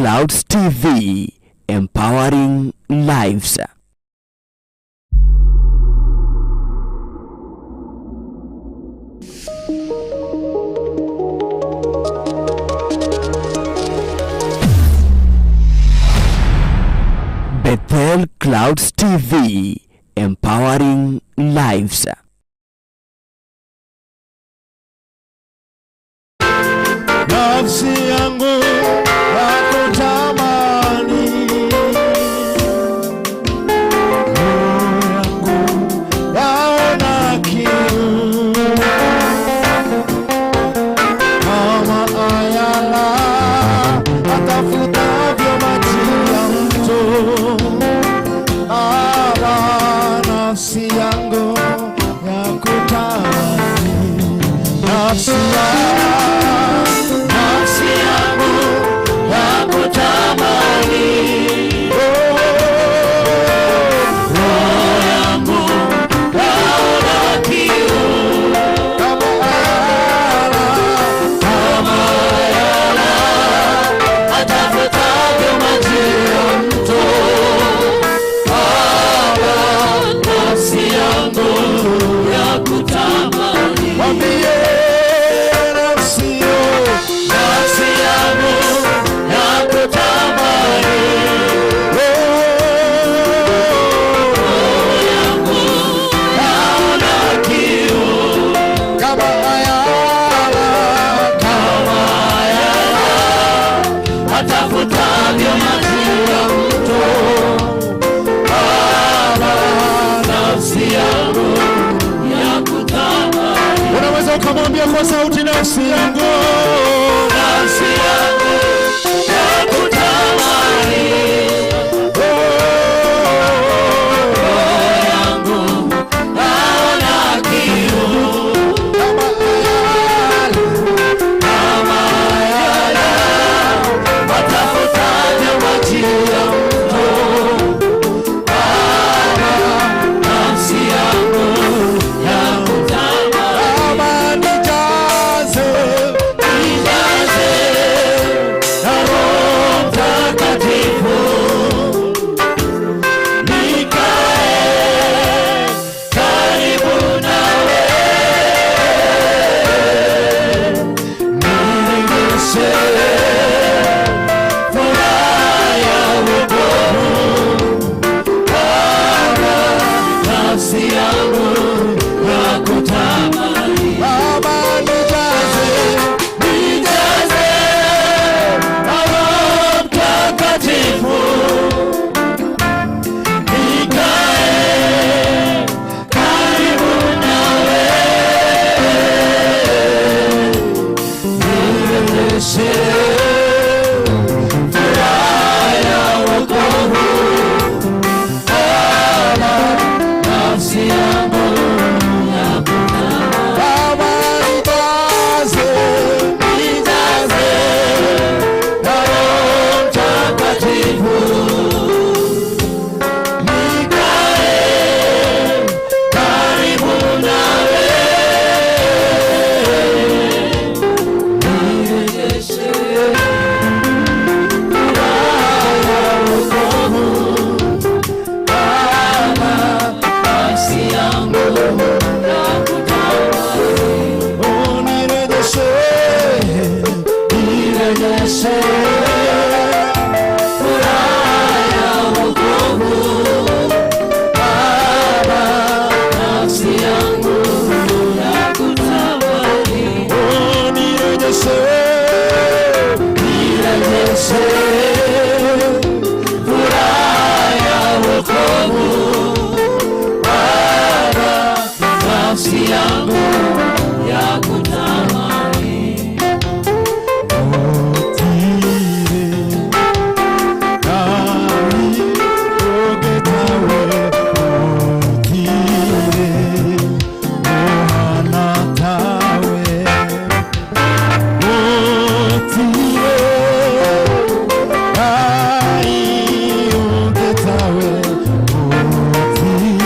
Clouds TV, empowering lives. Bethel Clouds TV, empowering lives. Nafsi yangu yakutamani, roho yangu yaona kiu, kama ayala atafutavyo maji ya mto. Baba, nafsi yangu yakutamani, nafsi yangu, nafsi yangu yakutamani, oh, roho yangu yaona kiu, kama ayala, kama ayala atafutavyo maji ya mto. Baba, nafsi yangu yakutamani. Mwambie nafsi yo, nafsi yangu yakutamani. Oh, roho yangu yaona kiu, kama ayala, kama ayala atafutavyo maji ya mto. Baba, nafsi yangu yakutamani. Unaweza ukamwambia kwa sauti, nafsi yangu, nafsi yangu yakutamani. Oh, roho yangu yaona kiu, kama ayala, kama ayala atafutavyo maji ya mto. Baba, nafsi yangu yakutamani. Baba, nijaze, nijaze na Roho Mtakatifu, nikae karibu nawe, nirejeshe furaha ya wokovu. Baba, nafsi yangu yakutamani. Baba, nijaze, nijaze na Roho Mtakatifu, nikae karibu nawe, nirejeshe furaha ya wokovu. Baba, nafsi yangu yakutamani. Baba, nijaze, nijaze na Roho Mtakatifu, nikae karibu nawe, nirejeshe furaha ya wokovu. Baba, nafsi yangu yakutamani. Oh, nirejeshe, nirejeshe furaha ya wokovu. Baba, nafsi yangu yakutamani. Oh, nirejeshe, nirejeshe furaha ya wokovu. Baba, nafsi yangu yakutamani. Otire, Ngai ũngĩtawe, gũtirĩ ũhaana tawe. Gũtirĩ Ngai ũngĩtawe, gũtirĩ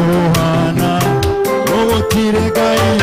ũhaana, gũtirĩ Ngai.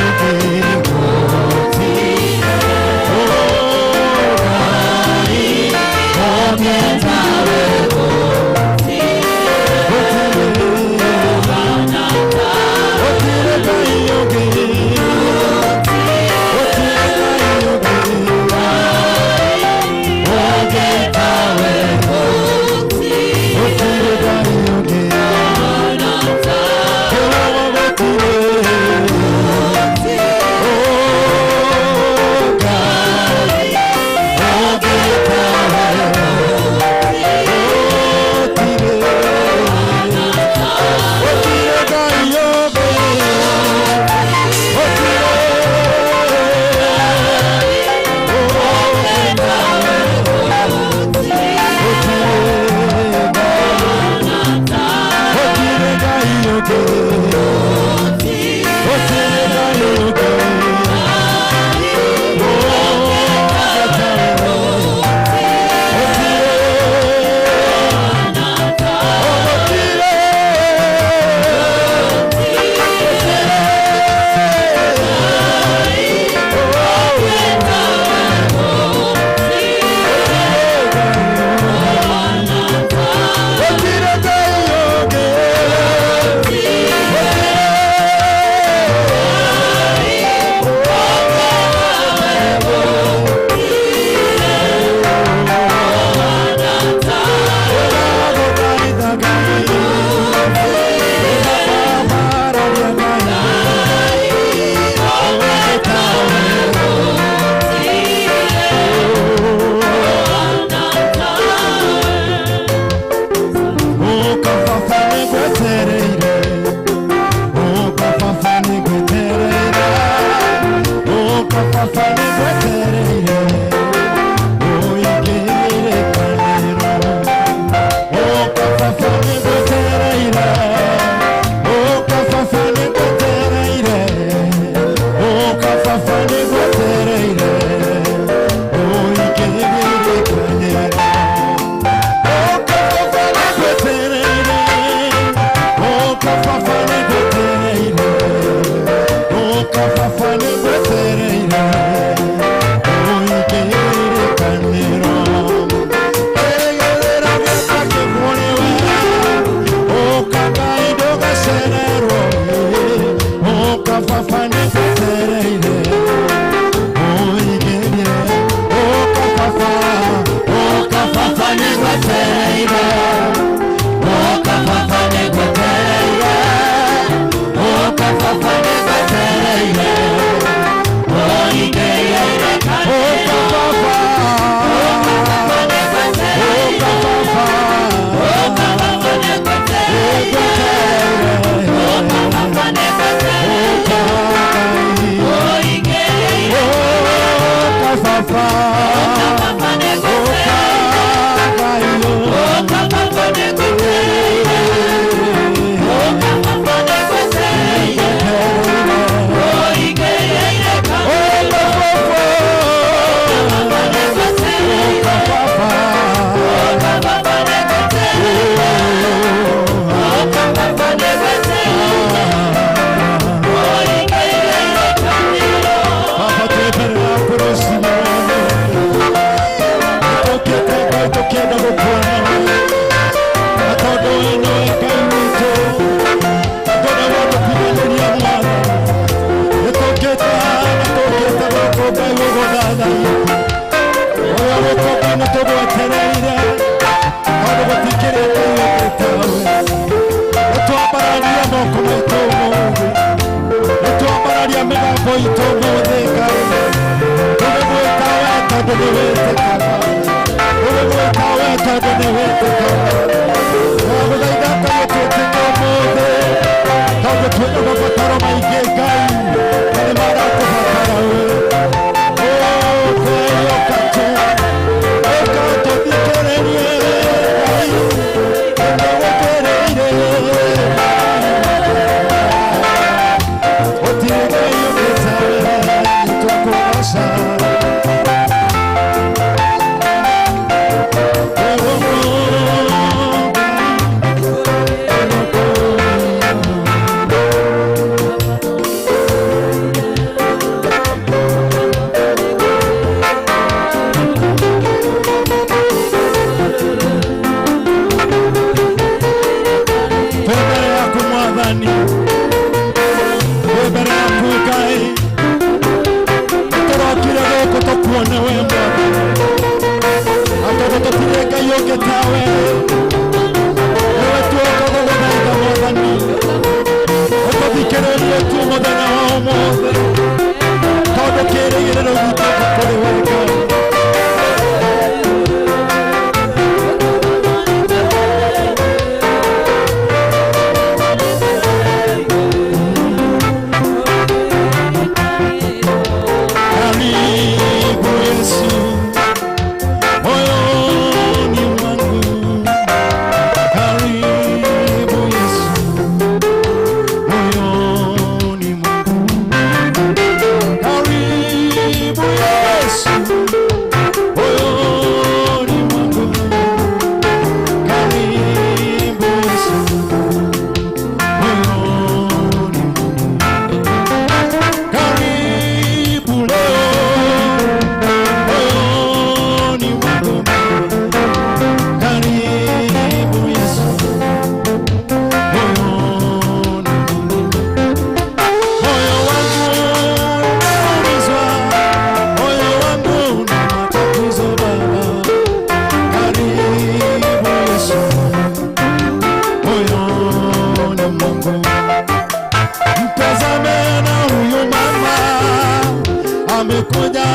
Amekuja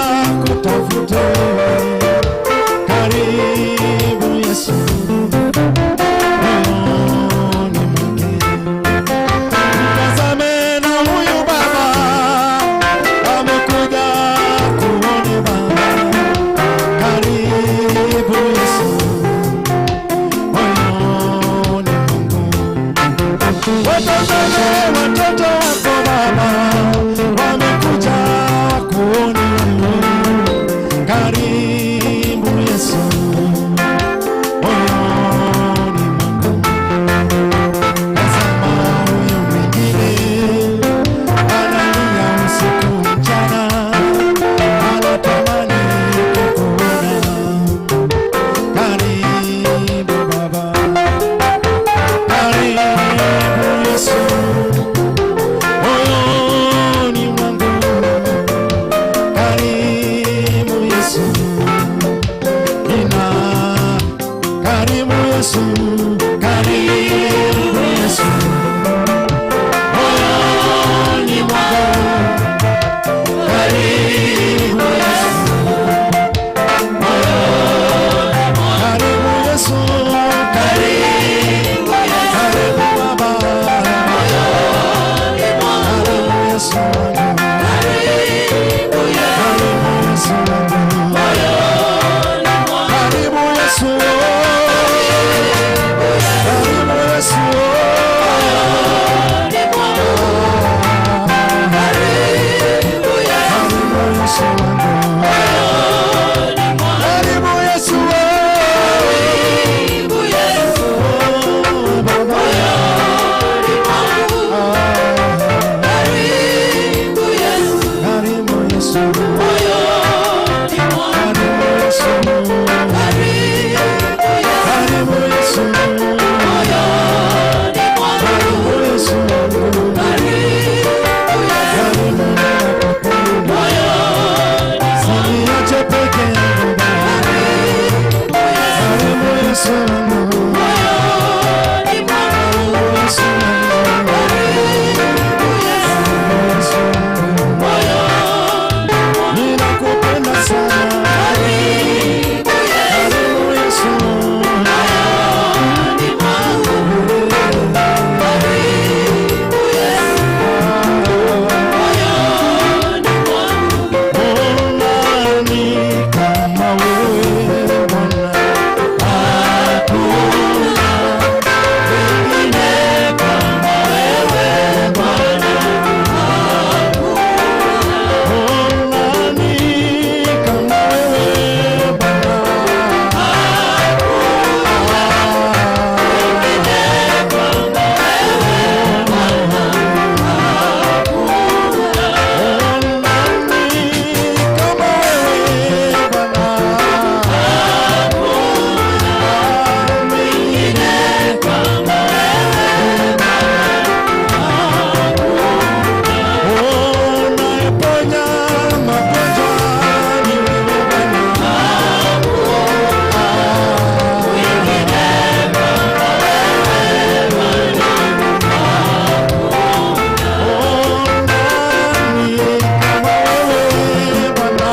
kutafuta. Karibu Yesu moyoni mwake. Mtazame na huyu baba amekuja kuone baba. Karibu Yesu moyoni mwangu. Watazame watoto wako baba wamekuja kuone wewe. Karibu Yesu. Yesu, Moyoni mwangu. karibu Yesu, Karibu Yesu. Karibu Yesu, Moyoni mwangu. Karibu Yesu, Karibu Yesu. Karibu nakupenda. Moyoni mwangu. Usiniache peke yangu Baba. Karibu Yesu. Karibu Yesu wangu, Moyoni mwangu. Yesu wangu, Karibu Yesu. Yesu wangu. Moyoni mwangu. Ninakupenda sana. Karibu Yesu. Karibu Yesu. Moyoni mwangu. Karibu Yesu. Moyoni mwangu. Nani kama wewe Bwana? Hakuna mwingine kama wewe Bwana. Nani kama wewe Bwana? Nani kama wewe Bwana? Mwingine kama wewe Unayeponya magonjwa ni wewe Bwana. Nani kama wewe Bwana?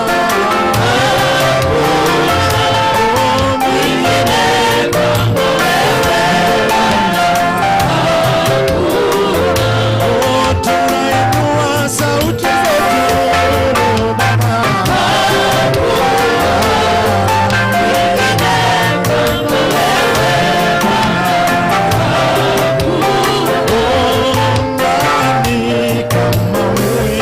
Tunainua sauti zetu Baba. Nani kama wewe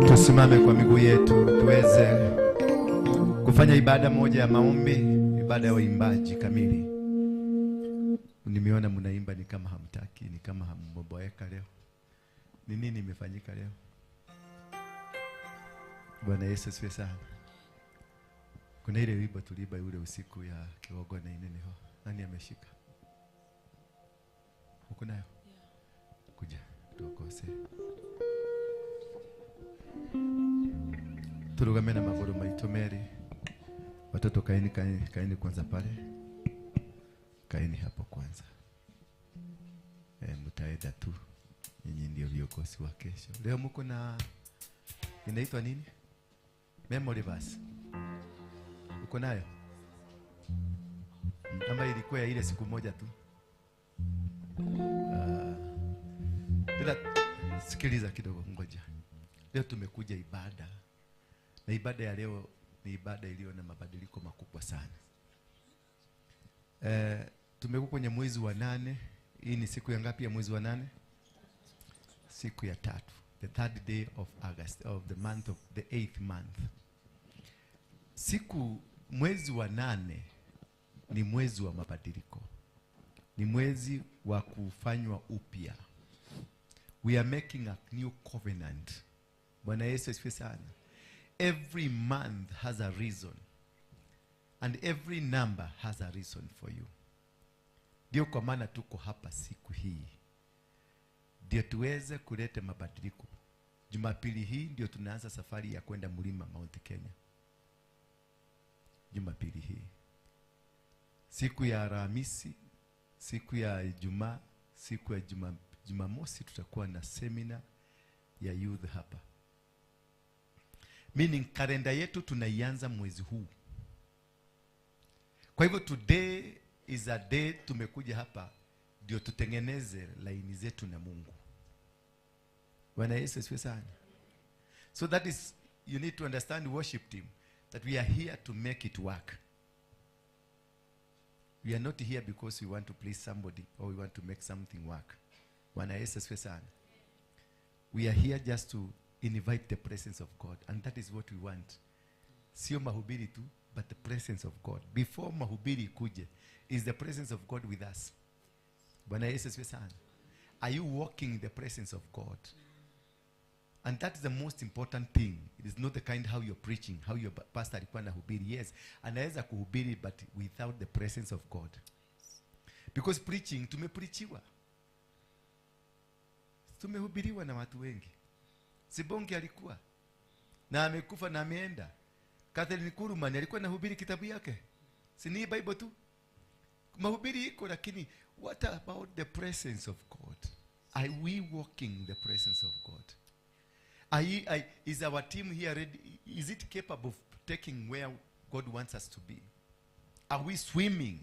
Tusimame kwa miguu yetu tuweze kufanya ibada moja ya maombi, ibada ya uimbaji kamili. Nimeona mnaimba ni kama hamtaki, ni kama hamboboeka leo. Ni nini imefanyika leo? Bwana Yesu asifiwe sana. Kuna ile wimbo tuliimba yule usiku ya Kigogo na Ineneho. Nani ameshika? Uko nayo? Kuja tuokose. Turugame na maguru maitũ merĩ. Watoto kaeni, kaeni, kaeni kwanza pale, kaeni hapo kwanza. Mtaenda tu, nyinyi ndio viongozi wa kesho. Leo mko na inaitwa nini? Memory verse. Uko nayo? Ama ilikuwa ya ile siku moja tu? Ila sikiliza kidogo, ngoja. Leo tumekuja ibada, na ibada ya leo ni ibada iliyo na mabadiliko makubwa sana. Tumekuwa kwenye mwezi wa 8. Hii ni siku ya ngapi ya mwezi wa 8? Siku ya 3, the third day of August, of the month of the 8th month. Siku mwezi wa 8 ni mwezi wa mabadiliko, ni mwezi wa kufanywa upya. We are making a new covenant. Bwana Yesu asifiwe sana. Every month has a reason, and every number has a reason for you. Ndio kwa maana tuko hapa siku hii, ndio tuweze kuleta mabadiliko. Jumapili hii ndio tunaanza safari ya kwenda mlima Mount Kenya. Jumapili hii, siku ya Alhamisi, siku ya Ijumaa, siku ya Jumamosi tutakuwa na semina ya youth hapa. Meaning kalenda yetu tunaianza mwezi huu. Kwa hivyo today is a day tumekuja hapa ndio tutengeneze laini zetu na Mungu. Bwana Yesu asifiwe sana. So that is, you need to understand worship team, that we are here to make it work. We are not here because we want to please somebody or we want to make something work. Bwana Yesu asifiwe sana. We are here just to invite the presence of God, and that is what we want. Sio mahubiri tu, But the presence of God. Before mahubiri ikuje, is the presence of God with us? Bwana Yesu asifiwe sana. Are you walking in the presence of God? And that's the most important thing. It is not the kind how you're preaching, how your pastor alikuwa anahubiri. Yes, anaweza kuhubiri, but without the presence of God. Because preaching, tumepreachiwa. Tumehubiriwa na watu wengi. Sibonge alikuwa na amekufa na ameenda. Catherine Kuhlman alikuwa anahubiri kitabu yake. Si ni Bible tu? Mahubiri iko, lakini what about the presence of God? Are we walking in the presence of God? Is our team here ready? Is it capable of taking where God wants us to be? Are we swimming?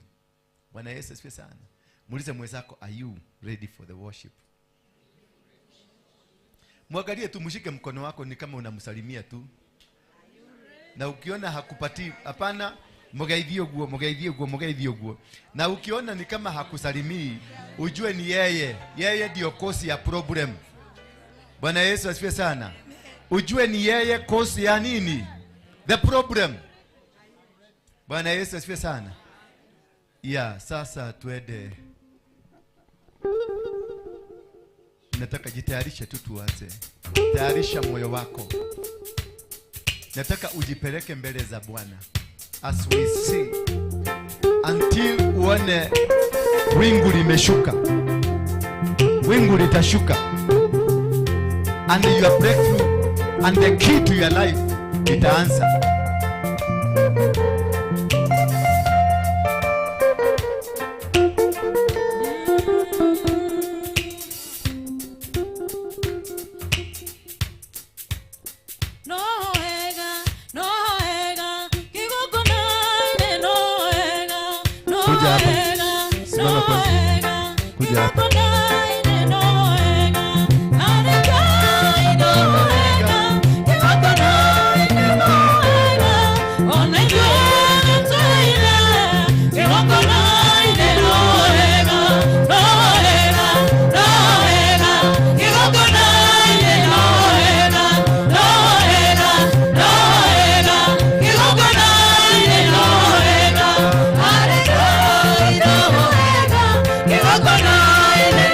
Bwana Yesu asifiwe sana. Muulize mwenzako, are you ready for the worship? Mwangalie tu, mshike mkono wako ni kama unamsalimia tu. Na ukiona hakupatii, hapana, mugeithie guo, mugeithie guo, mugeithie guo. Na ukiona ni kama hakusalimii, ujue ni yeye. Yeye ndio cause ya problem. Bwana Yesu asifiwe sana. Ujue ni yeye cause ya nini? The problem. Bwana Yesu asifiwe sana. Yeah, sasa tuende. Nataka jitayarishe tu tuanze. Tayarisha moyo wako. Nataka ujipeleke mbele za Bwana as we sing until uone wingu limeshuka. Wingu litashuka. And your breakthrough and the key to your life itaanza. Kuja hapa. Simama kwanza. Kuja hapa.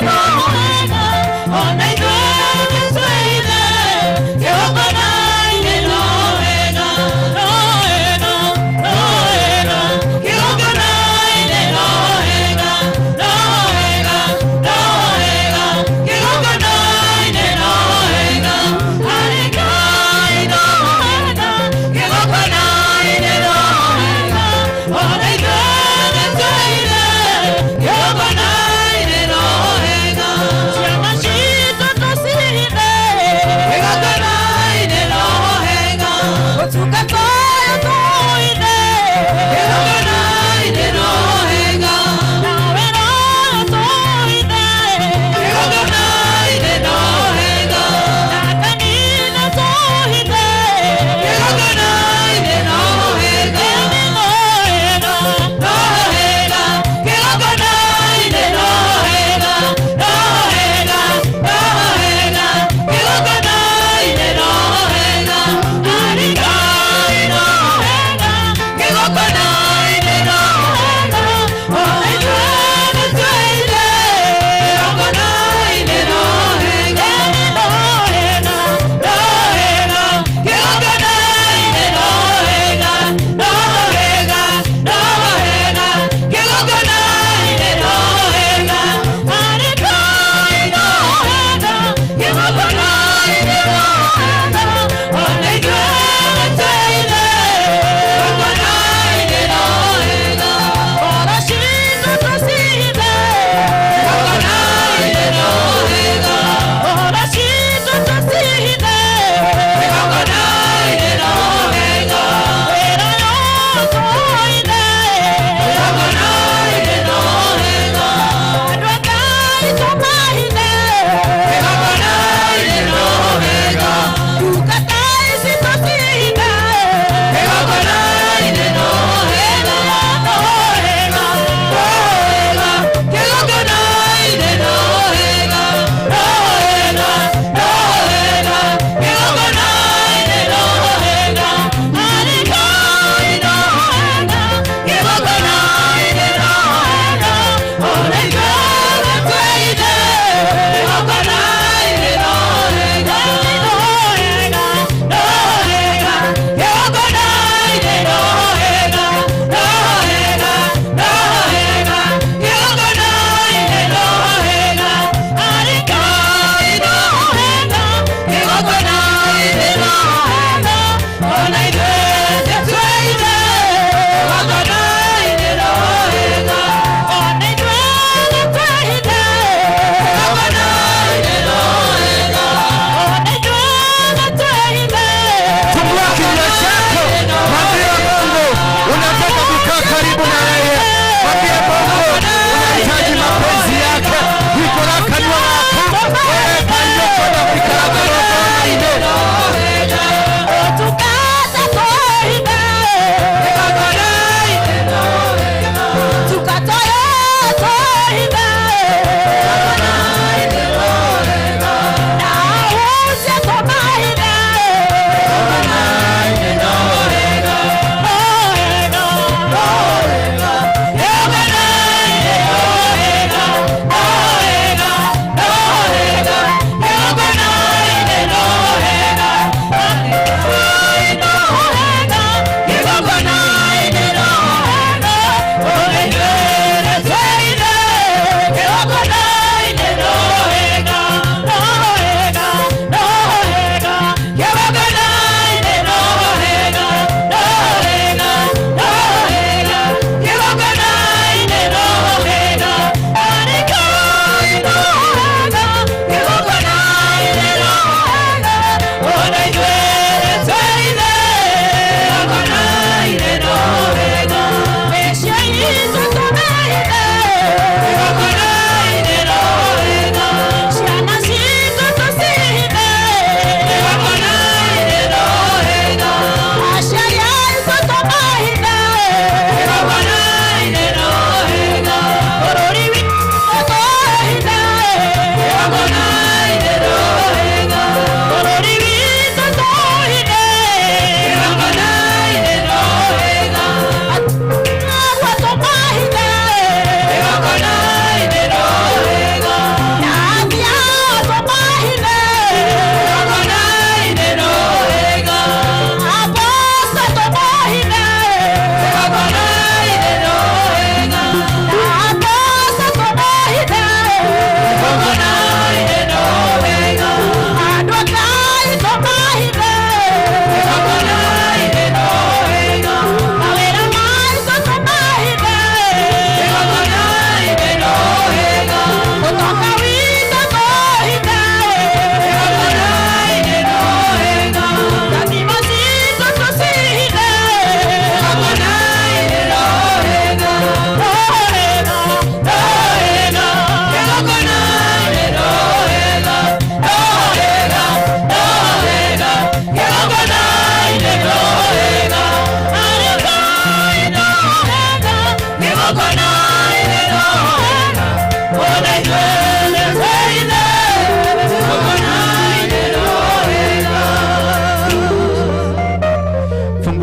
Go.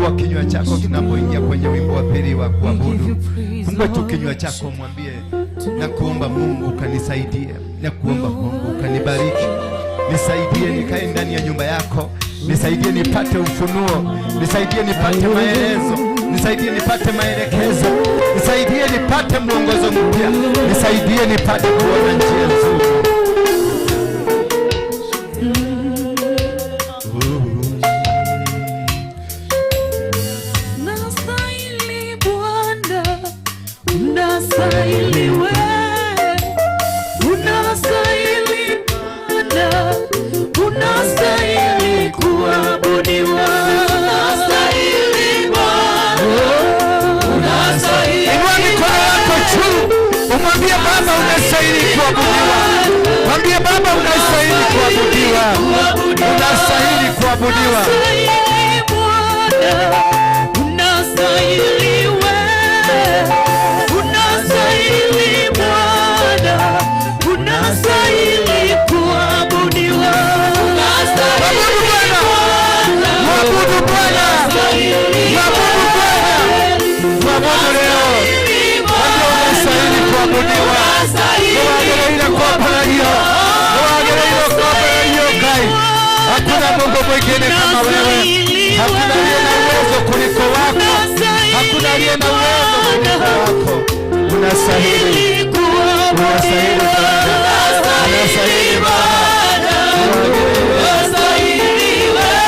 Fungua kinywa chako tunapoingia kwenye wimbo wa pili wa kuabudu. Fungua tu kinywa chako, mwambie, na kuomba Mungu kanisaidie, na kuomba Mungu kanibariki, nisaidie nikae ndani ya nyumba yako, nisaidie nipate ufunuo, nisaidie nipate maelezo, nisaidie nipate maelekezo, nisaidie nipate mwongozo mpya, nisaidie nipate kuona njia nzuri. Unastahili Bwana, unastahili wewe, unastahili Bwana, unastahili kuabudiwa. Unastahili Bwana, unastahili. Inua mikono yako juu, umwambie Baba unastahili kuabudiwa. Mwambie Baba unastahili kuabudiwa, unastahili kuabudiwa. Unastahili Bwana, unastahili wewe, unastahili Bwana, unastahili kuabudiwa. Mwabudu Bwana, mwabudu Bwana, mwabudu Bwana, mwabudu leo. Mwambie unastahili kuabudiwa. Niwagereire kuabudiwa, niwagereire kuabudiwa Ngai. Hakuna Mungu mwingine kama wewe, hakuna aliye na uwezo kuliko wako, hakuna aliye na uwezo kuliko wako. Unastahili, unastahili Bwana, unastahili Bwana. Unastahili wewe,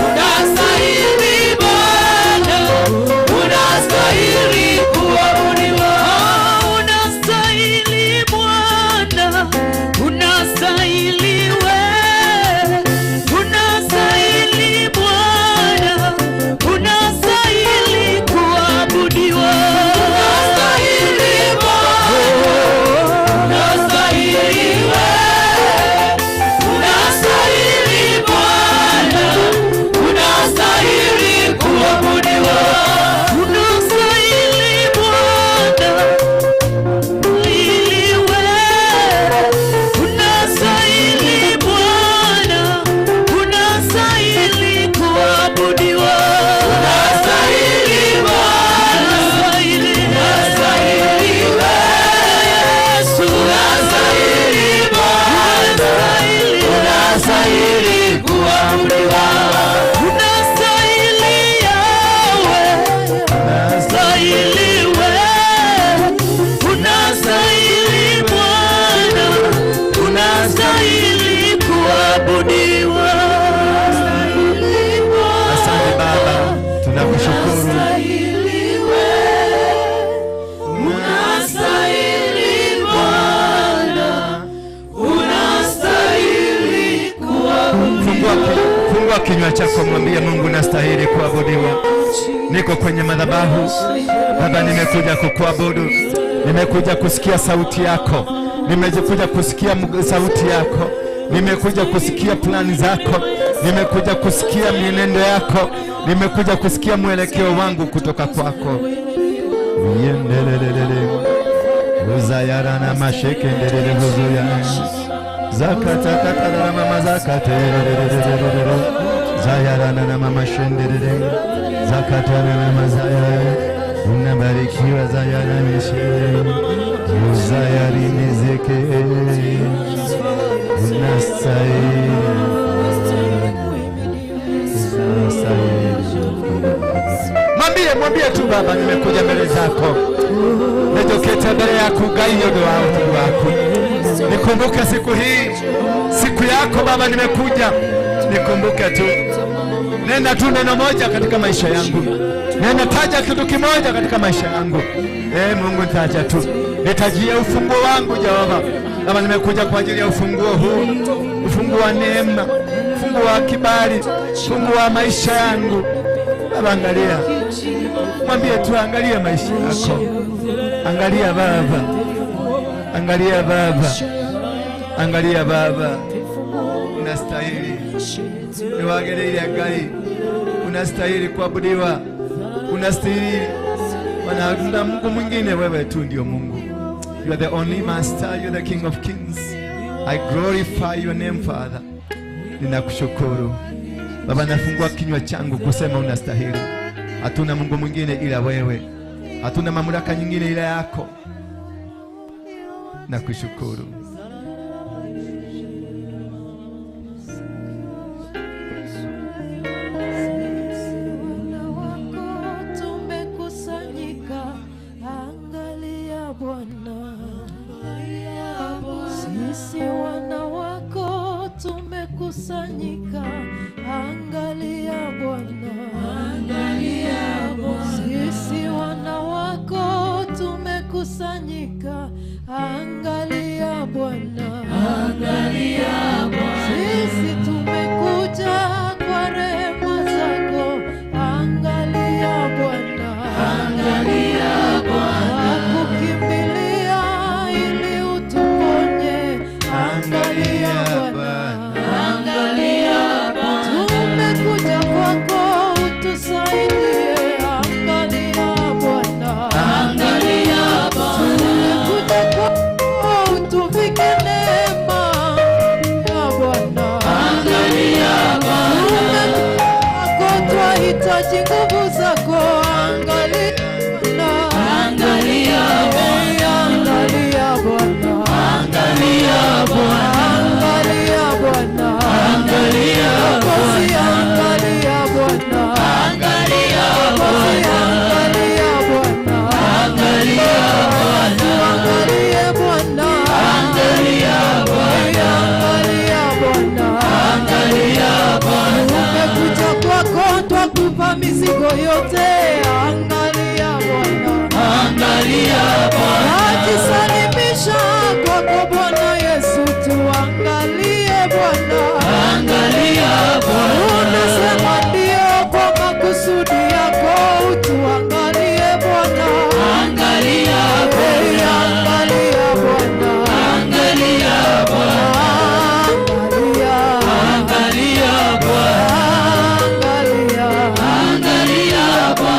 unastahili Bwana, unastahili kuabudiwa. Unastahili Bwana, unastahili wewe, unastahili Bwana, unastahili kuabudiwa. Unastahili Bwana, unastahili wewe, unastahili Bwana, unastahili kuabudiwa. Unastahili Bwana, ili wewe, unastahili Bwana, unastahili kuabudiwa. Unastahili Bwana, unastahili wewe, Yesu, unastahili Bwana, unastahili kuabudiwa. Unastahili Yahweh, unastahili wewe, unastahili Bwana, unastahili kuabudiwa. Asante Baba, tunakushukuru. Unastahili wewe, unastahili Bwana, unastahili kuabudiwa. Fungua kinywa chako, mwambie Mungu nastahili kuabudiwa. Niko kwenye madhabahu Baba, nimekuja kukuabudu, nimekuja kusikia sauti yako, nimekuja kusikia sauti yako, nimekuja kusikia plani zako, nimekuja kusikia mienendo yako, nimekuja kusikia mwelekeo wangu kutoka kwako. Yendelelelele. Uzayarana mashekendelele huzuya. Zakatakatara mama zakatererererere. Zayarana na mama shenderere. Zakatana na mazaya. Unabarikiwa zayara meshe. Uzayari mezeke. Unastahili. Unastahili. Mwambie, mwambie tu Baba, nimekuja mbele zako, nitokete mbele yako Ngai nĩ ũndũ wa ũtugi waku. Nikumbuke siku hii, siku yako Baba, nimekuja, nikumbuke tu. Nena tu neno moja katika maisha yangu, nena, taja kitu kimoja katika maisha yangu. Mungu, taja tu, nitajie ufunguo wangu Jehova. Baba, nimekuja kwa ajili ya ufunguo huu, ufunguo wa neema, ufunguo wa kibali, ufunguo wa maisha yangu. Baba, angalia, mwambie tu, angalia maisha yako, angalia Baba, angalia Baba, angalia Baba, unastahili, niwagereire Ngai, unastahili kuabudiwa, unastahili. Bwana, hakuna Mungu mwingine, wewe tu ndio Mungu. You are the only master, you are the King of Kings. I glorify your name, Father. Ninakushukuru. Baba, nafungua kinywa changu kusema unastahili. Hatuna Mungu mwingine ila wewe, hatuna mamlaka nyingine ila yako. Nakushukuru. Wana wako tumekusanyika, angalia Bwana. Sisi wana wako tumekusanyika, angalia Bwana. Sisi wana wako tumekusanyika, angalia Bwana. Sisi tumekuja kwa rehema zako, angalia Bwana. Wakukimbilia ili utuponye, angalia Bwana. Tumekuja kwako utusaidie, angalia Bwana. Tumekuja kwako utuvike neema ya Bwana. Tumekuja twahitaji nguvu zako, angalia Bwana. Angalia Bwana. Angalia Bwana. Mwokozi, angalia Bwana. Mwokozi, angalia Bwana. Tuangalie Bwana. Angalia Bwana. Tumekuja kwako twakupa mizigo yote, angalia Bwana. Najisalimisha kwako Bwana Yesu, tuangalie Bwana. Unasema ndio kwa makusudi yako, utuangalie Bwana. Angalia Bwana. Angalia. Angalia.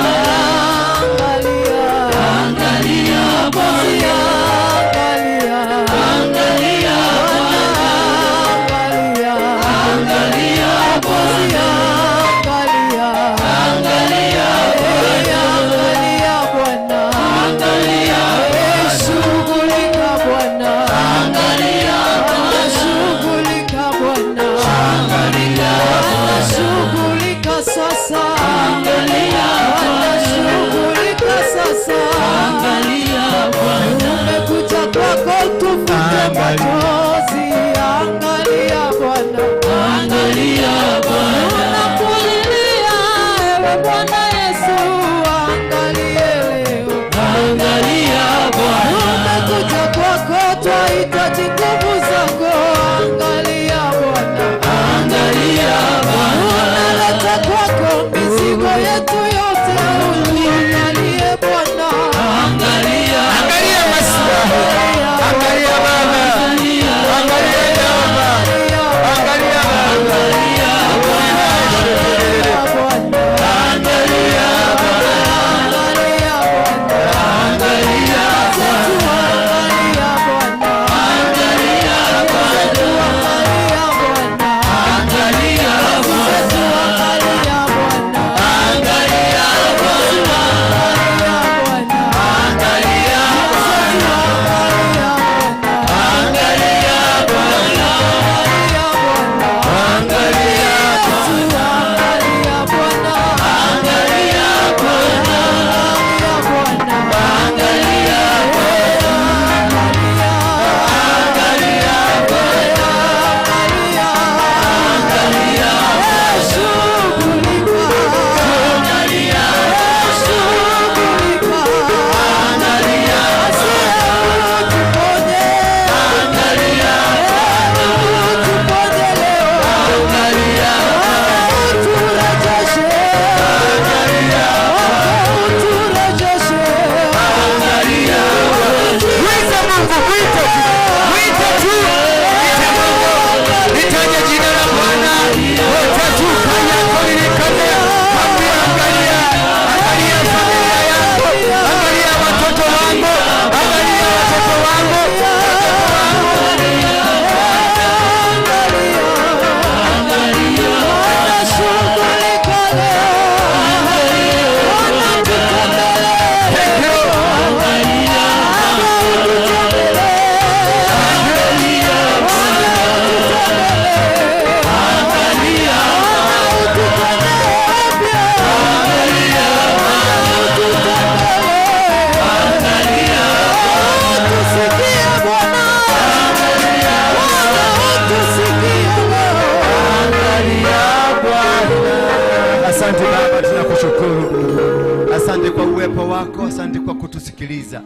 wako, asante kwa kutusikiliza.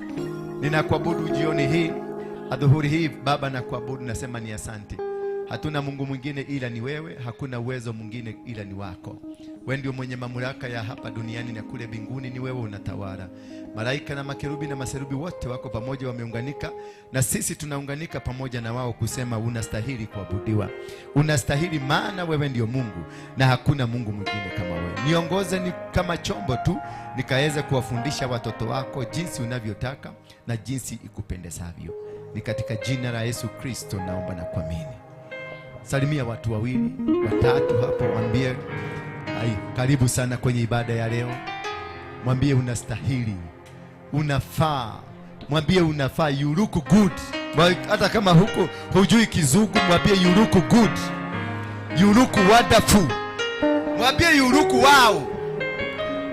Ninakuabudu jioni hii, adhuhuri hii Baba, nakuabudu, nasema ni asante. Hatuna Mungu mwingine ila ni wewe, hakuna uwezo mwingine ila ni wako. Wewe ndio mwenye mamlaka ya hapa duniani na kule mbinguni, ni wewe unatawala. Malaika na makerubi na maserubi wote wako pamoja, wameunganika na sisi tunaunganika pamoja na wao kusema unastahili kuabudiwa. Unastahili, maana wewe ndio Mungu na hakuna Mungu mwingine kama wewe. Niongoze ni kama chombo tu nikaweze kuwafundisha watoto wako jinsi unavyotaka na jinsi ikupendezavyo. Ni katika jina la Yesu Kristo naomba na kuamini. Salimia watu wawili, watatu hapo, mwambie karibu sana kwenye ibada ya leo. Mwambie unastahili, unafaa. Mwambie unafaa, you look good. Hata kama huko hujui Kizungu, mwambie you look good. You look wonderful. Mwambie you look wow.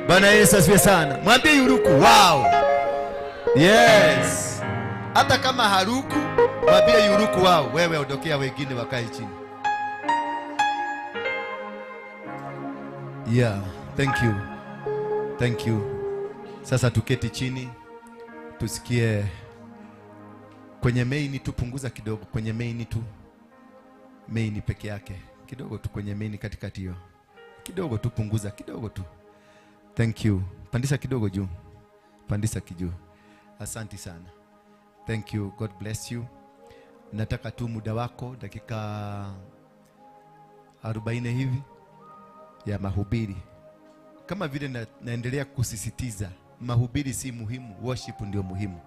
Bwana Yesu asifiwe sana. Mwambie you look wow. Yes. Hata kama haruku, mwambie you look wow. Wewe ondokea, wengine wakae chini. Yeah, thank you. Thank you. Sasa tuketi chini, tusikie kwenye main tu, punguza kidogo kwenye main tu. Main peke yake. Kidogo tu kwenye main katikati hiyo. Kidogo tu, punguza kidogo tu. Thank you. Pandisha kidogo juu. Pandisha kijuu. Asante sana. Thank you. God bless you. Nataka tu muda wako dakika 40 hivi ya mahubiri. Kama vile naendelea kusisitiza, mahubiri si muhimu, worship ndio muhimu.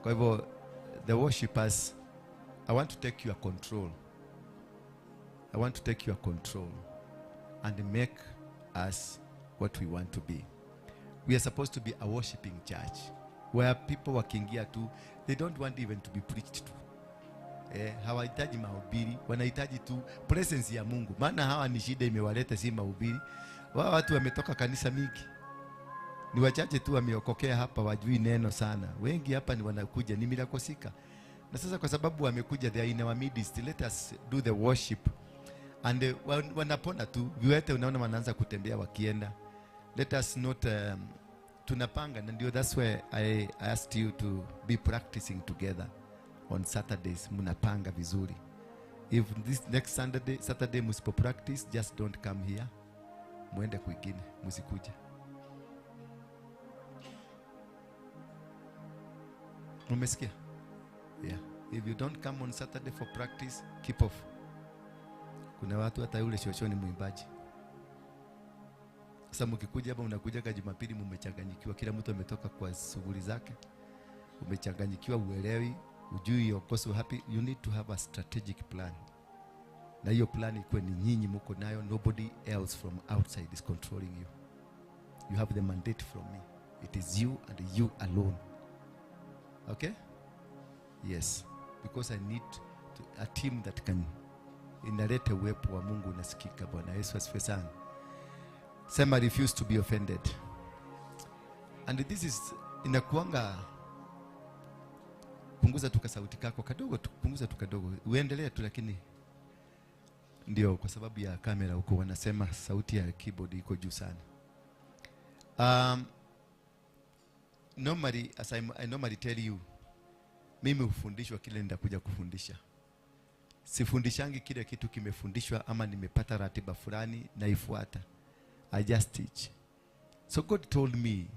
Kwa hivyo the worshipers, I want to take your control. I want to take your control and make us what we want to be. We are supposed to be a worshiping church where people wakiingia tu, they don't want even to be preached to. Hawahitaji mahubiri, wanahitaji tu presence ya Mungu. Maana hawa ni shida imewaleta, si mahubiri. Wao watu wametoka kanisa mingi. Ni wachache tu wameokokea hapa, wajui neno sana. Wengi hapa ni wanakuja ni mirakosika. Na sasa kwa sababu wamekuja, they are in our midst, let us do the worship. And wanapona tu, viwete unaona wanaanza kutembea wakienda. Let us not tunapanga, na ndio that's why I asked you to be practicing together on Saturdays. Mnapanga vizuri. If this next Saturday msipo practice, just don't come here. Muende kwingine, msikuja. Umesikia? Yeah. If you don't come on Saturday for practice, keep off. Kuna watu hata yule shoshoni mwimbaji. Sasa mkikuja hapa, unakuja kwa Jumapili mmechanganyikiwa, kila mtu ametoka kwa shughuli zake. Umechanganyikiwa, uelewi, ujui you're so happy. You need to have a strategic plan. Na hiyo plan ikuwe ni nyinyi mko nayo, nobody else from outside is controlling you. You have the mandate from me. It is you and you alone. Okay? Yes. Because I need a team that can inaleta uwepo wa Mungu unasikika. Bwana Yesu asifiwe sana. Sema refuse to be offended. And this is inakuanga, punguza tu sauti kako kadogo tu, punguza tu kadogo. Uendelee tu, lakini ndio kwa sababu ya kamera huko wanasema sauti ya keyboard iko juu sana. Normally, as I normally tell you, mimi hufundishwa kile nitakuja kufundisha. Sifundishangi kile kitu kimefundishwa ama nimepata ratiba fulani naifuata. I just teach. So God told me,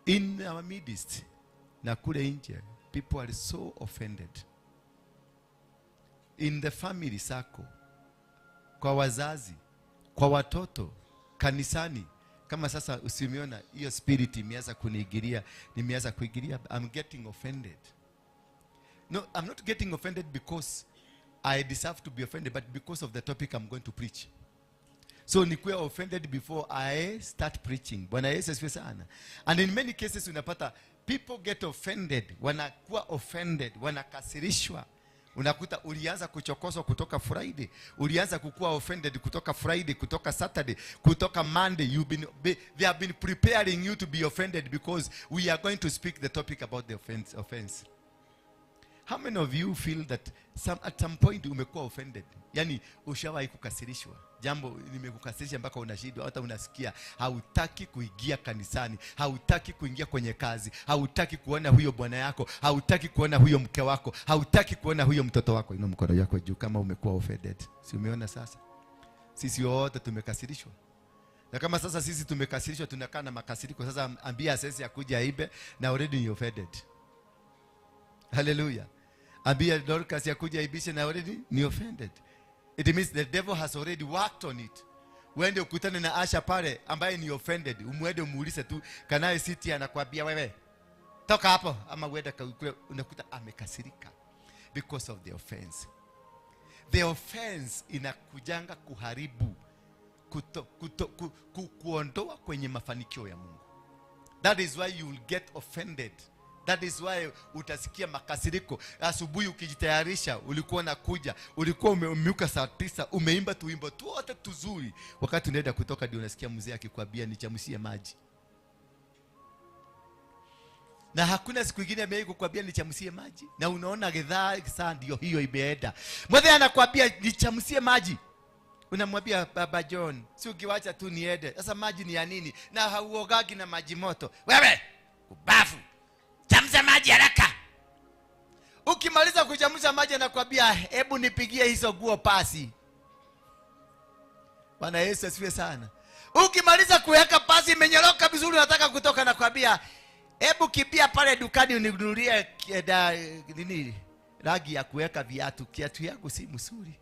in our midst, na kule nje, people are so offended. In the family circle, kwa wazazi, kwa watoto, kanisani. Kama sasa usimiona hiyo spirit imeanza kuniingilia, nimeanza kuingilia, I'm getting offended. No, I'm not getting offended because I deserve to be offended, but because of the topic I'm going to preach. So nikuwe offended before I start preaching. Bwana Yesu asifiwe sana. And in many cases unapata people get offended, wanakuwa offended, wanakasirishwa. Unakuta ulianza kuchokozwa kutoka Friday, ulianza kukua offended kutoka Friday, kutoka Saturday, kutoka Monday. They have been preparing you to be offended because we are going to speak the topic about the offense. How many of you feel that at some point umekuwa offended? Yani ushawahi kukasirishwa Jambo limekukasirisha mpaka unashindwa, hata unasikia hautaki kuingia kanisani, hautaki kuingia kwenye kazi, hautaki kuona huyo bwana yako, hautaki kuona huyo mke wako, hautaki kuona huyo mtoto wako. Inua mkono yako juu kama umekuwa offended. Si umeona sasa? Sisi wote tumekasirishwa. Na kama sasa sisi tumekasirishwa, tunakaa na makasiriko. Sasa ambia asesi akuja aibe na already ni offended. Hallelujah. Ambia Dorcas akuja aibishe na already ni offended. It means the devil has already worked on it. Uende ukutane na Asha pale ambaye ni offended, umwende umuulize tu kanaye siti, anakuambia wewe toka hapo, ama uende kule, unakuta amekasirika because of the offense. The offense inakujanga kuharibu, kuondoa kwenye mafanikio ya Mungu. That is why you will get offended. That is why utasikia makasiriko. Asubuhi ukijitayarisha, ulikuwa unakuja, ulikuwa umeumiuka saa 9, umeimba tuimbo tuote tuzuri. Wakati unaenda kutoka ndio unasikia mzee akikwambia nichamushie maji. Na hakuna siku nyingine amewahi kukwambia nichamushie maji. Na unaona gedhaa saa ndio hiyo imeenda. Mzee anakuambia nichamushie maji. Unamwambia Baba John, si ukiwacha tu niende. Sasa maji ni ya nini? Na hauogagi na maji moto. Wewe, kubafu. Chamsha maji haraka. Ukimaliza kuchamsha maji anakuambia hebu nipigie hizo nguo pasi. Bwana Yesu asifiwe sana. Ukimaliza kuweka pasi imenyoroka vizuri, unataka kutoka, nakwambia hebu kimbia pale dukani uninunulie nini, rangi ya kuweka viatu, kiatu yangu si mzuri.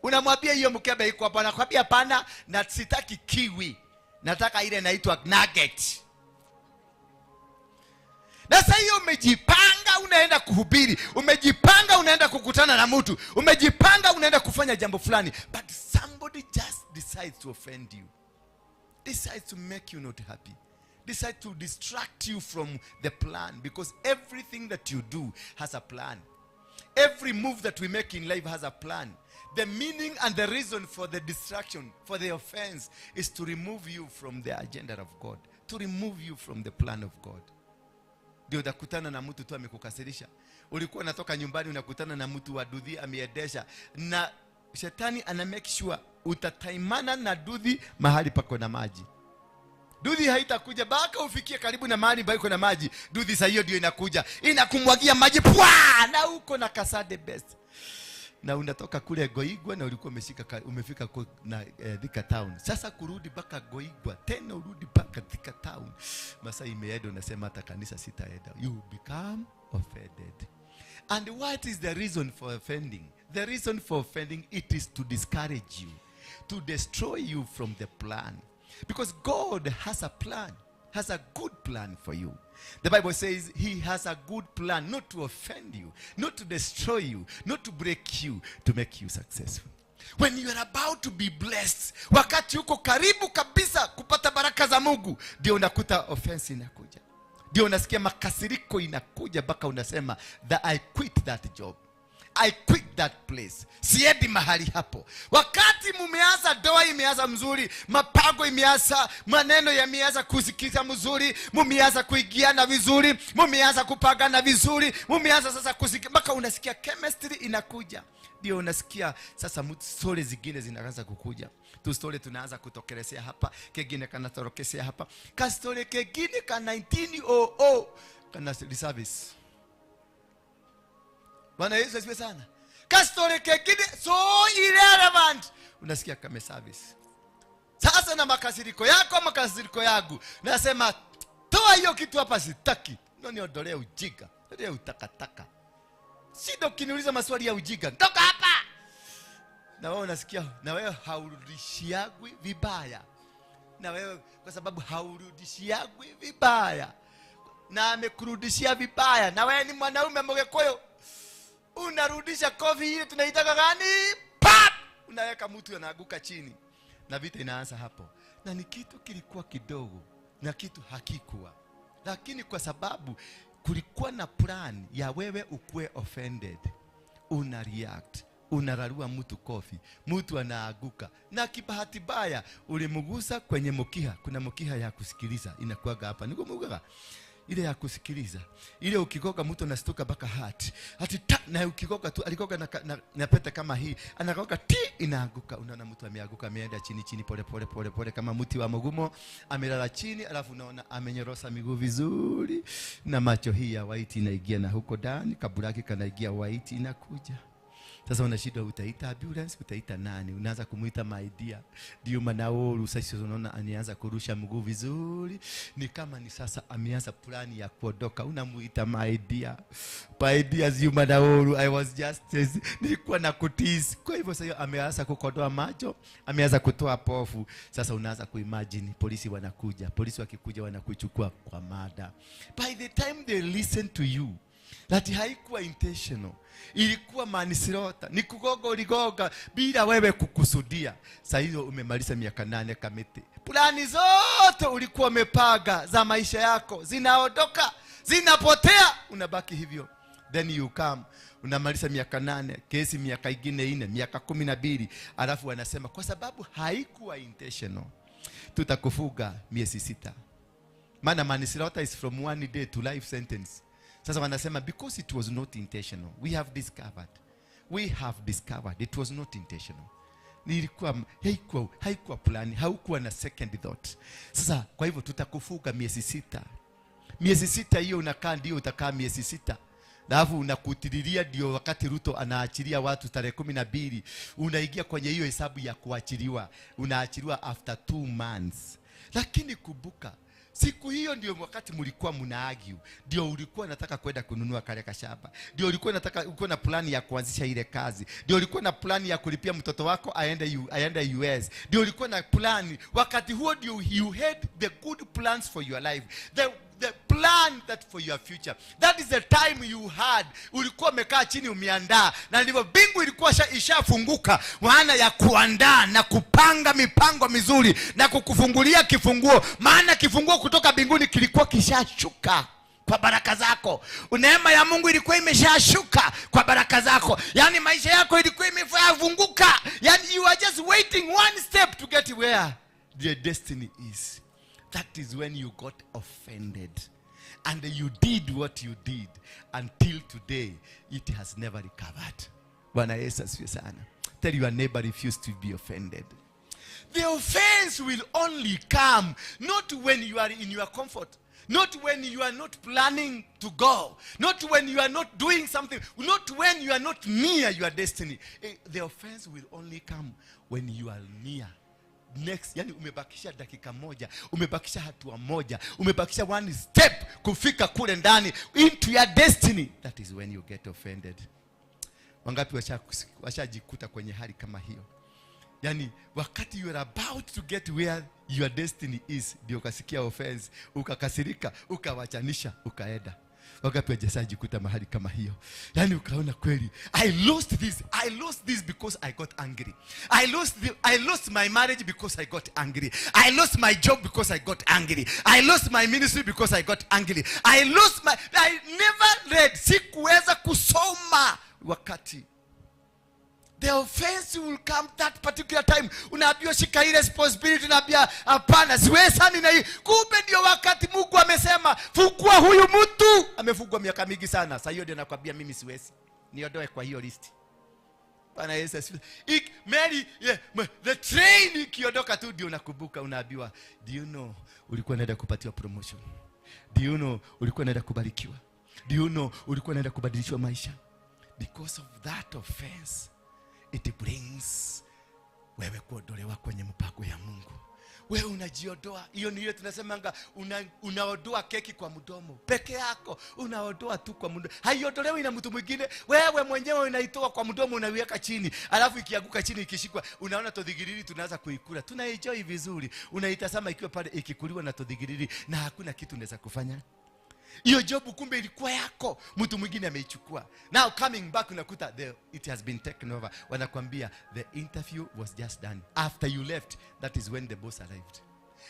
Unamwambia hiyo mkebe iko hapa, anakuambia hapana, na sitaki kiwi, nataka ile inaitwa nugget. Na sasa hiyo umejipanga unaenda kuhubiri, umejipanga unaenda kukutana na mtu, umejipanga unaenda kufanya jambo fulani, but somebody just decides to offend you, decides to make you not happy, decides to distract you from the plan, because everything that you do has a plan. Every move that we make in life has a plan. The meaning and the reason for the distraction, for the offense, is to remove you from the agenda of God, to remove you from the plan of God. Ndio utakutana na mtu tu amekukasirisha. Ulikuwa unatoka nyumbani unakutana na mtu wa dudhi ameendesha, na shetani ana make sure utataimana na dudhi mahali pako na maji. Dudhi haitakuja mpaka ufikie karibu na mahali pako na maji. Dudhi saa hiyo ndio inakuja, inakumwagia maji pwa, na uko na kasade best. Na unatoka kule Goigwa na ulikuwa umefika na Thika town. Sasa kurudi mpaka Goigwa, tena urudi mpaka Thika town. Masaa imeenda, unasema hata kanisa sitaenda. You become offended. And what is the reason for offending? The reason for offending, it is to discourage you, to destroy you from the plan. Because God has a plan, has a good plan for you. The Bible says he has a good plan, not to offend you, not to destroy you, not to break you, to make you successful. When you are about to be blessed, wakati uko karibu kabisa kupata baraka za Mungu, ndio unakuta offense inakuja. Ndio unasikia makasiriko inakuja mpaka unasema that I quit that job. I quit that place. Siendi mahali hapo. Wakati mumeanza, doa imeanza mzuri, mapango imeanza, maneno yameanza kusikiza mzuri, mumeanza kuigiana vizuri, mumeanza kupagana vizuri, mumeanza sasa kusikia mpaka unasikia chemistry inakuja. Ndio unasikia sasa story zingine zinaanza kukuja. Tu story tunaanza kutokelezea hapa, kengine kanatorokezea hapa. Ka story kengine ka 1900 kana service. Bwana Yesu asifiwe sana. Kastori kengine so irrelevant. Unasikia kama service. Sasa na makasiriko yako, makasiriko yangu, nasema toa hiyo kitu hapa, sitaki. Ndio niondolee ujinga, ndio utakataka. Sio ukiniuliza maswali ya ujinga, toka hapa. Na wewe unasikia, na wewe haurudishiagwi vibaya. Na wewe kwa sababu haurudishiagwi vibaya, na amekurudishia vibaya, na wewe ni mwanaume Mgikuyu, unarudisha kofi ile tunaitaka gani? Pap! Unaweka mtu anaanguka chini. Na vita inaanza hapo. Na ni kitu kilikuwa kidogo na kitu hakikuwa. Lakini kwa sababu kulikuwa na plan ya wewe ukue offended, una react, unararua mtu kofi, mtu anaanguka. Na kibahati baya ulimgusa kwenye mkiha. Kuna mkiha ya kusikiliza inakuwaga hapa. Niko mugaga. Ile ya kusikiliza, ile ukigoga mtu anastuka mpaka heart ati ta, na ukigoga tu aligoga na pete kama hii, anagoga ti, inaanguka. Unaona mtu ameanguka, ameenda chini chini, pole pole pole pole, kama mti wa mgumo, amelala chini, alafu unaona amenyorosa miguu vizuri, na macho hii ya white inaingia na huko ndani, kabulaki kanaingia white inakuja. Sasa unashindwa, utaita ambulance, utaita nani? Unaanza kumuita my dear. Ndio maana wewe sasa unaona anaanza kurusha mguu vizuri, ni kama ni sasa ameanza plani ya kuondoka. Unamuita my dear. My dear, sio maana wewe, I was just, nilikuwa na kutease. Kwa hivyo sasa ameanza kukodoa macho, ameanza kutoa pofu. Sasa unaanza kuimagine polisi wanakuja. Polisi wakikuja wanakuchukua kwa mada. By the time they listen to you that haikuwa intentional, ilikuwa manslaughter, ni kugoga uligoga bila wewe kukusudia. Saa hizo umemaliza miaka 8 Kamiti, plani zote ulikuwa umepanga za maisha yako zinaondoka, zinapotea, unabaki hivyo. Then you come, unamaliza miaka 8, kesi miaka ingine 4, miaka 12, alafu wanasema kwa sababu haikuwa intentional tutakufuga miezi 6. Maana manslaughter is from 1 day to life sentence. Sasa wanasema because it was not intentional, we have discovered it was not intentional. Nilikuwa haikuwa plan, haukuwa na second thought. Sasa kwa hivyo tutakufuga miezi 6. Miezi 6 hiyo unakaa, ndio utakaa miezi 6. Alafu unakutililia, ndio wakati Ruto anaachilia watu tarehe 12, unaingia kwenye hiyo hesabu ya kuachiliwa. Unaachiliwa after 2 months. Lakini kumbuka, siku hiyo ndio wakati mlikuwa mna argue, ndio ulikuwa unataka kwenda kununua kale kashamba, ndio ulikuwa na plani ya kuanzisha ile kazi, ndio ulikuwa na plani ya kulipia mtoto wako aende US, ndio ulikuwa na plani. Wakati huo ndio you had the good plans for your life, the plan that for your future. That is the time you had. Ulikuwa umekaa chini umeandaa, na ndivyo mbingu ilikuwa ishafunguka, maana ya kuandaa na kupanga mipango mizuri na kukufungulia kifunguo, maana kifunguo kutoka mbinguni kilikuwa kishashuka kwa baraka zako. Neema ya Mungu ilikuwa imeshashuka kwa baraka zako. Yaani maisha yako ilikuwa imefunguka. Yaani you are just waiting one step to get where the destiny is. That is when you got offended. And you did what you did. Until today, it has never recovered. Bwana Yesu asifiwe sana. Tell your neighbor, refuse to be offended. The offense will only come not when you are in your comfort, not when you are not planning to go, not when you are not doing something, not when you are not near your destiny. The offense will only come when you are near. Next, yani umebakisha dakika moja, umebakisha hatua moja, umebakisha one step kufika kule ndani into your destiny. That is when you get offended. Wangapi washajikuta kwenye hali kama hiyo? Yani wakati you are about to get where your destiny is, ndio ukasikia offense, ukakasirika, ukawachanisha, ukaenda. Wangapi wajashajikuta mahali kama hiyo? Yani ukaona kweli, I lost this, I lost this because I got angry. I lost my marriage because I got angry. I lost my job because I got angry. I lost my ministry because I got angry. I never read, sikuweza kusoma wakati. The offense will come that particular time. Unaambiwa shika hii responsibility, unaambia hapana, siwezani na hii. Kumbe ndio wakati Mungu amesema fungua huyu mtu. Amefungwa miaka mingi sana. Sasa hiyo ndio nakwambia mimi siwezi. Niondoe kwa hiyo list. Bwana Yesu asifiwe. Mary, yeah, the train ikiondoka tu ndio unakumbuka, unaambiwa, do you know ulikuwa unaenda kupatiwa promotion? Do you know ulikuwa unaenda kubarikiwa? Do you know ulikuwa unaenda kubadilishwa maisha? Because of that offense, it brings wewe kuondolewa kwenye mpango ya Mungu. Wewe unajiondoa. Hiyo ni ile tunasemanga unaondoa keki kwa mdomo peke yako, unaondoa tu kwa mdomo, haiondolewi na mtu mwingine. Wewe mwenyewe unaitoa kwa mdomo, unaiweka chini, alafu ikianguka chini, ikishikwa, unaona tudhigiriri tunaanza kuikula, tunaenjoy vizuri, unaitazama ikiwa pale ikikuliwa na tudhigiriri, na hakuna kitu unaweza kufanya. Hiyo job kumbe ilikuwa yako, mtu mwingine ameichukua. Now coming back unakuta it has been taken over. Wanakwambia the interview was just done. After you left, that is when the boss arrived.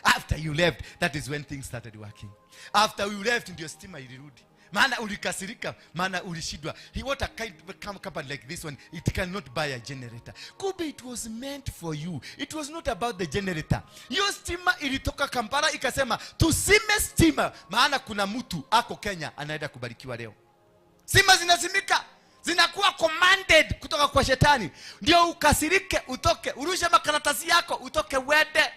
After you left, that is when things started working. After you left, ndio stima ilirudi. Maana ulikasirika, maana ulishindwa. He, what a kind of company like this one, it cannot buy a generator. Kumbe it was meant for you. It was not about the generator. Hiyo stima ilitoka Kampala ikasema tusime stima, maana kuna mtu ako Kenya anaenda kubarikiwa leo. Stima zinazimika, zinakuwa commanded kutoka kwa shetani, ndio ukasirike, utoke, urushe makaratasi yako, utoke uende.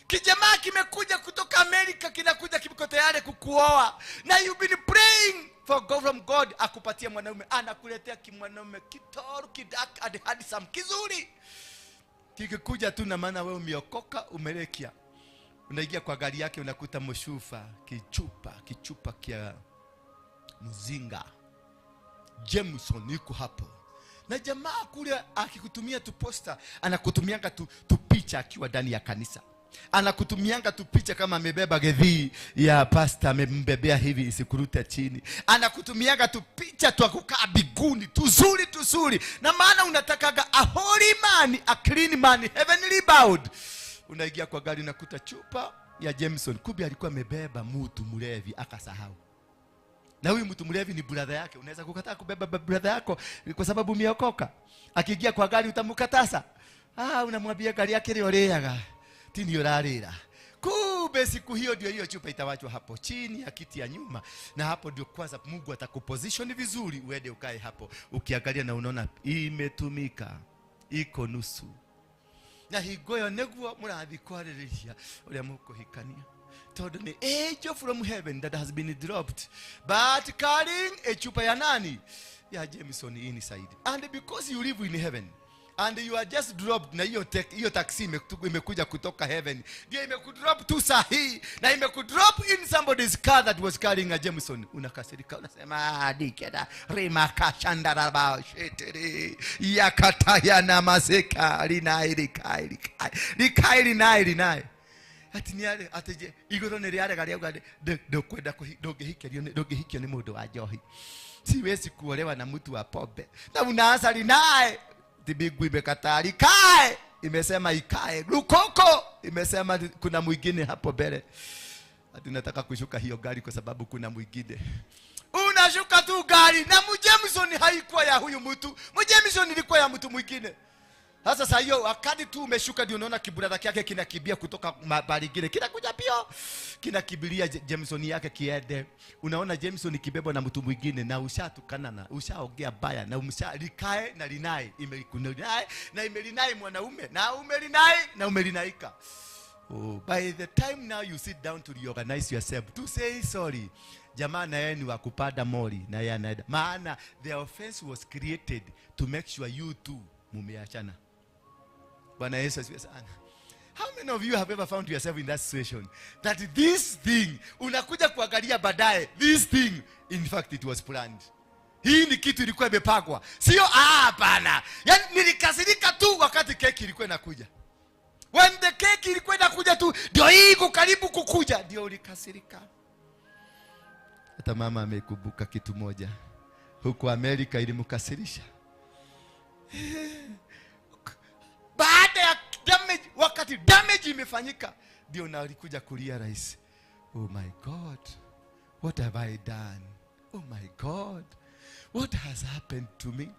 Kijamaa kimekuja kutoka Amerika, kinakuja kiko tayari kukuoa, na you've been praying for God from God akupatie mwanaume, anakuletea kimwanaume kitoro, kidark and handsome, kizuri. Kikikuja tu na maana wewe umeokoka, umerekia, unaingia kwa gari yake, unakuta mshufa, kichupa kia mzinga Jameson yuko hapo. Na jamaa kule akikutumia tu posta, anakutumianga tu picha akiwa ndani ya kanisa. Anakutumianga tu picha kama amebeba gedhi ya pasta, amembebea hivi isikurute chini. Anakutumianga tu picha tu akukaa biguni tuzuri tuzuri. Na maana unatakaga a holy man, a clean man, heavenly bound. Unaingia kwa gari unakuta chupa ya Jameson. Kumbe alikuwa amebeba mtu mlevi akasahau. Na huyu mtu mlevi ni brother yake. Unaweza kukataa kubeba brother yako kwa sababu umeokoka. Akiingia kwa gari utamkatasa. Unamwambia gari yake leo leaga. Tini urarira. Kumbe siku hiyo ndio hiyo chupa itawachwa hapo chini ya kiti ya nyuma. Na hapo ndio kwanza Mungu atakuposition vizuri uende ukae hapo. Ukiangalia na unaona imetumika. Iko nusu. Na higoyo neguo murathi kwarĩrĩria ũrĩa mũkũhikania. Tondu ni angel from heaven that has been dropped, but carrying a chupa ya nani? Ya Jameson inside. And because you live in heaven and you are just dropped, na hiyo taxi imekuja kutoka heaven, ndio imekudrop tu sahi, na imekudrop in somebody's car that was carrying a Jameson. Unakasirika, unasema dikeda rimakashandaraba shetere yakataya na maseka linai likai likai likai linai linai. Ati ni ale ati igoro ni riarega riauga ndukwenda ndungihikio ni mundu wa njohi. Siwezi kuolewa na mtu wa pombe. Na unaanza linae mbingu imekataa likae, imesema ikae. Rukoko imesema kuna mwingine hapo mbele. Ati nataka kushuka hiyo gari kwa sababu kuna mwingine. Unashuka tu gari na Jameson haikuwa ya huyu mtu. Jameson ilikuwa ya mtu mwingine. Sasa saa hiyo wakati tu umeshuka ndio unaona kibrother yake kinakibia kutoka mbali ingine. Kinakuja pio. Kinakibilia Jameson yake kiende. Unaona Jameson ikibebwa na mtu mwingine na ushatukana na ushaongea baya na umshalikae na linai imelinai na imelinai mwanaume na umelinai na umelinaika. Oh, by the time now you sit down to reorganize yourself to say sorry. Jamaa na yeye ni wa kupanda mori na yeye anaenda. Maana the offense was created to make sure you two mumeachana. Bwana Yesu asifiwe sana. How many of you have ever found yourself in that situation? That this thing, unakuja kuangalia baadaye, this thing, in fact it was planned. Hii ni kitu ilikuwa imepangwa. Sio hapana. Yaani nilikasirika tu wakati keki ilikuwa inakuja. When the cake ilikuwa inakuja tu, ndio hii iko karibu kukuja, ndio ulikasirika. Hata mama amekumbuka kitu moja. Huko Amerika ilimkasirisha. Baada ya damage, wakati damage imefanyika, ndio nalikuja kulia rais. Oh my God, what have I done? Oh my God, what has happened to me?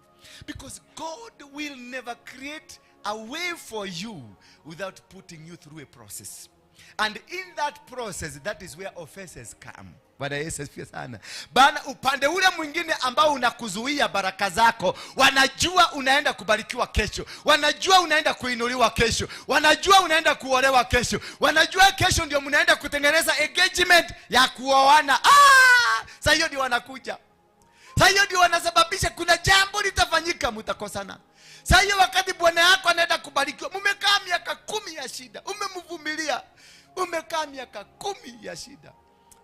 Because God will never create a way for you without putting you through a process. And in that process, that is where offenses come. Bwana Yesu asifiwe sana. Bana upande ule mwingine ambao unakuzuia baraka zako, wanajua unaenda kubarikiwa kesho, wanajua unaenda kuinuliwa kesho, wanajua unaenda kuolewa kesho, wanajua kesho ndio mnaenda kutengeneza engagement ya kuoana. Sasa hiyo ndio wanakuja. Sasa hiyo ndio wanasababisha kuna jambo litafanyika, mtakosana. Sasa hiyo wakati bwana yako anaenda kubarikiwa, mmekaa miaka 10 ya shida, umemvumilia, umekaa miaka 10 ya shida.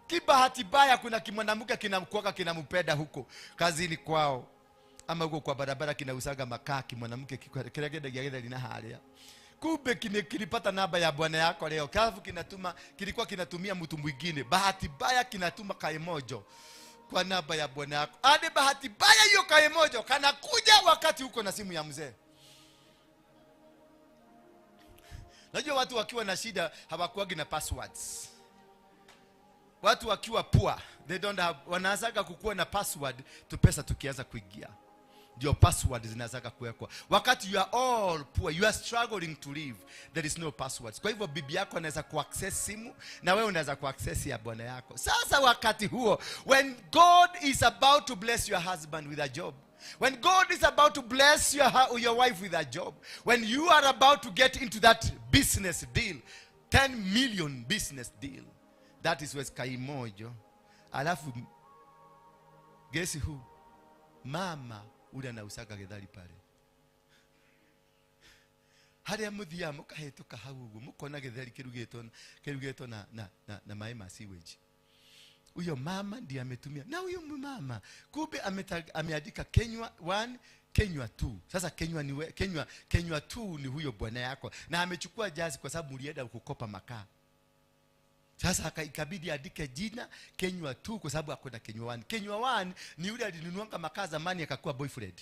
Kibahati baya kuna kimwanamke kinamkuaka kinampenda huko kazini kwao ama huko kwa barabara kinausaga makaa, kimwanamke kile lina halia. Kumbe kilipata namba ya bwana yako leo. Kafu kinatuma, kilikuwa kinatumia mtu mwingine. Bahati baya kinatuma kaemojo kwa namba ya bwana yako. Ade bahati baya hiyo kaemojo kanakuja wakati huko na simu ya mzee. Najua watu wakiwa na shida hawakuagi na passwords. Watu wakiwa poor, they don't have, wanaanzaga kukuwa na password tu pesa tukianza kuingia. Ndio password zinaanzaga kuwekwa. Wakati you are all poor, you are struggling to live, there is no passwords. Kwa hivyo bibi yako anaweza kuaccess simu na wewe unaweza kuaccess ya bwana yako. Sasa wakati huo, when God is about to bless your husband with a job, when God is about to bless your wife with a job, when you are about to get into that business deal, 10 million business deal, that is with kaimojo. Alafu guess who? Mama ule anausaga gethari pale. Haria muthia mukahituka hau uguo mukona gethari kirugetwo na maĩ ma sewage. Huyo mama ndiye ametumia. Na huyo mama kumbe ameandika Kenywa 1, Kenywa 2. Sasa Kenywa ni we, Kenywa, Kenywa 2 ni huyo bwana yako. Na amechukua jazi kwa sababu mlienda kukopa makaa. Sasa ikabidi andike jina Kenywa 2 kwa sababu hakuna Kenywa 1. Kenywa 1 ni yule alinunuanga makaa zamani akakuwa boyfriend.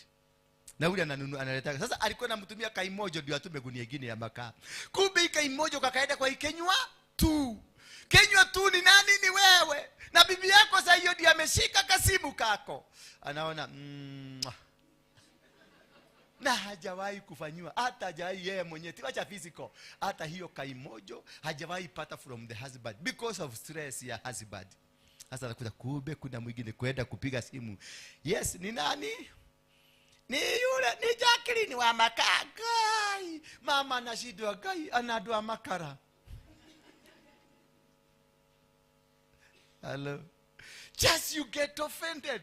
Na yule ananunua analeta. Sasa alikuwa anamtumia kaimojo ndio atume gunia nyingine ya makaa. Kumbe kaimojo kakaenda kwa Kenywa 2. Kenywa 2 ni nani? Ni wewe. Na bibi yako sasa hiyo ndiye ameshika kasimu kako. Anaona na hajawahi kufanyiwa, hata hajawahi yeye mwenyewe, tiwacha physical, hata hiyo kaimojo hajawahi pata from the husband because of stress ya husband. Sasa anakuta kumbe kuna mwingine kwenda kupiga simu. Yes, ni nani? Ni yule, ni Jacqueline wa makaa. Gai, mama anashindwa, gai anadwa makara. Hello. Just you get offended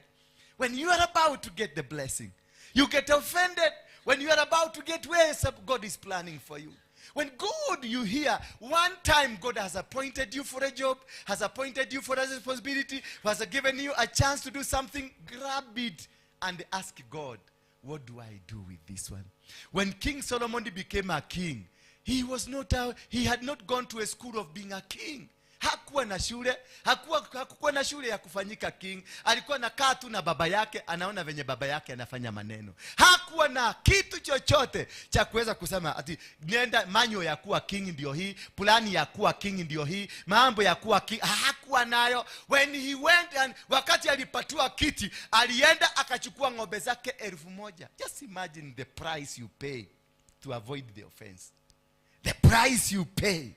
when you are about to get the blessing. You get offended when you are about to get where God is planning for you. When God, you hear, one time God has appointed you for a job, has appointed you for a responsibility, has given you a chance to do something, grab it and ask God, what do I do with this one? When King Solomon became a king, he was not a, he had not gone to a school of being a king. Hakuwa na shule, hakuwa na shule ya kufanyika king. Alikuwa anakaa tu na baba yake, anaona venye baba yake anafanya maneno. Hakuwa na kitu chochote cha kuweza kusema ati nenda manyo ya kuwa king ndio hii, plani ya kuwa king ndio hii, mambo ya kuwa king hakuwa nayo. When he went and wakati alipatiwa kiti, alienda akachukua ng'ombe zake 1000. Just imagine the price you pay to avoid the offense. The price you pay.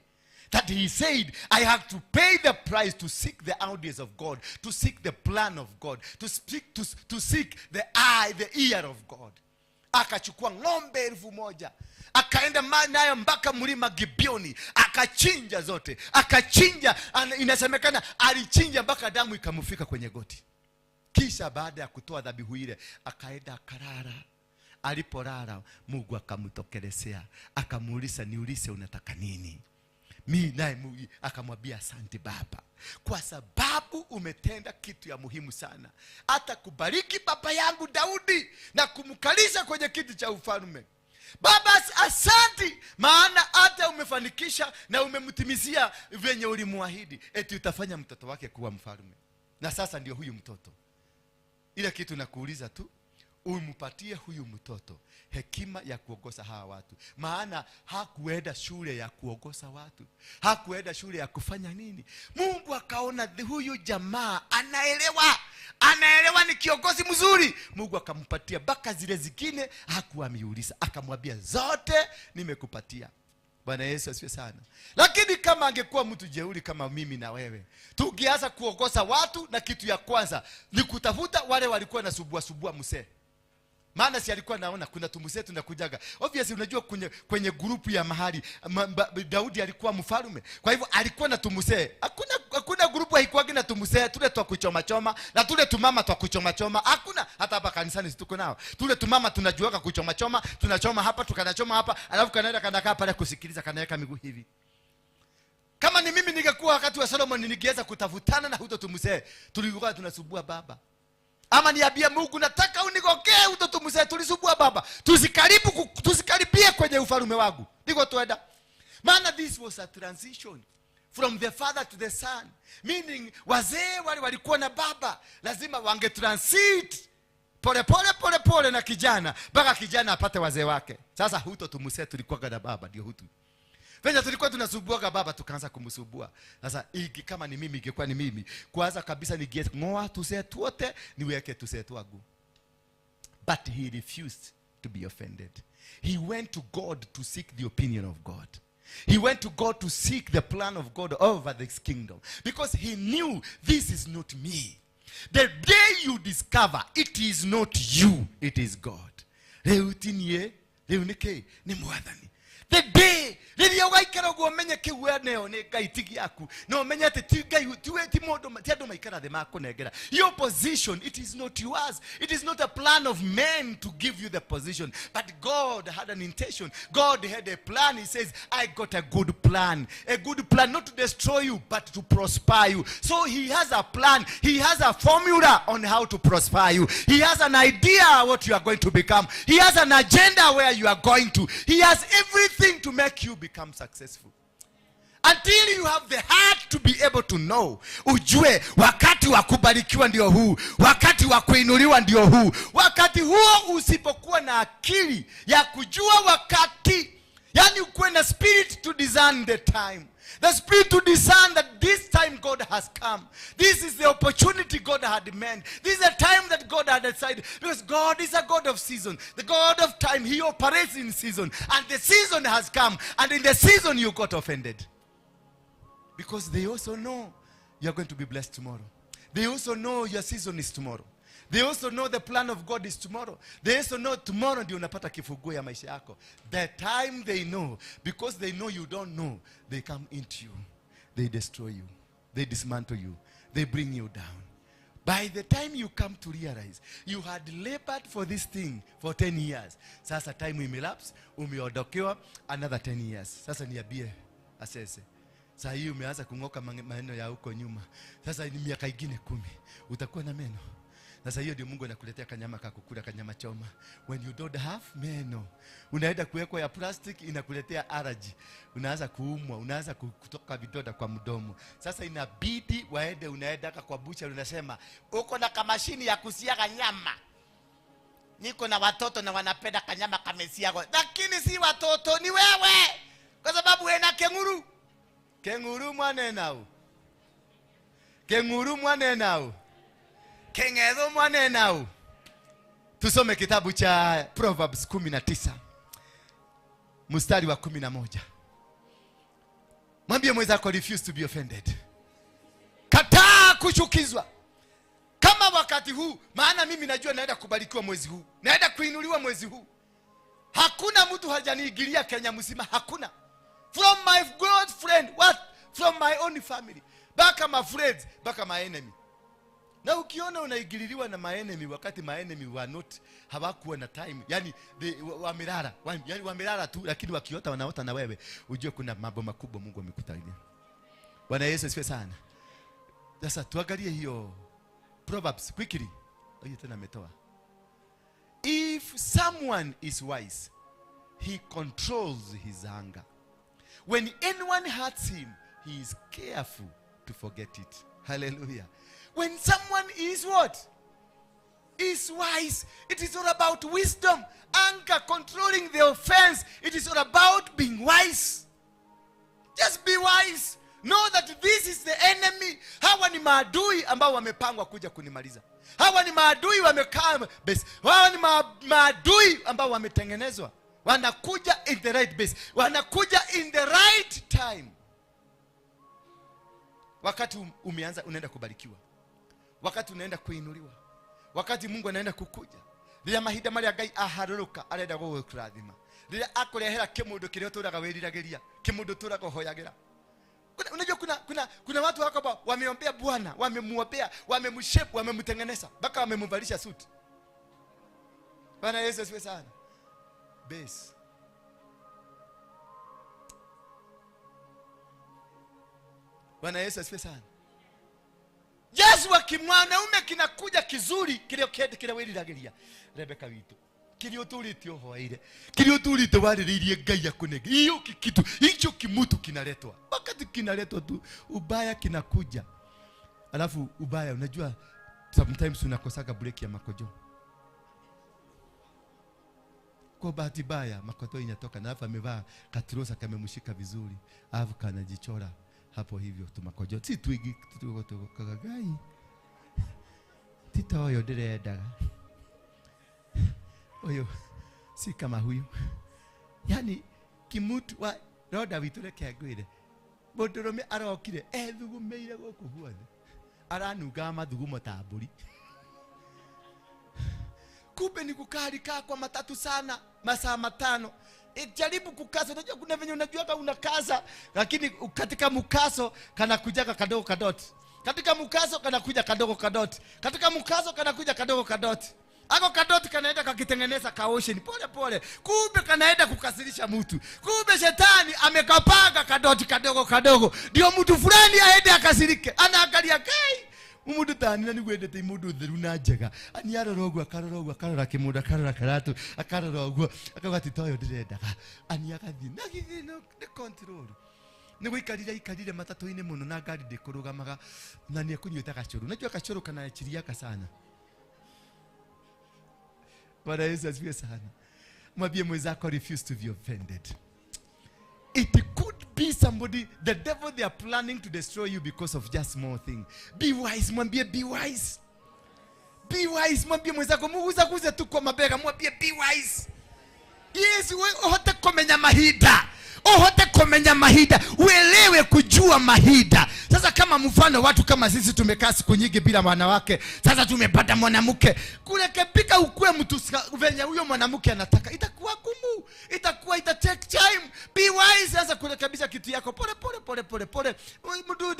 That he said, I have to pay the price to seek the audience of God, to seek the plan of God, to speak, to seek the eye, the ear of God. Akachukua ng'ombe 1000, akaenda nayo mpaka mlima Gibeoni, akachinja zote, akachinja. Inasemekana alichinja mpaka damu ikamfika kwenye goti. Kisha baada ya kutoa dhabihu ile, akaenda akarara. Alipolala, Mungu akamtokelezea, akamuuliza, niulize unataka nini? Mi naye akamwambia, asante baba, kwa sababu umetenda kitu ya muhimu sana, hata kubariki baba yangu Daudi na kumkalisha kwenye kiti cha ufalme. Baba asante, maana hata umefanikisha na umemtimizia venye ulimuahidi, eti utafanya mtoto wake kuwa mfalme. Na sasa ndio huyu mtoto. Ile kitu nakuuliza tu, umpatie huyu mtoto hekima ya kuongoza hawa watu. Maana hakuenda shule ya kuongoza watu, hakuenda shule ya kufanya nini. Mungu akaona huyu jamaa anaelewa, anaelewa ni kiongozi mzuri. Mungu akampatia mpaka zile zingine hakuamiuliza, akamwambia zote nimekupatia. Bwana Yesu asifiwe sana. Lakini kama angekuwa mtu jeuri kama mimi na wewe, tungeanza kuongoza watu, na kitu ya kwanza ni kutafuta wale walikuwa na subua subua msee. Maana si alikuwa naona kuna tumuse tunakujaga. Obviously unajua kwenye grupu ya mahali Daudi alikuwa mfalme. Kwa hivyo alikuwa na tumuse. Hakuna grupu haikuwagi na tumuse, tule twa kuchoma choma na tule tumama twa kuchoma choma. Hakuna, hata hapa kanisani tuko nao. Tule tumama tunajuaga kuchoma choma, tunachoma hapa, tukanachoma hapa, alafu kanaenda kanakaa pale kusikiliza, kanaweka miguu hivi. Kama ni mimi ningekuwa wakati wa Solomon ningeweza kutafutana na huto tumuse. Tulikuwa tunasubua baba. Ama niambie Mungu nataka unigokee huto tumuse, tulisubua baba. Tusikaribie kwenye ufalme wangu. Ndiko tuenda. Maana this was a transition from the father to the son. Meaning wazee wale walikuwa na baba lazima wange transit pole pole pole pole na kijana mpaka kijana apate wazee wake. Sasa huto tumuse tulikuwa na baba ndio hutu. Venye tulikuwa tunasubuaga baba tukaanza kumsubua. Sasa kama ni mimi, ingekuwa ni mimi. Kwanza kabisa ningeoa tusee tuote, niweke tusee twangu. But he refused to be offended. He went to God to seek the opinion of God. He went to God to seek the plan of God over this kingdom. Because he knew this is not me. The day you discover it is not you, it is God. Rĩu ti niĩ, rĩu nĩ kĩ? Nĩ Mwathani. The day rĩrĩa ũgaikara ũguo ũmenye kĩu we neo nĩ Ngai ti gĩaku, na ũmenye atĩ ti Ngai, ti we, ti mũndũ, ti andũ maikara thĩ makũnengera. Your position, it is not yours. It is not a plan of men to give you the position. But God had an intention. God had a plan. He says, I got a good plan. A good plan not to destroy you, but to prosper you. So he has a plan. He has a formula on how to prosper you. He has an idea what you are going to become. He has an agenda where you are going to. He has everything to make you become successful. Until you have the heart to be able to know. Ujue wakati wa kubarikiwa ndio huu, wakati wa kuinuliwa ndio huu. Wakati huo usipokuwa na akili ya kujua wakati, yani ukuwe na spirit to discern the time. The spirit to discern that this time God has come. This is the opportunity God had meant. This is the time that God had decided. Because God is a God of season. The God of time. He operates in season. And the season has come. And in the season you got offended. Because they also know you are going to be blessed tomorrow. They also know your season is tomorrow. They also know the plan of God is tomorrow. They also know tomorrow ndio unapata kifunguo ya maisha yako. The time they know, because they know you don't know, they come into you. They destroy you. They dismantle you. They bring you down. By the time you come to realize, you had labored for this thing for 10 years. Sasa time imelapse, umeondokewa another 10 years. Sasa niambie asese. Saa hii umeanza kung'oka maneno ya huko nyuma. Sasa ni miaka ingine 10. Utakuwa na meno. Sasa hiyo ndio Mungu anakuletea kanyama ka kukula, kanyama choma. When you don't have meno, unaenda kuwekwa ya plastic, inakuletea allergy. Unaanza kuumwa, unaanza kutoka vidonda kwa mdomo. Sasa inabidi waende, unaenda kwa bucha, unasema uko na kamashini ya kusiaga nyama. Niko na watoto na wanapenda kanyama kamesiaga. Lakini si watoto, ni wewe. Kwa sababu wewe na kenguru. Kenguru mwanenao. Kenguru mwanenao. Kengezo mwanenao. Tusome kitabu cha Proverbs 19 mstari wa 11. Mwambie mwenzako, refuse to be offended. Kataa kuchukizwa. Kama wakati huu, maana mimi najua naenda kubarikiwa mwezi huu. Naenda kuinuliwa mwezi huu. Hakuna mtu hajaniingilia Kenya mzima, hakuna. From my good friend, what? From my own family. Baka my friends, baka my enemy. Na ukiona unaingililiwa na my enemy wakati my enemy were not, hawakuwa na time. Yani wamelala, yani wamelala tu, lakini wakiota wanaota na wewe. Ujue kuna mambo makubwa Mungu amekutania. Bwana Yesu asifiwe sana. Sasa tuangalie hiyo Proverbs quickly. Hiyo tena ametoa. If someone is wise, he controls his anger. When anyone hurts him, he is careful to forget it. Hallelujah. When someone is what? Is wise. It is all about wisdom. Anger, controlling the offense. It is all about being wise. Just be wise. Know that this is the enemy. Hawa ni maadui ambao wamepangwa kuja kunimaliza. Hawa ni maadui wamekaa base. Hawa ni maadui ambao wametengenezwa. Wanakuja in the right base. Wanakuja in the right time. Wakati umeanza unaenda kubarikiwa. Wakati unaenda kuinuliwa. Wakati Mungu anaenda kukuja. Rĩrĩa mahinda marĩa Ngai aharũrũka arenda gũgũkũrathima. Rĩrĩa akũrehera kĩmũndũ kĩrĩa ũtũraga wĩriragĩria, kĩmũndũ ũtũraga ũhoyagĩra. Unajua kuna watu wako hapa wameombea Bwana, wamemuombea, wamemshape, wamemtengeneza, mpaka wamemvalisha suit. Bwana Yesu asifiwe sana. Base. Bwana Yesu asifiwe sana. Yesu wa kimwanaume kinakuja kizuri kile kile wĩriragĩria. Rebeka witũ. Kile ũtũrĩte ũhoeire. Kile ũtũrĩte warĩrĩirie Ngai akũnenge. Hiyo kitu, hicho kimutu kinaletwa. Wakati kinaletwa tu ubaya kinakuja. Alafu ubaya unajua sometimes unakosaga break ya makojo. Kwa bahati mbaya makoto inatoka na alafu amevaa katrosa kamemshika vizuri. Alafu kanajichora hapo hivyo tumakojo. Si twigi tukagai. Tita oyo ndirendaga. Oyo si kama huyu. Yani kimutu wa roda witu reke ngwire. Mũndũrũme arokire ethugumeire gũkũ guothe. Aranungaga mathugumo ta mbũri. Kumbe ni kukaa kwa matatu sana masaa 5. Jaribu kukaza. Unajua kuna venye unajua kama unakaza, lakini katika mkazo kana kujaga kadogo kadoti. Katika mkazo kana kuja kadogo kadoti. Katika mkazo kana kuja kadogo kadoti. Ako kadoti kanaenda kakitengeneza ka ocean pole pole. Kumbe kanaenda kukasirisha mtu. Kumbe shetani amekapanga kadoti kadogo kadogo. Ndio mtu fulani aende akasirike. Anaangalia kai. Umundu tani na nigwendete imundu theru na njega. Ani arora ũguo akarora ũguo akarora kĩmũndũ akarora karatu akarora ũguo akauga ti toyo ndirendaga. Ani agathiĩ na githĩ no nĩ control. Nĩ gũikarire ikarire matatũ-inĩ mũno na ngari ndĩkũrũgamaga na nĩ ekũnyuĩte gacũrũ. Unajua gacũrũ kanachiriaka sana. Bwana Yesu asifiwe sana. Mwambie mwenzako refuse to be offended. It could be somebody, the devil, they are planning to destroy you because of just small thing. Be wise, mwambie be wise. Be wise, mwambie mwenzako muguzaguze tu kwa mabega, mwambie be wise. Yes, uhote kumenya mahinda. Uhote kumenya mahinda, uelewe kujua mahinda. Sasa kama mfano watu kama sisi tumekaa siku nyingi bila wanawake, sasa tumepata mwanamke. Kurekebika ukue mtu venye huyo mwanamke anataka, itakuwa gumu, itakuwa ita take time. Be wise, sasa kurekebisha kitu yako pole pole pole pole pole. Mtu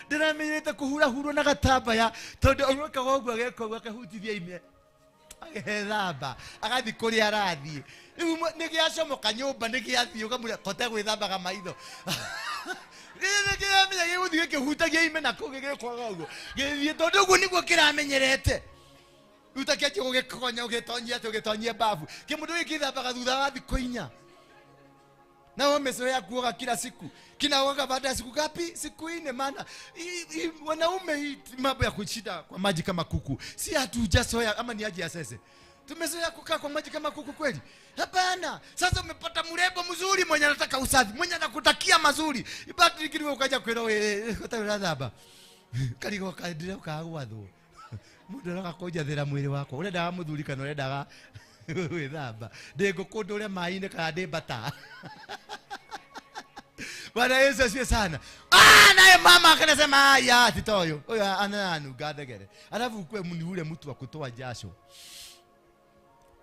ndiramenyerete kuhura huro na gatamba ya tondu uroka woguo ageka uguo akahutithia ime. Agethamba agathi kuria arathi riu nigiacomoka nyumba nigiathii ukamwira kote gwithambaga maitho. Gĩkĩramenya gĩgũthiĩ gĩkĩhutagia ime na kũu gĩgĩkwaga ũguo gĩthiĩ tondũ ũguo nĩguo kĩramenyerete. Rĩu ta kĩanjie gũgĩkonya ũgĩtonyia atĩ ũgĩtonyie bafu kĩmũndũ gĩkĩ gĩthambaga thutha wa thikũ 4. Na wamezoea kuoga kila siku. Kinaoga baada ya siku ngapi? Siku 4. Maana wanaume hii mambo ya kushinda kwa maji kama kuku. Si hatujazoea ama ni aje ya sese. Tumezoea kukaa kwa maji kama kuku kweli? Hapana. Sasa umepata mrembo mzuri mwenye anataka usafi, mwenye anakutakia mazuri. Ibaki kile ukaja kwera wewe utarada Karigo kaendire ukagwathwo. Mundu arakakunjathira mwiri wakwa. Urendaga muthuri kana urendaga gwithamba. Ndi ngũkũ ndũre maĩ-inĩ kana ndi mbata. Bwana Yesu asifiwe sana. Naye mama akasema haya titoyo. Huyo ananunga thegere. Alafu ukue ni ule mtu wa kutoa jasho.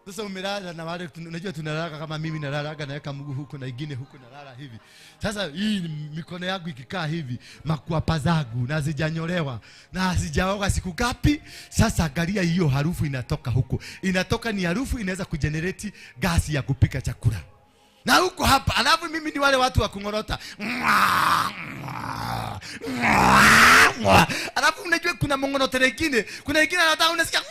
Sasa umelala na wale unajua tunalala kama mimi nalalaga naweka mguu huko na ingine huko nalala hivi. Sasa hii mikono yangu ikikaa hivi makwapa zangu na sijanyolewa na sijaoga siku ngapi? Sasa angalia hiyo harufu inatoka huko. Inatoka ni harufu inaweza kugenerate gasi ya kupika chakula. Na huko hapa alafu mimi ni wale watu wa kungorota. Alafu unajua kuna mongoroto nyingine, kuna nyingine anataka unasikia.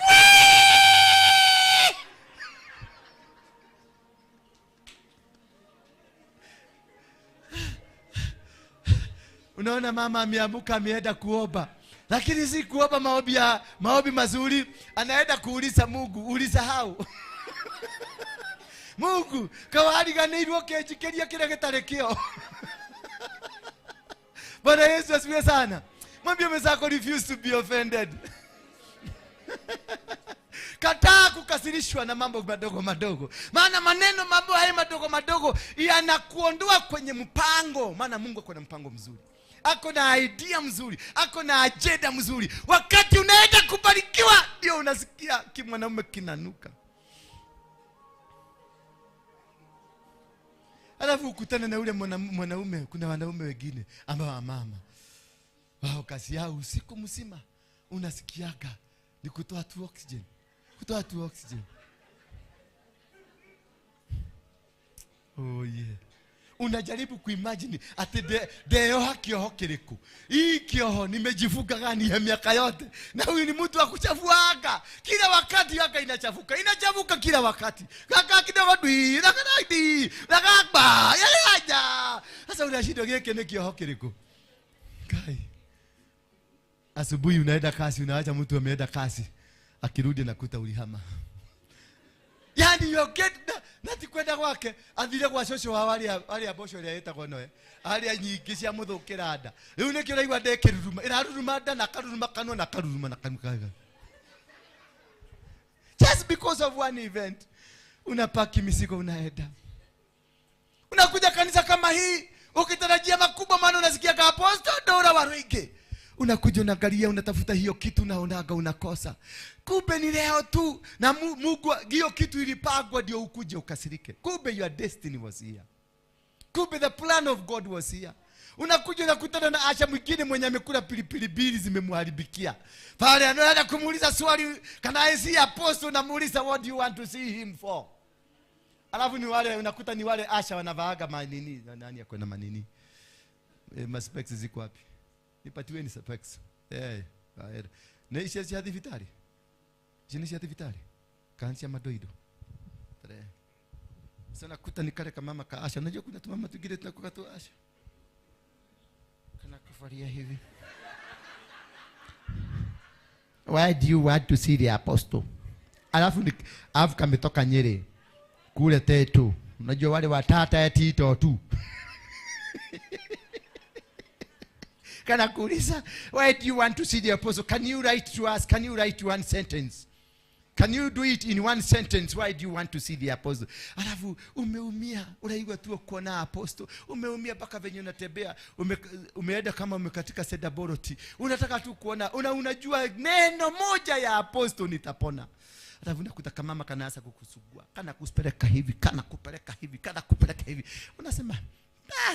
Unaona mama ameamka ameenda kuomba. Lakini si kuomba maombi ya maombi mazuri, anaenda kuuliza Mungu, ulisahau. Mungu, kawariganĩirwo kĩnjikĩria kĩrĩa gĩtarĩ kĩo. Bwana Yesu asifiwe sana. Mwambie mwenzako refuse to be offended. Kataa kukasirishwa na mambo madogo madogo. Maana maneno mambo haya madogo madogo yanakuondoa kwenye mpango. Maana Mungu ako na mpango mzuri. Ako na idea mzuri, ako na agenda mzuri. Wakati unaenda kubarikiwa ndio unasikia kimwanaume kinanuka. Alafu ukutane na yule mwanaume, kuna wanaume wengine ambao mama wao kazi yao usiku mzima unasikiaga ni kutoa tu oxygen. Kutoa tu oxygen. Oh yeah. Unajaribu kuimagine ati ndeoha kioho kiriku. Hii kioho nimejifunga gani ya miaka yote. Na huyu ni mtu wa kuchafuaga. Kila wakati yaka inachafuka. Inachafuka kila wakati. Kaka kidogo dui, nakadai, nakaba, yalaja. Sasa unashindwa geke ni kioho kiriku. Kai. Asubuhi unaenda kasi, unaacha mtu ameenda kasi. Akirudi nakuta ulihama. Yani you get Na ti kwenda gwake, athire gwa cũcũ wao arĩa mboco ĩrĩa ĩtagwo noe arĩa nyingĩ cia mũthũkĩra nda. Rĩu nĩkĩo ũraigua nda ĩkĩruruma, ĩraruruma nda na karuruma kanua na karuruma na kanua. Just because of one event, unapaki mizigo unaenda. Unakuja kanisa kama hii ukitarajia makubwa, maana unasikia ka apostle Ndura Waruinge. Unakuja unaangalia, unatafuta hiyo kitu, unaonaga unakosa. Kumbe ni leo tu na Mungu hiyo kitu ilipangwa ndio ukuje ukasirike. Kumbe your destiny was here. Kumbe the plan of God was here. Unakuja unakutana na Asha mwingine mwenye amekula pilipili mbili zimemharibikia. Pale anaenda kumuuliza swali, can I see apostle? Unamuuliza, what do you want to see him for? Alafu ni wale unakuta ni wale Asha wanavaaga manini, nani yako na manini? Maspecs ziko wapi? Nipatiweni specs. Na ishi cia thibitari. Ici nĩ cia thibitarĩ? Kana cia madoido? Tere. Sasa nakuta ni kale kamama ka Asha. Unajua kuna tumama twingine tunakuwa tu Asha. Kana kuvalia hivi. Why do you want to see the apostle? Alafu kametoka Nyeri kule Tetu. Unajua wale watata eti tu. Kana kuuliza, why do you want to see the apostle? Can you write to us? Can you write one sentence? Can you do it in one sentence? Why do you want to see the apostle? Alafu umeumia, unaigwa tu kuona apostle. Umeumia mpaka venye unatembea, umeenda kama umekatika sedaboroti. Unataka tu kuona, unajua neno moja ya apostle nitapona. Alafu unakuta kama mama kanaanza kukusugua, kana kupeleka hivi, kana kupeleka hivi, kana kupeleka hivi. Unasema,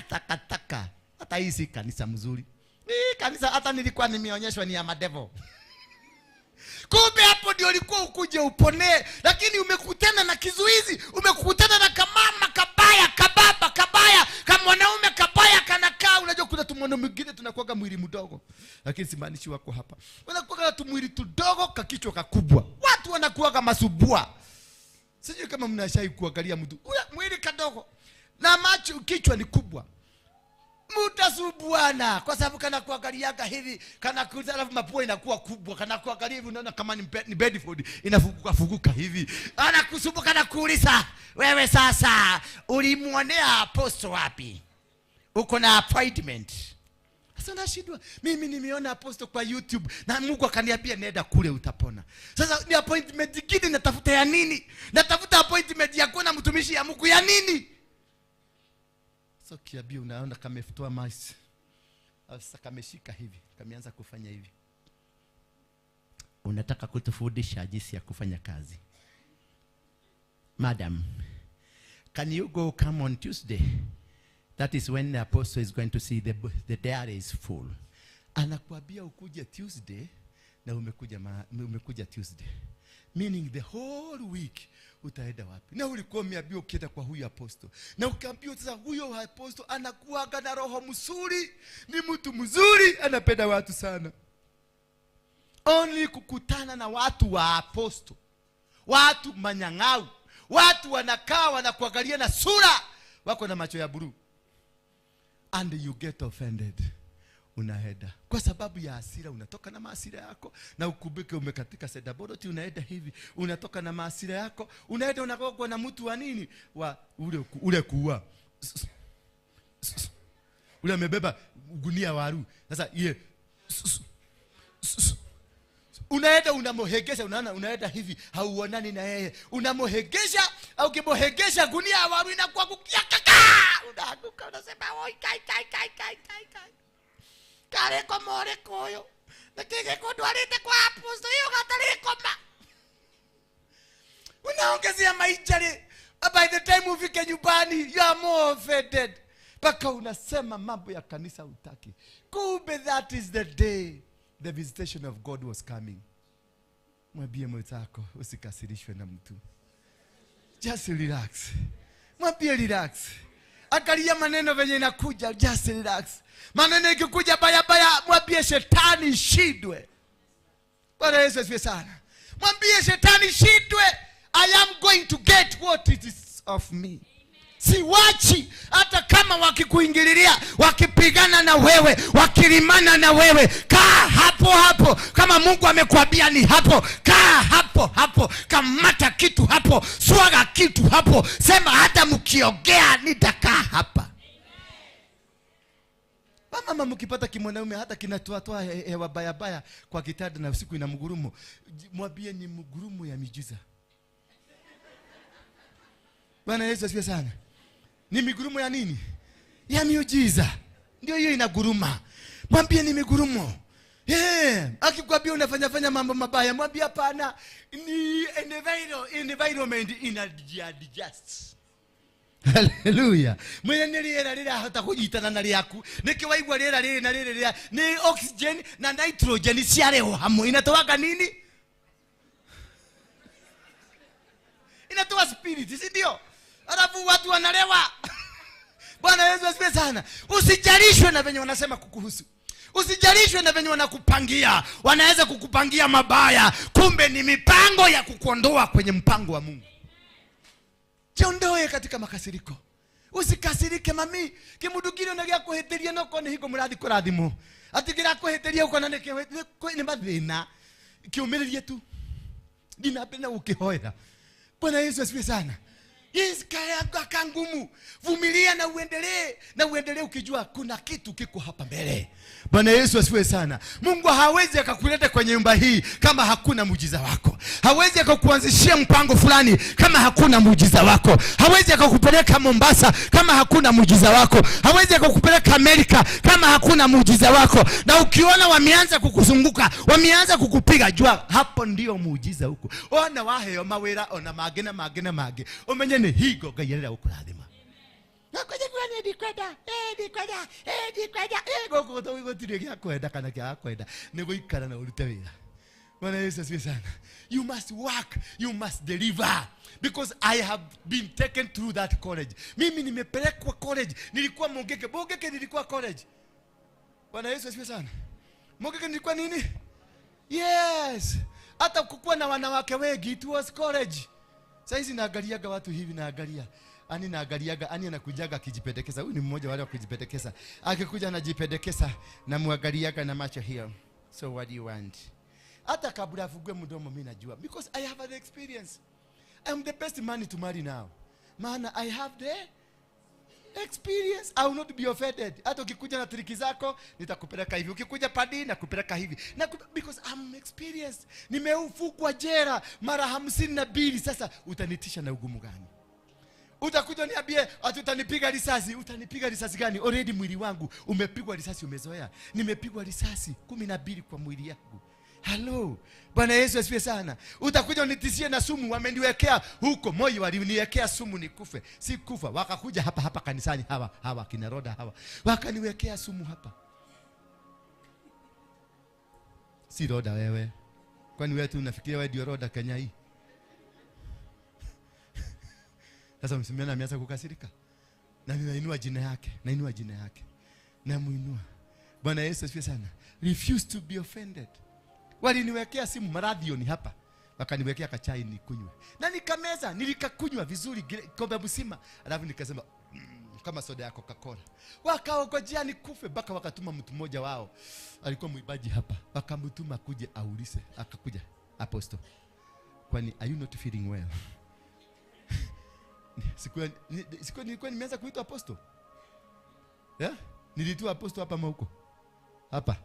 takataka. Hata hii si kanisa mzuri. Hii kanisa hata nilikuwa nimeonyeshwa ni ya madevo. Kumbe hapo ndio ulikuwa ukuje uponee, lakini umekutana na kizuizi, umekutana na kamama kabaya, kababa kabaya, kama mwanaume kabaya kanakaa. Unajua kuna tumwanaume mwingine tunakuwa mwili mdogo, lakini simaanishi wako hapa. Wanakuwa tumwili tudogo kakichwa kakubwa. Watu wanakuwa kama subua. Sijui kama mnashai kuangalia mtu mwili kadogo na macho kichwa ni kubwa. Mtasubuana kwa sababu kana kuangaliaga hivi, kana kuza, alafu mapua inakuwa kubwa, kana kuangalia hivi unaona kama ni Bedford inafuguka fuguka hivi. Anakusubuka kana kuuliza, wewe sasa ulimuonea apostle wapi? Uko na appointment? Sasa nashindwa. Mimi nimeona apostle kwa YouTube na Mungu akaniambia nenda kule utapona. Sasa ni appointment gani natafuta ya nini? Natafuta appointment ya kuona mtumishi ya Mungu ya nini? So kiabi unaona kamefutoa maji. Sasa kameshika hivi, kameanza kufanya hivi. Unataka kutufundisha jinsi ya kufanya kazi. Madam, can you go come on Tuesday? That is when the apostle is going to see the diary is full. Anakuambia ukuje Tuesday na umekuja Tuesday. Meaning the whole week utaenda wapi? Na ulikuwa umeambiwa ukienda kwa huyu apostle. Na ukaambiwa sasa huyo apostle anakuaga na roho mzuri, ni mtu mzuri, anapenda watu sana. Only kukutana na watu wa apostle, watu manyang'au, watu wanakaa wanakuangalia na sura, wako na macho ya blue. And you get offended. Unaenda kwa sababu ya hasira, unatoka na hasira yako, na ukumbuke umekatika sedaboroti, unaenda hivi, unatoka na hasira yako, unaenda unagongwa na mtu wa nini, wa ule kuua ule amebeba gunia waru. Sasa ye unaenda unamohegesha, unaona unaenda hivi, hauonani na yeye, unamohegesha au ukimohegesha gunia waru inakuangukia kaka, unaanguka, unasema oi kai kai kai kai kai kai. Kare komore koyo. Nakike kudwarite kwa apostle hiyo gatari koma. Unaongezea maijari. By the time ufike nyumbani you are more offended. Paka unasema mambo ya kanisa hutaki. Kumbe that is the day the visitation of God was coming. Mwambie mwenzako usikasirishwe na mtu. Just relax. Mwambie relax. Angalia maneno venye inakuja, just relax. Maneno ikikuja baya baya, mwambie shetani shindwe. Bwana Yesu asifiwe sana. Mwambie shetani shindwe. I am going to get what it is of me. Siwachi hata kama wakikuingililia, wakipigana na wewe, wakilimana na wewe, kaa hapo hapo. Kama Mungu amekwambia ni hapo, kaa hapo hapo, kamata kitu hapo, swaga kitu hapo, sema hata mkiongea nitakaa hapa. Mama mkipata kimwanaume hata kinatoa hewa baya baya kwa kitanda na usiku ina mgurumo, mwambie ni mgurumo ya miujiza. Bwana Yesu asifiwe sana. Ni migurumo ya nini? Ya miujiza. Ndio hiyo inaguruma. Mwambie ni migurumo. Akikwambia unafanya fanya mambo mabaya, mwambie hapana, ni environment ina adjust. Hallelujah. Mwene ni rĩera rĩrahota kũnyitana na rĩaku. Nĩkĩ waigua rĩera rĩrĩ na rĩrĩ rĩa ni oxygen na nitrogen ciarehwo hamwe inatoaga nini? Inatoa spirit, si ndio? Alafu watu wanalewa. Bwana Yesu asifiwe sana. Usijalishwe na venye wanasema kukuhusu. Usijalishwe na venye wanakupangia. Wanaweza kukupangia mabaya, kumbe ni mipango ya kukuondoa kwenye mpango wa Mungu. Jiondoe katika makasiriko. Usikasirike mami. Kimudugiro na gya kuhitiria no kone hiko murathi kurathimo. Atigira kuhitiria ukona ni mathina. Kiumiririe tu. Ndinapenda ukihoera. Bwana Yesu asifiwe sana. Yes, kaya ngumu. Vumilia na uendelee, na uendelee ukijua kuna kitu kiko hapa mbele. Bwana Yesu asifiwe sana. Mungu hawezi akakuleta kwenye nyumba hii kama hakuna muujiza wako. Hawezi akakuanzishia mpango fulani kama hakuna muujiza wako. Hawezi akakupeleka Mombasa kama hakuna muujiza wako. Hawezi akakupeleka Amerika kama hakuna muujiza wako. Na ukiona wameanza kukuzunguka, wameanza kukupiga, jua hapo ndio muujiza huko. Ona waheo mawira ona mage na mage na mage. Umenye ni higo Ngai arenda gukurathima. Gũkũ gũtirĩ gĩa kwenda kana kĩa kwenda, nĩ gũikara na ũrute wĩra. Bwana Yesu asifiwe sana. You must work, you must deliver, because I have been taken through that college. Mimi nimepelekwa college, nilikuwa Mungeke. Mungeke nilikuwa college. Bwana Yesu asifiwe sana. Mungeke nilikuwa nini? Yes. Hata kukuwa na wanawake wengi, it was college. Saizi naangaliaga watu hivi, naangalia. Ani naangaliaga, ani anakujaga akijipendekeza. Huyu ni mmoja wale wa kujipendekeza. Akikuja anajipendekeza na muangaliaga na macho hiyo. So what do you want? Hata kabla afungue mdomo mimi najua, because I have an experience. I'm the best man to marry now. Maana I have the experience. I will not be offended. Hata ukikuja na triki zako nitakupeleka hivi. Ukikuja padi nakupeleka hivi. Because I'm experienced. Nimeufukwa jera mara 52. Sasa utanitisha na ugumu gani? Utakuja niambie ati utanipiga risasi. Utanipiga risasi gani? Already mwili wangu umepigwa risasi, umezoea. Nimepigwa risasi 12 kwa mwili yangu. Hello. Bwana Yesu asifiwe sana. Utakuja unitishie na sumu wameniwekea huko moyo, waliniwekea sumu nikufe. Si kufa, wakakuja hapa hapa kanisani hawa hawa kina Roda hawa. Wakaniwekea sumu hapa. Si Roda wewe. Kwani wewe tu unafikiria wewe ndio Roda Kenya hii? Sasa msimiana ameanza kukasirika. Na ninainua jina yake, nainua jina yake. Namuinua. Bwana Yesu asifiwe sana. Refuse to be offended. Waliniwekea simu maradhioni hapa. Wakaniwekea kachai nikunywe. Na nikameza, nilikakunywa vizuri kombe mzima. Alafu nikasema kama soda ya Coca-Cola. Wakaongojea nikufe mpaka wakatuma mtu mmoja wao. Alikuwa mwimbaji hapa. Wakamtuma kuja aulize. Akakuja apostle. Kwani are you not feeling well? Siku nilikuwa nimeanza kuitwa apostle. Yeah? Nilitwa apostle hapa ama huko? Hapa.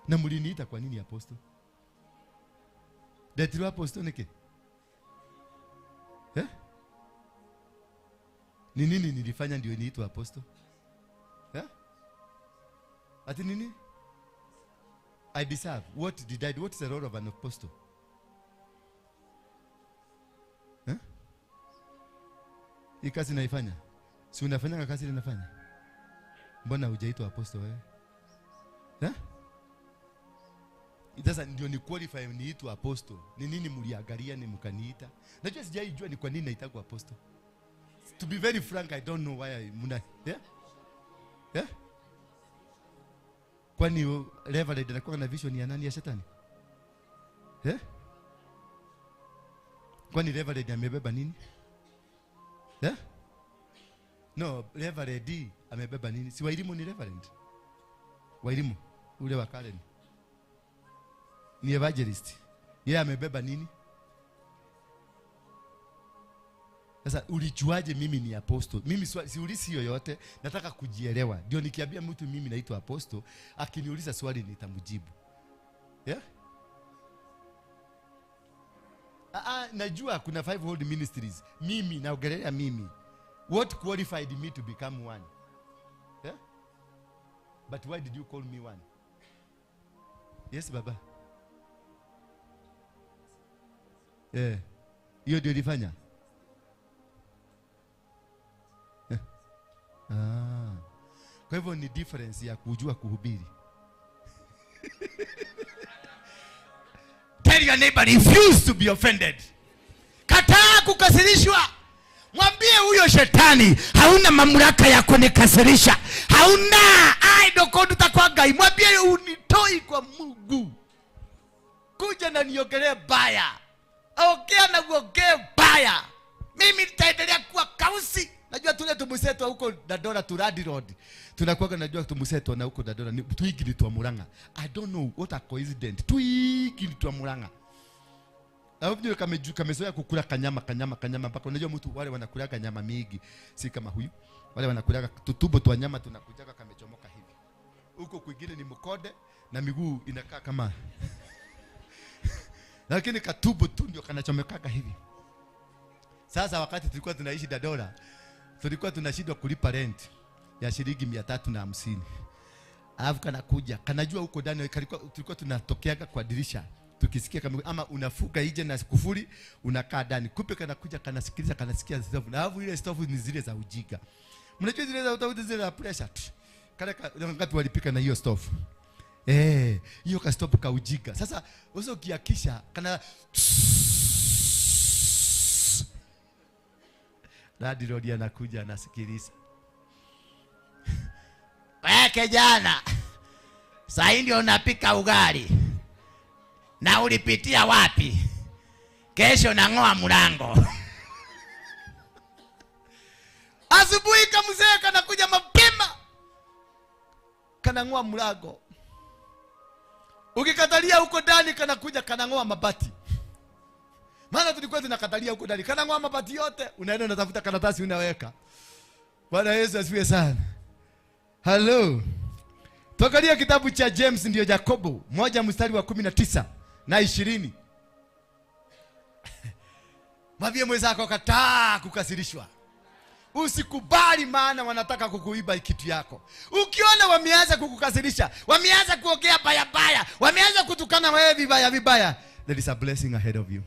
Na mliniita kwa nini apostle? Ndetirwo apostle niki? Ni nini nilifanya ndio niitwe apostle? Ati nini? I deserve. What did I do? What is the role of an apostle? Hii kazi naifanya. Si unafanya kazi ile nafanya? Mbona hujaitwa apostle wewe? Sasa ndio ni qualify niitwa apostle. Ni nini mliangalia ni mkaniita? Najua sijaijua ni kwa nini naitwa apostle. To be very frank, I don't know why I muna. Yeah? Yeah? Kwani Reverend anakuwa na vision ya nani, ya shetani? Yeah? Kwani Reverend amebeba nini? Yeah? No, Reverend amebeba nini? Si Wairimu ni Reverend? Wairimu ule wa Karen ni evangelist. Yeye amebeba nini? Sasa ulijuaje mimi ni apostle? Mimi siulisi yoyote, nataka kujielewa. Ndio nikiambia mtu mimi naitwa apostle, akiniuliza swali nitamjibu. Yeah? Najua kuna fivefold ministries. Mimi naongelea mimi. What qualified me to become one? Yeah? But why did you call me one? Yes, baba. Yeah. Hiyo ndio ilifanya. Yeah. Ah. Kwa hivyo ni difference ya kujua kuhubiri. Tell your neighbor, refuse to be offended. Kataa kukasirishwa. Mwambie huyo shetani, hauna mamlaka ya kunikasirisha. Hauna. Ai dokodu kwa Ngai. Mwambie unitoi kwa Mungu. Kuja na niongelee baya. Ongea na uongee baya. Mimi nitaendelea kuwa kausi. Najua tule tumusetwa huko Dandora Turadi Road. Tunakuwa najua tumusetwa na huko Dandora ni twigi ni twa Murang'a. I don't know what a coincidence. Twigi ni twa Murang'a. Na unajua kamezoea kukula kanyama kanyama kanyama mpaka unajua mtu wale wanakula kanyama mingi, si kama huyu. Wale wanakula tutumbo twa nyama tunakujaga kamechomoka hivi. Huko kwingine ni mkode na miguu inakaa kama lakini katubo tu ndio kanachomekaka hivi. Sasa wakati tulikuwa tunaishi Dandora, tulikuwa tunashindwa kulipa rent ya shilingi 350. Alafu kanakuja, kanajua huko ndani tulikuwa tunatokeaga kwa dirisha. Tukisikia kama ama unafuka nje na kufuri unakaa ndani. Kumbe kanakuja kanasikiliza, kanasikia stofu. Na alafu ile stofu ni zile za ujika. Mnajua zile za utafuti zile za pressure. Kale ngapi walipika na hiyo stofu? Hiyo ka stop ka ujika. Sasa wewe ukiakisha kana Dadi Rodi anakuja anasikiliza. Wewe kijana, sasa ndio unapika ugali. Na ulipitia wapi? Kesho nang'oa mlango. Asubuhi kamzee kanakuja mapema. Kanang'oa mlango. Ukikatalia huko ndani kanakuja kanang'oa mabati. Maana tulikuwa tunakatalia huko ndani, kanang'oa mabati yote, unaenda unatafuta karatasi unaweka. Bwana Yesu asifiwe sana. Hello. Tuangalie kitabu cha James ndio Yakobo 1 mstari wa 19 na 20. Mwambie mwenzako kataa kukasirishwa. Usikubali, maana wanataka kukuiba kitu yako. Ukiona wameanza kukukasirisha, wameanza kuongea baya baya, wameanza kutukana wewe vibaya vibaya, there is a blessing ahead of you.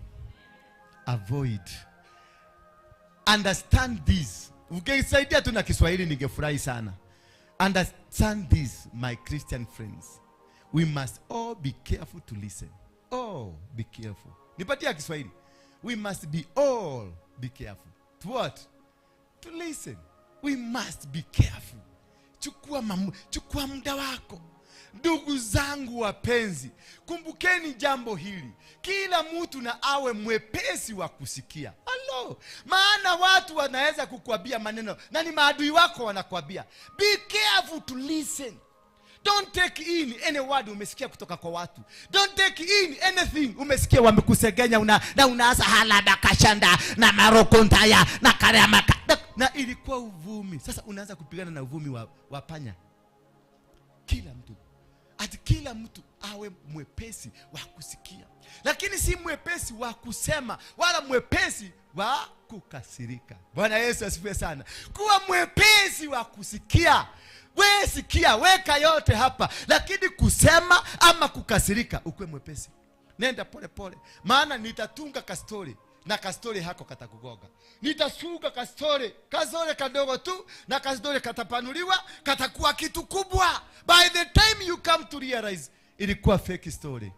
Avoid. Understand this. Ukisaidia tu na Kiswahili ningefurahi sana. Understand this, my Christian friends. We must all be careful to listen. Oh, be careful. Nipatia Kiswahili. We must be all be careful. To what? To listen. We must be careful. Chukua muda wako. Ndugu zangu wapenzi, kumbukeni jambo hili. Kila mtu na awe mwepesi wa kusikia. Hello. Maana watu wanaweza kukuambia maneno na ni maadui wako wanakuambia. Be careful to listen. Don't take in any word umesikia kutoka kwa watu. Don't take in anything umesikia wamekusegenya na unaanza halada kashanda na marokontaya na karamaka. Na ilikuwa uvumi. Sasa unaanza kupigana na uvumi wa panya. Kila mtu. Ati kila mtu awe mwepesi wa kusikia. Lakini si mwepesi wa kusema wala mwepesi wa kukasirika. Bwana Yesu asifiwe sana. Kuwa mwepesi wa kusikia. We sikia, weka yote hapa. Lakini kusema ama kukasirika, ukuwe mwepesi. Nenda pole pole. Maana nitatunga kastori na kastori hako katakugoga. Nitasuka kastori, kastori kadogo tu na kastori katapanuliwa, katakuwa kitu kubwa. By the time you come to realize ilikuwa fake story.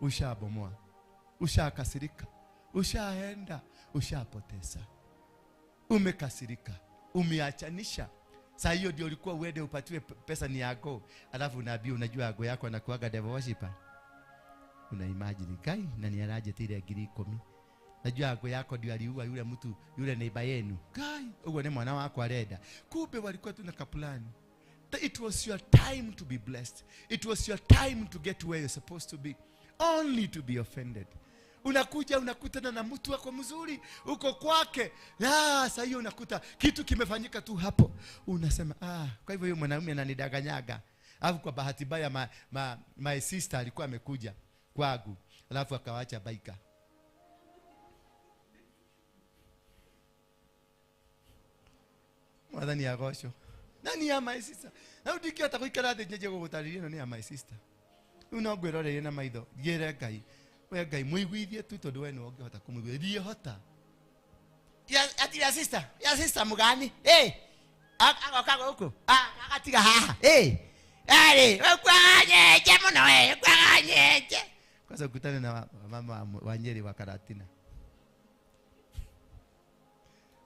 Ushabomoa, ushakasirika, ushaenda, ushapoteza. Umekasirika, umeachanisha. Saa hiyo ndio ulikuwa uende upatiwe pesa ni yako. Alafu unaambia unajua ago yako anakuaga devil worshiper. Una imagine kai na ni araje tile 10,000. Najua anko yako ndio aliua yule mtu, yule neighbor yenu. Kai, ugo ni mwana wako arenda. Kumbe walikuwa tu na kapulani. It was your time to be blessed. It was your time to get where you're supposed to be. Only to be offended. Unakuja unakutana na mtu wako mzuri, uko kwake. Sasa hiyo unakuta kitu kimefanyika tu hapo. Unasema, kwa hivyo huyo mwanaume ananidaganyaga. Alafu kwa bahati mbaya my sister alikuwa amekuja kwangu. Alafu akawaacha baika. Mwathani agocwo. Nani ya my sister? Na ndingĩhota gũikara thĩ nyenje gũgũtarĩria ĩno nĩ ya my sister. Rĩu no ngwĩroreire na maitho ngĩre Ngai, we Ngai mũiguithie tu tondũ we nĩwe ũngĩhota kũmũiguithia. Ndiĩhota. Ati ya sister mugani. Agoka gũkũ. Agatiga haha. Ari, kwa nyenje mũno kwa nyenje. Kwanza ukutane na mama wa Nyeri wa Karatina.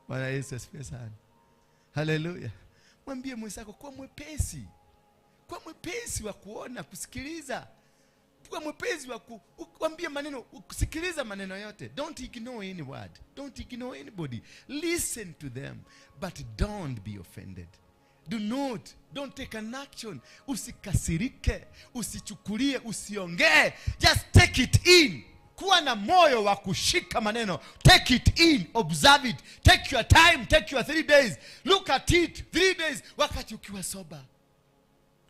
Bwana Yesu asifiwe sana. Haleluya. Mwambie mwenzako kuwa mwepesi. Kuwa mwepesi wa kuona, kusikiliza. Kuwa mwepesi wa kuambia maneno, kusikiliza maneno yote. Don't ignore any word. Don't ignore anybody. Listen to them, but don't be offended. Don't take an action. Usikasirike, usichukulie, usiongee. Just take it in. Kuwa na moyo wa kushika maneno. Take it in, observe it. Take your time, take your 3 days. Look at it, 3 days. Wakati ukiwa sober.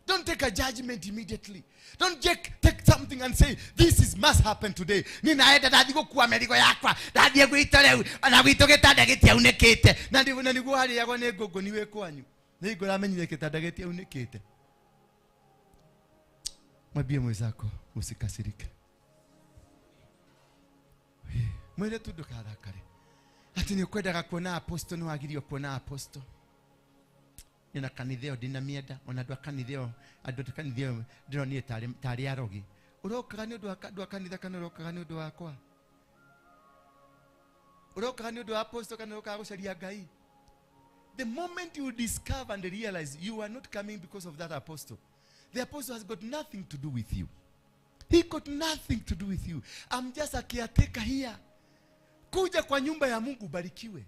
Don't take a judgment immediately. Don't take something and say, this is must happen today. Ninaenda ndathi gukua mĩrigo yakwa. Ndathiĩ gwitũ rĩu, ona gwitũ gĩtanda gĩtiaunĩkĩte. Na nĩguo harĩagwo nĩ ngũngũni wĩ kwanyu. Nĩ ngũramenyire gĩtanda gĩtiaunĩkĩte. Mwambie mwenzako usikasirike. Mwĩre tu ndũkarakare. Atĩ nĩ ũkwendaga kuona apostle, nĩ wagĩrĩirwo kuona apostle. Nina kanitha ĩyo ndinamĩenda, ona andũ a kanitha ĩyo, andũ a kanitha ĩyo ndĩronire tarĩ arogi. Ũrokaga nĩ ũndũ wa andũ a kanitha kana ũrokaga nĩ ũndũ wakwa? Ũrokaga nĩ ũndũ wa apostle kana ũrokaga gũcaria Ngai? The moment you discover and realize you are not coming because of that apostle, the apostle has got nothing to do with you. He got nothing to do with you. I'm just a caretaker here. Kuja kwa nyumba ya Mungu ubarikiwe.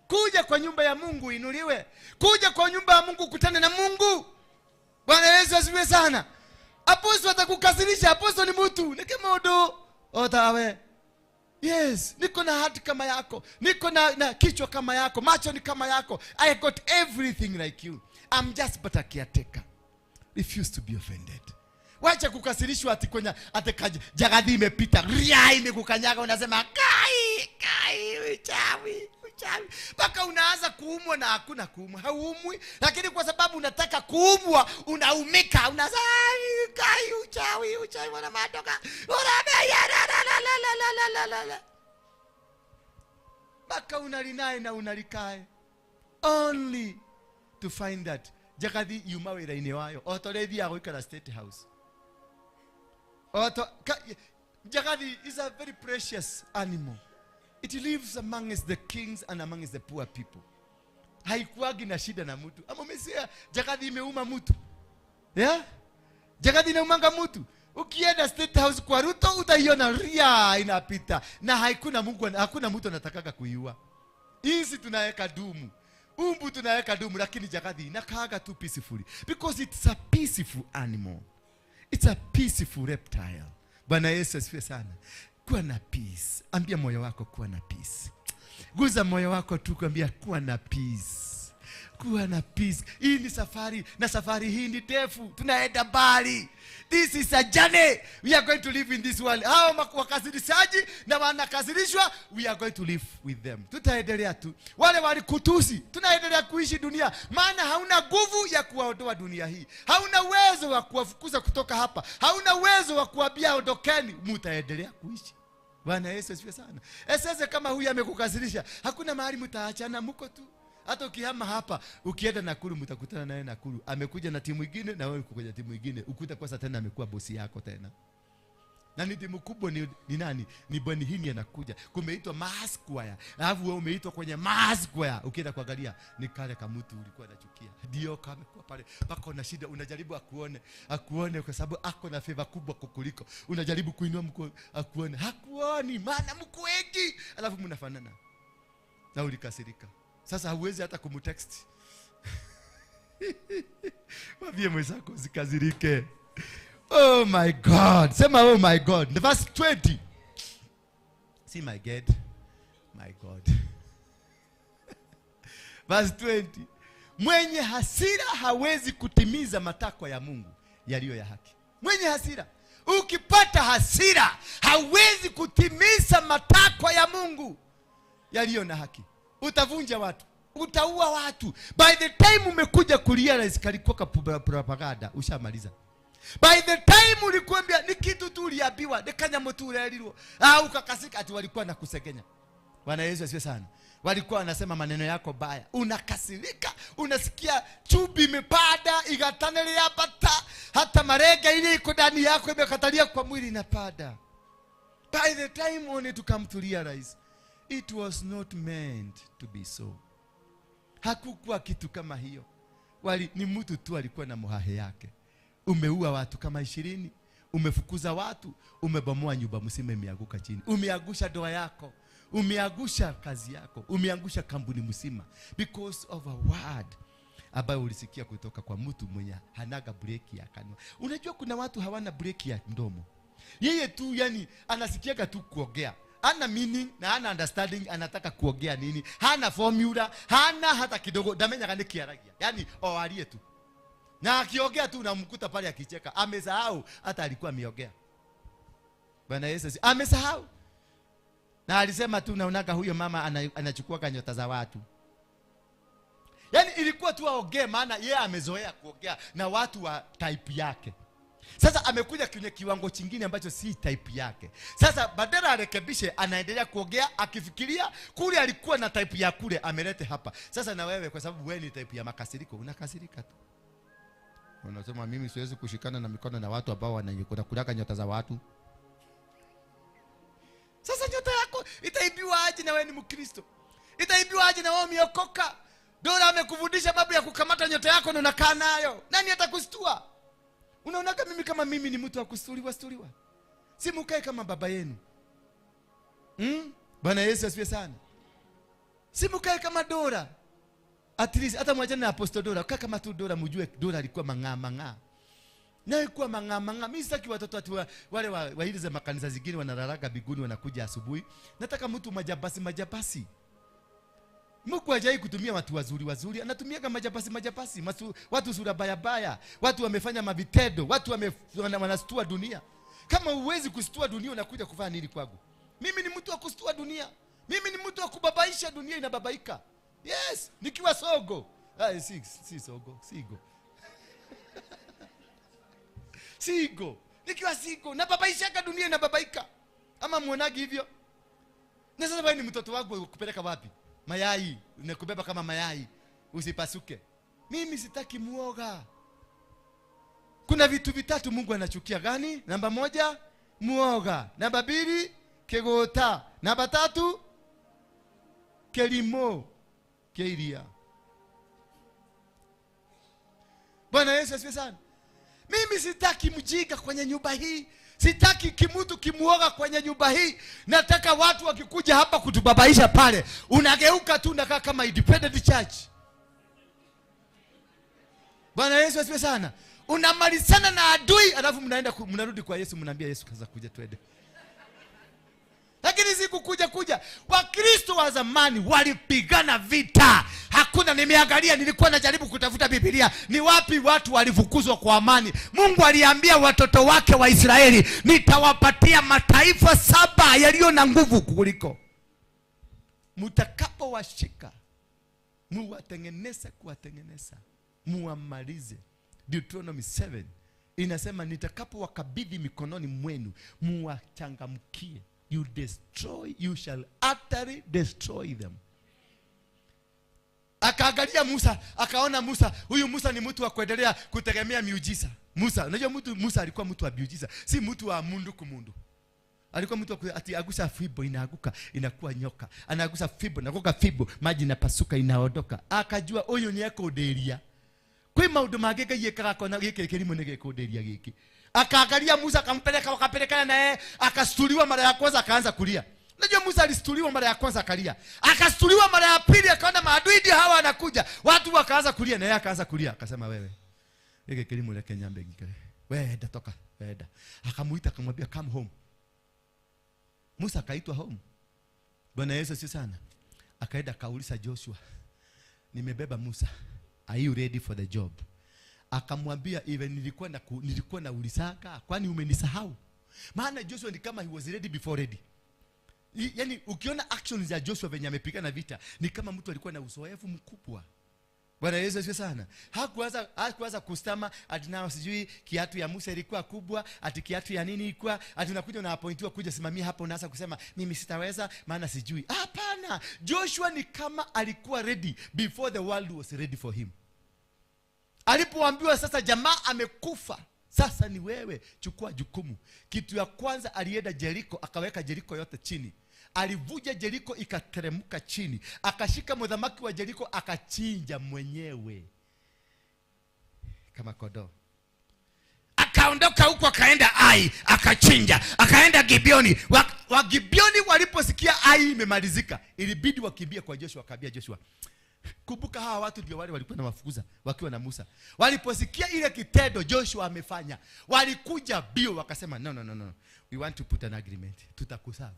Kuja kwa nyumba ya Mungu inuliwe. Kuja kwa nyumba ya Mungu ukutane na Mungu. Bwana Yesu asifiwe sana. Apostle atakukasirisha. Apostle ni mtu, ni kama odo otawe. Yes, niko na heart kama yako. Niko na kichwa kama yako, macho ni kama yako. I got everything like you. I'm just but a caretaker. Refuse to be offended. Wacha kukasirishwa ati kwenye ati jagathi imepita. Ria imekukanyaga unasema kai kai uchawi uchawi. Mpaka unaanza kuumwa na hakuna kuumwa. Hauumwi, lakini kwa sababu unataka kuumwa unaumika, unasema kai uchawi uchawi wana matoka. La. Mpaka unalinae na unalikae. Only to find that jagathi yuma wira-inĩ wayo otorethi ya gũikara State House. Jagathi is a very precious animal. It lives amongst the kings and amongst the poor people. Haikuagi na shida na mtu. Ama umesikia jagathi imeuma mtu? Yeah? Jagathi inaumanga mtu. Ukienda State House kwa Ruto utaiona ria inapita. Na hakuna Mungu, hakuna mtu anatakaga kuiua. Hizi tunaweka dumu. Umbu tunaweka dumu, lakini jagathi inakaaga tu peacefully because it's a peaceful animal. It's a peaceful reptile. Bwana Yesu asifiwe sana. Kuwa na peace. Ambia moyo wako kuwa na peace. Guza moyo wako tu kuambia kuwa na peace. Kuwa na peace. Hii ni safari, na safari hii ni ndefu. Tunaenda mbali. This is a journey. We are going to live in this world. Hao wakasirishaji na wanakasirishwa, we are going to live with them. Tutaendelea tu. Wale walikutusi, tunaendelea kuishi dunia. Maana hauna nguvu ya kuwaondoa dunia hii. Hauna uwezo wa kuwafukuza kutoka hapa. Hauna uwezo wa kuambia ondokeni. Mtaendelea kuishi. Bwana Yesu asifiwe sana. Sasa kama huyu amekukasirisha, hakuna mahali mtaachana, mko tu. Hata ukihama hapa, ukienda Nakuru mtakutana naye Nakuru. Amekuja na timu nyingine na wewe uko kwenye timu nyingine. Ukuta kwa sasa tena amekuwa bosi yako tena. Na ni timu kubwa ni nani? Ni Benny Hinn anakuja. Kumeitwa mass choir. Alafu wewe umeitwa kwenye mass choir. Ukienda kuangalia ni kale kamutu ulikuwa unachukia. Ndio kamekuwa pale. Pako na shida, unajaribu akuone. Akuone kwa sababu ako na favor kubwa kukuliko. Unajaribu kuinua mkono akuone. Hakuoni maana mko wengi. Alafu mnafanana. Na ulikasirika. Sasa huwezi hata kumtext. Mwambie mwenzako usikasirike. Oh my God. Sema oh my God. The verse 20. See my God. My God. Verse 20. Mwenye hasira hawezi kutimiza matakwa ya Mungu yaliyo ya haki. Mwenye hasira. Ukipata hasira hawezi kutimiza matakwa ya Mungu yaliyo na haki. Utavunja watu, utaua watu. By the time umekuja kurealize kalikuwa ka propaganda, ushamaliza. By the time ulikuambia ni kitu tu uliambiwa, ni kanyamo tu uliarirwo. Ukakasika ati walikuwa na kusegenya. Bwana Yesu asifiwe sana. Walikuwa wanasema maneno yako baya. Unakasirika, unasikia chubi imepanda, igatane yapata, hata marega ile iko ndani yako imekatalia kwa mwili inapanda. By the time only to come to realize it was not meant to be so. Hakukuwa kitu kama hiyo. Ni mtu tu alikuwa na muhahe yake. Umeua watu kama 20, umefukuza watu, umebomoa nyumba mzima imeanguka chini. Umeangusha ndoa yako, umeangusha kazi yako, umeangusha kampuni mzima because of a word ambayo ulisikia kutoka kwa mtu mwenye hanaga breki ya kanwa. Unajua kuna watu hawana breki ya mdomo. Yeye tu yani anasikiaga tu kuongea. Hana meaning na hana understanding, anataka kuongea nini. Hana formula, hana hata kidogo. Damenya gani kiaragia. Yani oalie tu. Na akiongea tu unamkuta pale akicheka. Amesahau hata alikuwa ameongea. Bwana Yesu amesahau. Na alisema tu naonaga huyo mama anachukua nyota za watu. Yani ilikuwa tu aongee maana yeye amezoea kuongea na watu wa type yake. Sasa amekuja kwenye kiwango chingine ambacho si type yake. Sasa badala arekebishe anaendelea kuongea akifikiria kule alikuwa na type ya kule amelete hapa. Sasa na wewe kwa sababu wewe ni type ya makasiriko unakasirika tu. Unasema mimi siwezi kushikana na mikono na watu ambao wanakulaga nyota za watu. Sasa nyota yako itaibiwa aje na wewe ni Mkristo? Itaibiwa aje na wewe umeokoka? Dora amekufundisha mambo ya kukamata nyota yako na unakaa nayo. Nani atakustua? Unaona kama mimi kama mimi ni mtu wa kustuliwa stuliwa. Si mkae kama baba yenu. Bwana Yesu asifiwe sana. Si mkae kama Dora. At least hata mwachane na Apostle Dora, kaa kama tu Dora mjue Dora alikuwa mang'aa mang'aa. Na alikuwa mang'aa mang'aa. Mimi sitaki watoto ati wale wa ile za makanisa zingine wanararaga biguni wanakuja asubuhi. Nataka mtu majabasi majabasi. Mungu hajai kutumia watu wazuri wazuri, anatumiaga majabasi majabasi, watu sura baya baya, watu wamefanya mavitendo, watu wanastua dunia. Kama huwezi kustua dunia unakuja kufanya nini kwangu? Mimi ni mtu wa kustua dunia. Mimi ni mtu wa kubabaisha dunia inababaika. Yes, nikiwa sogo. Si sogo, sigo. Sigo. Nikiwa sigo, nababaisha dunia inababaika. Ama muonagi hivyo? Na sasa wewe ni mtoto wangu kupeleka wapi? Mayai, unakubeba kama mayai, usipasuke. Mimi sitaki muoga. Kuna vitu vitatu Mungu anachukia gani? Namba 1, muoga. Namba 2, kegota. Namba 3, kelimo, keiria. Bwana Yesu asifiwe sana. Mimi sitaki mjinga kwenye nyumba hii. Sitaki kimutu kimuoga kwenye nyumba hii. Nataka watu wakikuja hapa kutubabaisha pale, unageuka tu unakaa kama independent church. Bwana Yesu asifiwe sana. Unamalizana na adui alafu mnaenda mnarudi kwa Yesu, mnaambia Yesu kaza kuja twende. Lakini siku kuja Wakristo wa zamani walipigana vita. Hakuna, nimeangalia, nilikuwa najaribu kutafuta Biblia, ni wapi watu walifukuzwa kwa amani. Mungu aliambia watoto wake wa Israeli, nitawapatia mataifa 7 yaliyo na nguvu kuliko. Mtakapowashika, muwatengeneze kuwatengeneza, muwamalize. Deuteronomy 7 inasema nitakapowakabidhi mikononi mwenu, muwachangamkie. You destroy, you shall utterly destroy them. Akaangalia Musa, akaona Musa, huyu Musa ni mtu wa kuendelea kutegemea miujiza. Musa, unajua mtu Musa alikuwa mtu wa miujiza, si mtu wa mundu kumundu. Alikuwa mtu ati agusa fimbo inaaguka inakuwa nyoka. Anagusa fimbo nagoka fimbo maji inapasuka inaondoka. Akajua huyu ni ekundiria. Kwi maundu mangi Ngai ekaga kona giki kirimu ni gikundiria giki. Akaangalia Musa akampeleka wakapelekana naye, akastuliwa mara ya kwanza akaanza kulia. Unajua Musa alistuliwa mara ya kwanza akalia. Akastuliwa mara ya pili akaona maadui ndio hawa wanakuja. Watu wakaanza kulia na yeye akaanza kulia. Akasema wewe, giki kirimu leke nyambe gikare. Wewe enda toka, wewe enda. Akamuita akamwambia come home. Musa akaitwa home. Bwana Yesu si sana. Akaenda akauliza Joshua, nimebeba Musa, are you ready for the job? Akamwambia even nilikuwa na ulisaka, kwani umenisahau? Maana Joshua ni kama he was ready before ready. Yaani ukiona actions za Joshua venye amepigana vita ni kama mtu alikuwa na uzoefu mkubwa. Bwana Yesu asifiwe sana. Hakuanza kustama ati nao sijui kiatu ya Musa ilikuwa kubwa, ati kiatu ya nini ilikuwa, ati unakuja unaappointiwa kuja simamia hapo unaanza kusema mimi sitaweza maana sijui. Hapana, Joshua ni kama alikuwa ready before the world was ready for him. Alipoambiwa sasa jamaa amekufa, sasa ni wewe chukua jukumu. Kitu ya kwanza alienda Jericho akaweka Jericho yote chini. Alivuja Jericho ikateremka chini. Akashika mudhamaki wa Jericho akachinja mwenyewe kama kondoo. Akaondoka huko akaenda Ai akachinja, akaenda Gibeoni. Wa Gibeoni waliposikia Ai imemalizika, ilibidi wakimbie kwa Joshua. Akaambia Joshua, kumbuka hawa watu ndio wale walikuwa na wafukuza wakiwa na Musa. Waliposikia ile kitendo Joshua amefanya, walikuja bio wakasema no no no no, we want to put an agreement. Tutakuserve.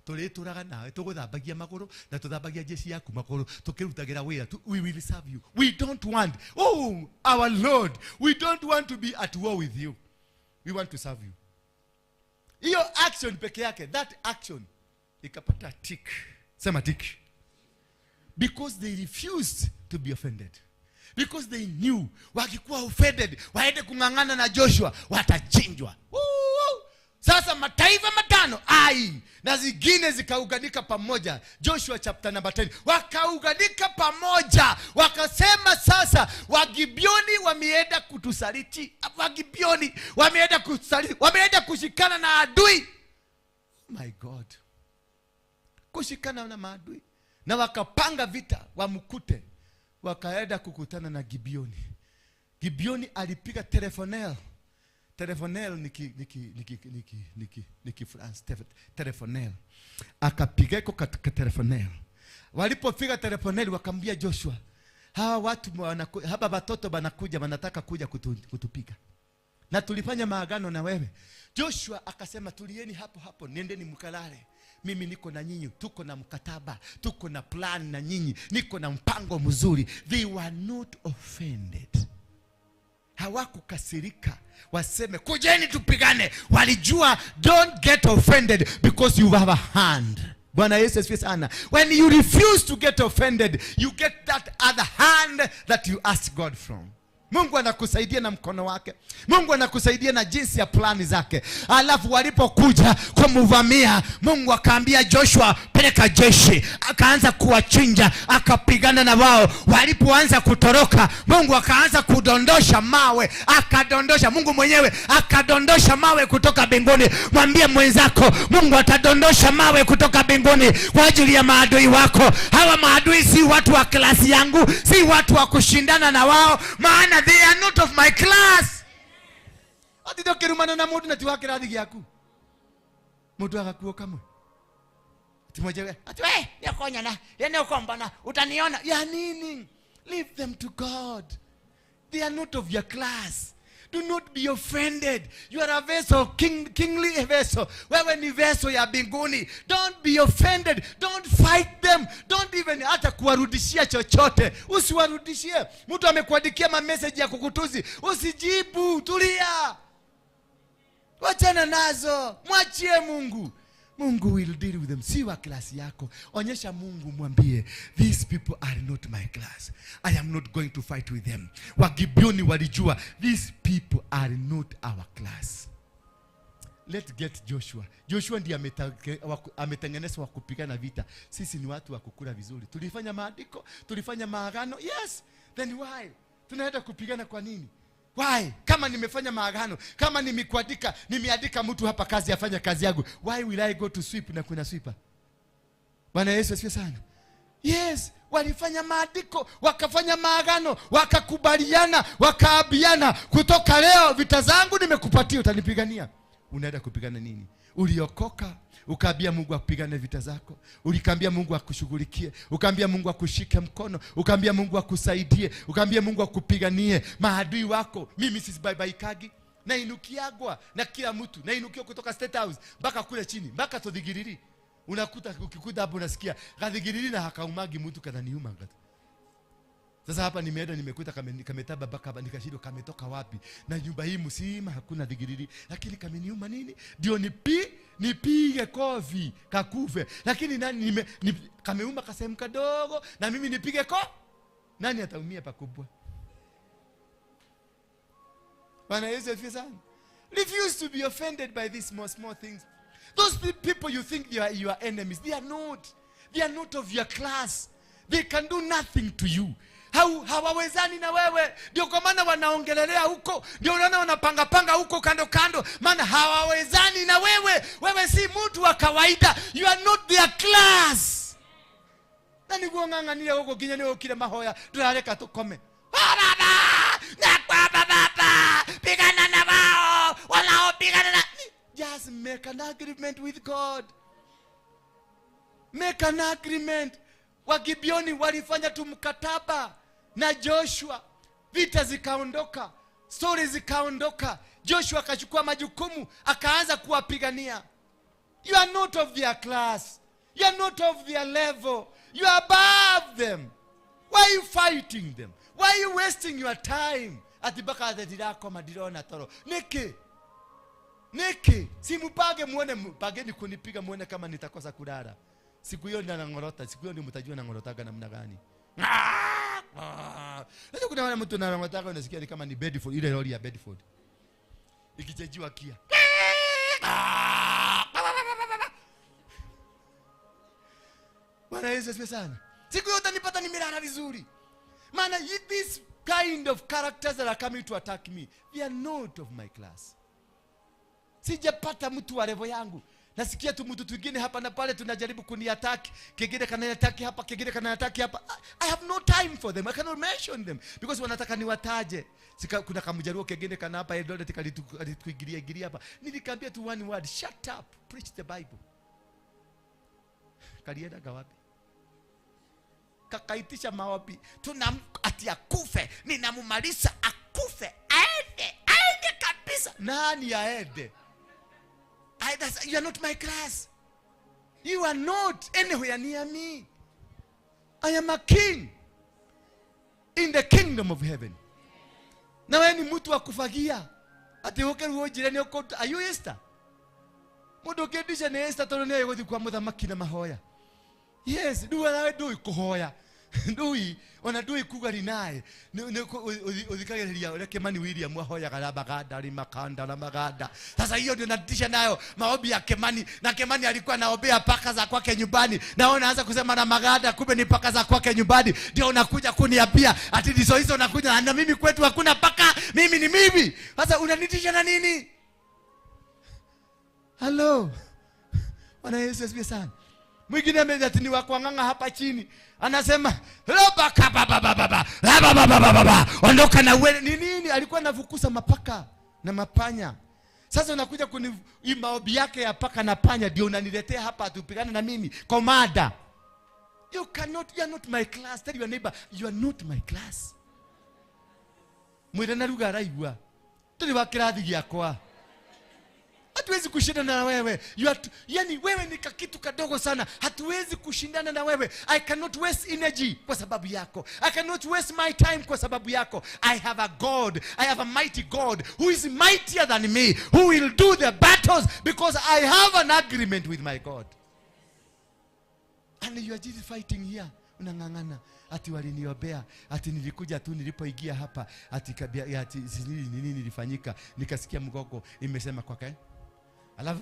Turituraga nawe tuguthambagia maguru na tuthambagia jeshi yaku maguru tukirutagira wira. We will serve you. We don't want, oh our Lord, we don't want to be at war with you. We want to serve you. Hiyo action peke yake, that action ikapata tick. Sema tick. Because they refused to be offended. Because they knew wakikuwa offended waende kung'ang'ana na Joshua watachinjwa. Sasa mataifa matano Ai na zingine zikaunganika pamoja. Joshua chapter number 10. Wakaunganika pamoja. Wakasema sasa Wagibioni wameenda kutusaliti. Wagibioni wameenda kutusaliti. Wameenda kushikana na adui. Oh my God. Kushikana na maadui. Na wakapanga vita wamkute. Wakaenda kukutana na Gibeoni. Gibeoni alipiga telefonel. Telefonel niki France telefonel. Akapiga iko katika telefonel. Walipofika telefonel wakamwambia Joshua, hawa watu hapa watoto wanakuja wanataka kuja kutupiga. Na tulifanya maagano na wewe. Joshua akasema tulieni hapo hapo, nendeni mkalale. Mimi niko na nyinyi, tuko na mkataba, tuko na plan na nyinyi, niko na mpango mzuri. They were not offended. Hawakukasirika waseme kujeni tupigane. Walijua don't get offended because you have a hand. Bwana Yesu asifiwe sana. When you refuse to get offended, you get that other hand that you ask God from. Mungu anakusaidia na mkono wake. Mungu anakusaidia na jinsi ya plani zake. Alafu walipokuja kumuvamia, Mungu akaambia Joshua peleka jeshi. Akaanza kuwachinja, akapigana na wao. Walipoanza kutoroka, Mungu akaanza kudondosha mawe. Akadondosha, Mungu mwenyewe akadondosha mawe kutoka mbinguni. Mwambie mwenzako, Mungu atadondosha mawe kutoka mbinguni kwa ajili ya maadui wako. Hawa maadui si watu wa klasi yangu, si watu wa kushindana na wao, maana they are not of my class. Ati ndokirumana na mundu na ti wa kirathi giaku. Mundu agakuo kamwe. Ati mmoja ati we nĩũkũnyona, nĩũkũmbona, utaniona. Ya nini? Leave them to God. They are not of your class. Do not be offended. You are a vessel, kingly vessel. Wewe ni vessel ya mbinguni. Don't be offended. Don't fight them. Don't even hata kuwarudishia chochote. Usiwarudishie. Mtu amekuandikia ma message ya kukutuzi, usijibu, tulia. Wachana nazo. Mwachie Mungu. Mungu will deal with them. Si wa klasi yako. Onyesha Mungu, mwambie these people are not my class. I am not going to fight with them. Wagibioni walijua these people are not our class. Let's get Joshua. Joshua ndiye ametengenezwa kupigana vita. Sisi ni watu wa kukula vizuri. Tulifanya maandiko, tulifanya maagano. Yes. Then why? Tunaenda kupigana kwa nini? Why? Kama nimefanya maagano, kama nimekuandika, nimeandika mtu hapa kazi afanye kazi yangu, why will I go to sweep na kuna sweeper? Bwana Yesu asifiwe sana. Yes, walifanya maandiko, wakafanya maagano, wakakubaliana, wakaabiana, kutoka leo vita zangu nimekupatia, utanipigania. Unaenda kupigana nini? Uliokoka, ukaambia Mungu akupigane vita zako, ulikaambia Mungu akushughulikie, ukaambia Mungu akushike mkono, ukaambia Mungu akusaidie, ukaambia Mungu akupiganie maadui wako. Mimi sisibabaikagi, nainukiagwa na kila mtu, nainukiwa kutoka State House mpaka kule chini, mpaka Tothigiriri. Unakuta ukikuta hapo unasikia Gathigiriri na hakaumagi mtu kananiuma ngata. Sasa hapa nimeenda nimekuta kametaba baka nikashindwa kametoka wapi. Na nyumba hii mzima hakuna dhigiriri, lakini kameniuma nini? Ndio nipige kofi kakufe. Lakini nani kameuma kasehemu kadogo na mimi nipige ko? Nani ataumia pakubwa? Bwana Yesu asifiwe sana. Refuse to be offended by these small small things. Those people you think they are your enemies, they are not. They are not of your class. They can do nothing to you. Hawawezani na wewe. Ndio kwa maana wanaongelelea huko. Ndio unaona wanapanga panga huko kando kando. Maana hawawezani na wewe. Wewe si mtu wa kawaida. You are not their class. Na niguo ng'ang'anire huko kinya ni ukire mahoya. Turareka tukome. Baba, na kwa baba, pigana na wao. Wanaopigana na. Just make an agreement with God. Make an agreement. Wagibioni walifanya tu mkataba na Joshua. Vita zikaondoka, stories zikaondoka. Joshua akachukua majukumu, akaanza kuwapigania. You are not of their class. You are not of their level. You are above them. Why are you fighting them? Why are you wasting your time? Ati baka athetirako madirona toro. Niki. Niki, simupage muone, pageni kunipiga muone kama nitakosa kulala. Siku hiyo ndio nangorota, siku hiyo ndio mtajua nangorotaga namna gani. Sasa kuna wale mtu anangorotaga unasikia ni kama ni Bedford, ile lori ya Bedford. Ikichejiwa kia. Bwana Yesu asifiwe sana. Siku hiyo utanipata nimelala vizuri. Maana this kind of characters that are coming to attack me, they are not of my class. Sijapata mtu wa level yangu. Nasikia tu mtu twingine hapa na pale tunajaribu kuniattack, kingine kananiattack hapa, kingine kananiattack hapa. I have no time for them. I cannot mention them because wanataka niwataje. Sika kuna kamjaruo kingine kana hapa Eldoret kalituingilia ingilia hapa. Nilikwambia tu one word, shut up, preach the Bible. Kalienda gawapi? Kakaitisha maombi. Tuna ati akufe, ninamumaliza akufe. Aende, aende kabisa. Nani aende? You are not my class. You are not anywhere near me. I am a king in the kingdom of heaven. Na wewe ni mtu wa kufagia. Ati uke ruo jirani uko, are you Esther? Mundu ukendisha ni Esther tondu ni aguthi kwa muthamaki na mahoya. Yes, ndu nawe ndui kuhoya. Ndui, ona ndui kuga rinae. Uthikagĩrĩria ũrĩa Kimani William ahoyaga rabaganda rimakanda ramaganda. Sasa hiyo ndio natisha nayo maombi ya Kimani, na Kimani alikuwa anaombea paka za kwake nyumbani, na wewe unaanza kusema na maganda, kumbe ni paka za kwake nyumbani. Ndio unakuja kuniambia ati ndizo hizo unakuja na mimi kwetu hakuna paka, mimi ni mimi. Sasa unanitisha na nini? Hello. Bwana Yesu asifiwe sana. Mwingine amedatiniwa kwa nganga hapa chini. Anasema roba kaba baba baba baba baba baba ondoka na wewe. Ni nini? Alikuwa anafukuza mapaka na mapanya. Sasa unakuja kuni maombi yake ya paka na panya ndio unaniletea hapa tupigane na mimi kwa mada. You cannot, you are not my class. Tell your neighbor, you are not my class. Mwire na lugha araigua. Tuli wa kirathi giakwa. Hatuwezi kushindana na wewe. You are yani wewe ni kitu kadogo sana. Hatuwezi kushindana na wewe. I cannot waste energy kwa sababu yako. I cannot waste my time kwa sababu yako. I have a God. I have a mighty God who is mightier than me, who will do the battles because I have an agreement with my God. And you are just fighting here. Unang'ang'ana ati waliniombea, ati nilikuja tu nilipoingia hapa ati kabia, ati nini nilifanyika, nikasikia mgogo imesema kwake. Alafu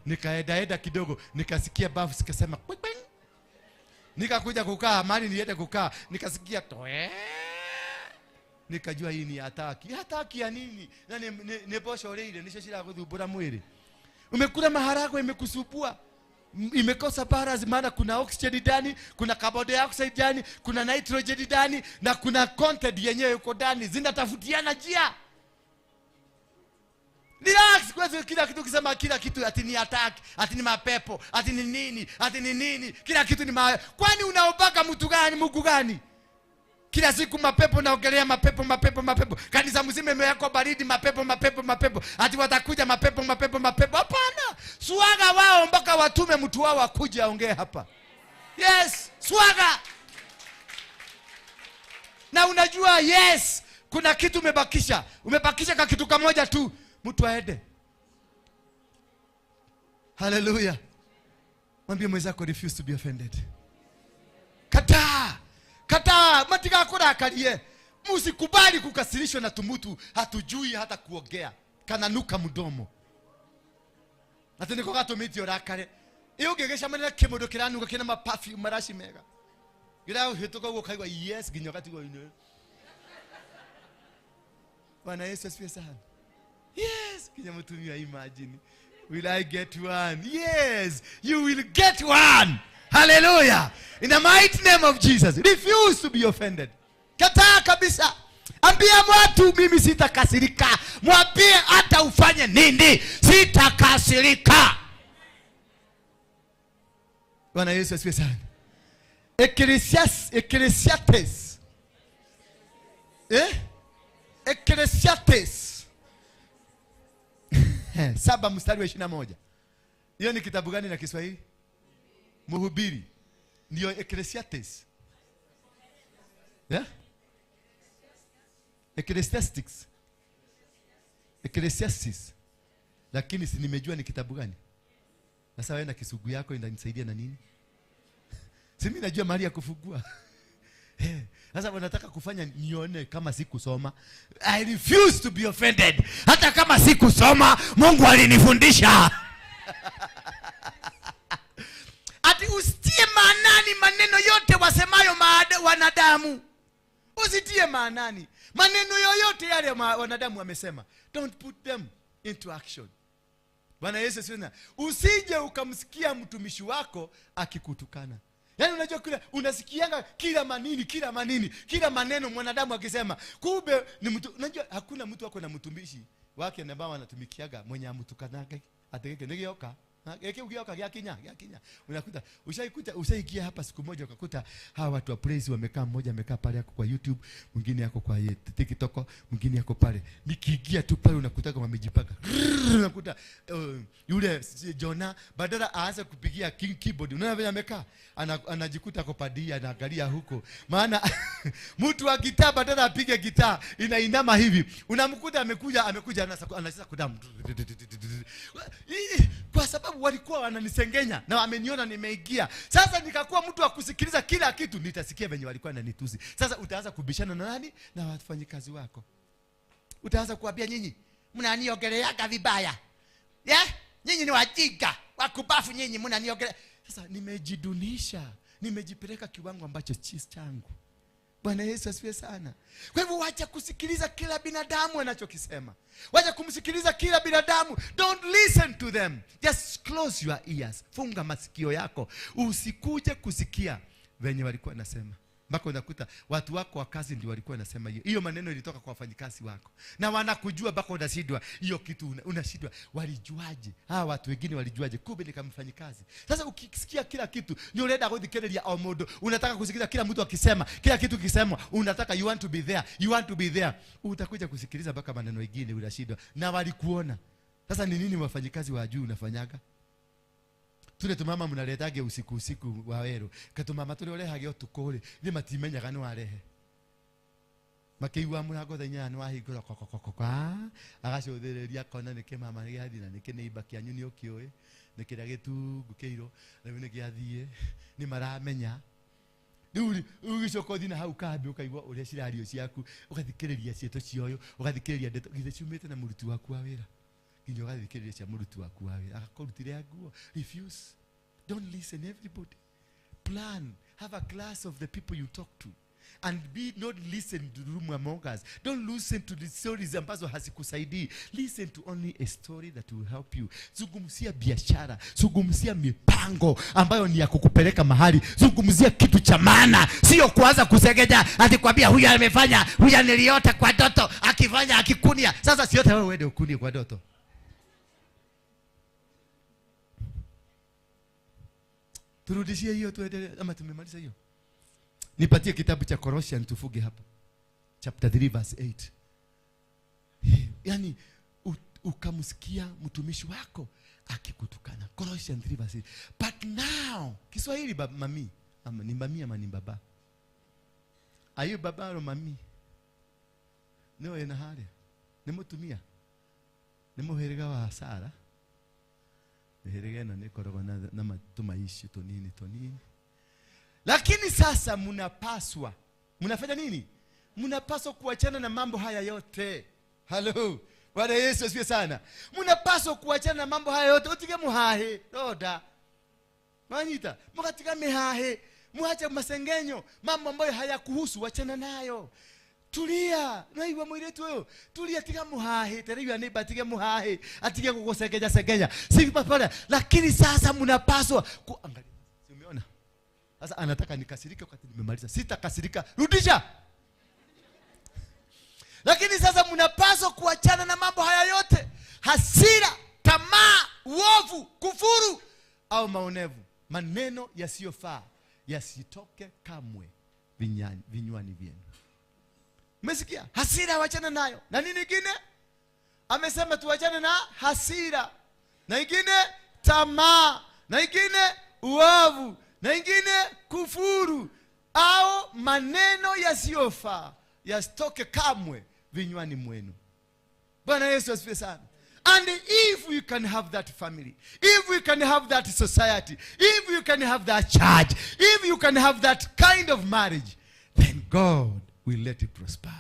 nikaedaeda kidogo, nikasikia bafu sikasema kwing kwing. Nikakuja kukaa, mali niende kukaa, nikasikia toe. Nikajua hii ni ataki. Ataki ya nini? Na ni posho ile nisho shira kuthumbura mwili. Umekula maharagwe imekusubua. Imekosa balance, maana kuna oxygen ndani, kuna carbon dioxide ndani, kuna nitrogen ndani na kuna content yenyewe uko ndani, zinatafutiana njia. Relax, kwa kila kitu kisema kila kitu ati ni attack, ati ni mapepo, ati ni nini, ati ni nini, kila kitu ni kwani unaombaka mtu gani, Mungu gani? Kila siku mapepo naongelea mapepo mapepo mapepo. Kanisa mzima imewekwa baridi mapepo mapepo mapepo. Ati watakuja mapepo mapepo mapepo. Hapana. Swaga wao mpaka watume mtu wao akuje aongee hapa. Yes, swaga. Na unajua yes, kuna kitu umebakisha. Umebakisha ka kitu kamoja tu, mtu aende. Hallelujah. Mwambie mwenzako refuse to be offended. Kataa. Kataa, matigakũrakarie. Msikubali kukasirishwa na tumutu hatujui hata kuongea. Kananuka mdomo. Ati niko gatumite urakare. Iyo ũngĩgĩcemania na kĩmũndũ kĩranuka kĩna ma perfume maraci mega. Gĩrahĩtũka ũguo ũkaigua yes nginya ũgatigwo ino. Bwana Yesu asifiwe sana. Yes, nginya mũtumia imagine. Will I get one? Yes, you will get one. Hallelujah. In the mighty name of Jesus. Refuse to be offended. Kataa kabisa. Ambia watu mimi sitakasirika. Mwambie hata ufanye nini, sitakasirika. Bwana Yesu asifiwe sana. Ecclesiastes. Ecclesiastes 7 mstari wa 21. Hiyo ni kitabu gani na Kiswahili? Mhubiri. Ndio Ecclesiastes. Yeah? Ecclesiastics. Ecclesiastes. Lakini si nimejua ni kitabu gani? Sasa wewe na Kisugu yako inanisaidia na nini? Si mimi najua mahali ya kufungua. Sasa wanataka kufanya nione kama sikusoma. I refuse to be offended. Hata kama sikusoma, Mungu alinifundisha. Ati usitie maanani maneno yote wasemayo wanadamu. Usitie maanani maneno yoyote yale wanadamu wamesema. Don't put them into action. Bwana Yesu asifiwe. Usije ukamsikia mtumishi wako akikutukana. Yaani unajua kila unasikianga kila manini, kila manini, kila maneno mwanadamu akisema. Kumbe ni mtu, unajua hakuna mtu wako na mtumishi wake ambao anatumikiaga mwenye amtukanaga. Ategeke nigioka. Eke ugioka gya kinya, gya kinya. Unakuta ushaikuta ushaikia hapa siku moja ukakuta hawa watu wa praise wamekaa, mmoja amekaa pale yako kwa YouTube, mwingine yako kwa TikTok, mwingine yako pale. Nikiingia tu pale unakuta kama wamejipaka. Unakuta yule Jonah badala aanze kupigia keyboard, unaona vile amekaa, anajikuta kwa padia anaangalia huko. Maana mtu wa gitaa badala apige gitaa inainama hivi. Unamkuta amekuja anacheza kudamu. Kwa sababu walikuwa wananisengenya na wameniona nimeingia. Sasa nikakuwa mtu wa kusikiliza kila kitu, nitasikia venye walikuwa wananitusi. Sasa utaanza kubishana na nani? Na wafanyikazi wako. Utaanza kuambia nyinyi mnaniongeleaga vibaya. Yeah? Nyinyi ni wajinga, wakubafu nyinyi mnaniongelea. Sasa nimejidunisha, nimejipeleka kiwango ambacho si changu. Bwana Yesu asifiwe sana. Kwa hivyo wacha kusikiliza kila binadamu anachokisema. Wacha kumsikiliza kila binadamu. Don't listen to them. Just close your ears. Funga masikio yako. Usikuje kusikia venye walikuwa nasema. Mpaka unakuta watu wako wa kazi ndio walikuwa nasema hiyo. Hiyo maneno ilitoka kwa wafanyikazi wako. Na wanakujua mpaka unashindwa. Hiyo kitu unashindwa. Walijuaje? Hawa watu wengine walijuaje? Kumbe ni kama mfanyikazi. Sasa ukisikia kila kitu, ni unaenda kuthikiriria o mundu. Unataka kusikiliza kila mtu akisema, kila kitu kisemwa, unataka you want to be there, you want to be there. Utakuja kusikiliza mpaka maneno mengine unashindwa. Na walikuona. Sasa ni nini wafanyikazi wa juu unafanyaga? Tule tumama mnaletage usiku usiku wa wero. Katumama tule urehage utuku ri, ni matimenyaga ni warehe. Makiigua murango thaa inyanya ni wahingũra kwa kwa kwa kwa. Agacũthĩrĩria akona nĩ kĩmama nĩ gĩathiĩ na nĩ kĩneiba kĩanyu nĩ ũkĩũĩ, nĩ kĩrĩa gĩtungu kĩirũ, rĩu nĩ gĩathiĩ, nĩ maramenya. Rĩu ũgĩcoka ũthiĩ na hau kambi ũkaigua ũrĩa cirario ciaku, ũgathikĩrĩria ciĩto cia ũyũ, ũgathikĩrĩria ndeto githĩ ciumĩte na mũruti waku wa wĩra. Nginya ũgathikĩrĩria cia mũruti waku wa wĩra, agakũrutĩra nguo. Refuse. Don't listen, everybody. Plan. Have a class of the people you talk to. And be not listen to rumor mongers. Don't listen to the stories ambazo hazikusaidii. Listen to only a story that will help you. Zungumzia biashara, zungumzia mipango ambayo ni ya kukupeleka mahali. Zungumzia kitu cha maana, sio kuanza kusegeja ati kwambia huyu amefanya, huyu niliota kwa ndoto akifanya akikunia. Sasa sio wewe uende ukunie kwa ndoto. Turudishie hiyo tuendelee, ama tumemaliza hiyo? Nipatie kitabu cha Colossians tufuge hapo. Chapter 3 verse 8. Yaani ukamsikia mtumishi wako akikutukana. Colossians 3 verse 8. But now, Kiswahili mami, ama ni mami ama ni baba? Are you baba or mami? No ena haria. Ni mutumia. Ni muhiriga wa Sara. Mihiriga eno ni korogwo na tumaishi tonini tonini. Lakini sasa mnapaswa, mnafanya nini? Mnapaswa kuachana na mambo haya yote. Hello. Bwana Yesu asifiwe sana. Mnapaswa kuachana na mambo haya yote. Utige muhahe, roda. Manyita, mkatika mihahe, muache masengenyo, mambo ambayo hayakuhusu wachana nayo. Tulia, naiwa mwiretu wewe. Tulia tiga muhahe, teriwa neiba tiga muhahe, atige kukusegeja segenya. Si pale, lakini sasa mnapaswa kuangalia. Si umeona? Sasa anataka nikasirike wakati nimemaliza. Sitakasirika. Rudisha. Lakini sasa mnapaswa kuachana na mambo haya yote. Hasira, tamaa, uovu, kufuru au maonevu. Maneno yasiyofaa yasitoke kamwe vinywani vyenu. Umesikia? Hasira wachana nayo. Na nini kingine? Amesema tuachane na hasira. Na ingine tamaa, na ingine uovu, na ingine kufuru au maneno yasiyofaa yasitoke kamwe vinywani mwenu. Bwana Yesu asifiwe sana. And if we can have that family, if we can have that society, if you can have that church, if you can have that kind of marriage, then God will let it prosper.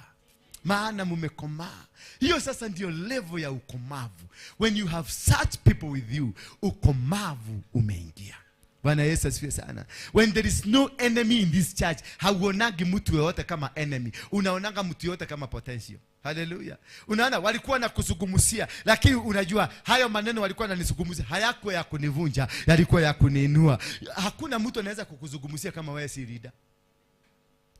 Maana mumekomaa. Hiyo sasa ndio level ya ukomavu. When you have such people with you, ukomavu umeingia. Bwana Yesu asifiwe sana. When there is no enemy in this church, hauonagi mtu yeyote kama enemy. Unaonanga mtu yeyote kama potential. Hallelujah. Unaona walikuwa na kuzungumzia, lakini unajua hayo maneno walikuwa wananizungumzia hayakuwa ya kunivunja, yalikuwa ya kuniinua. Hakuna mtu anaweza kukuzungumzia kama wewe si leader.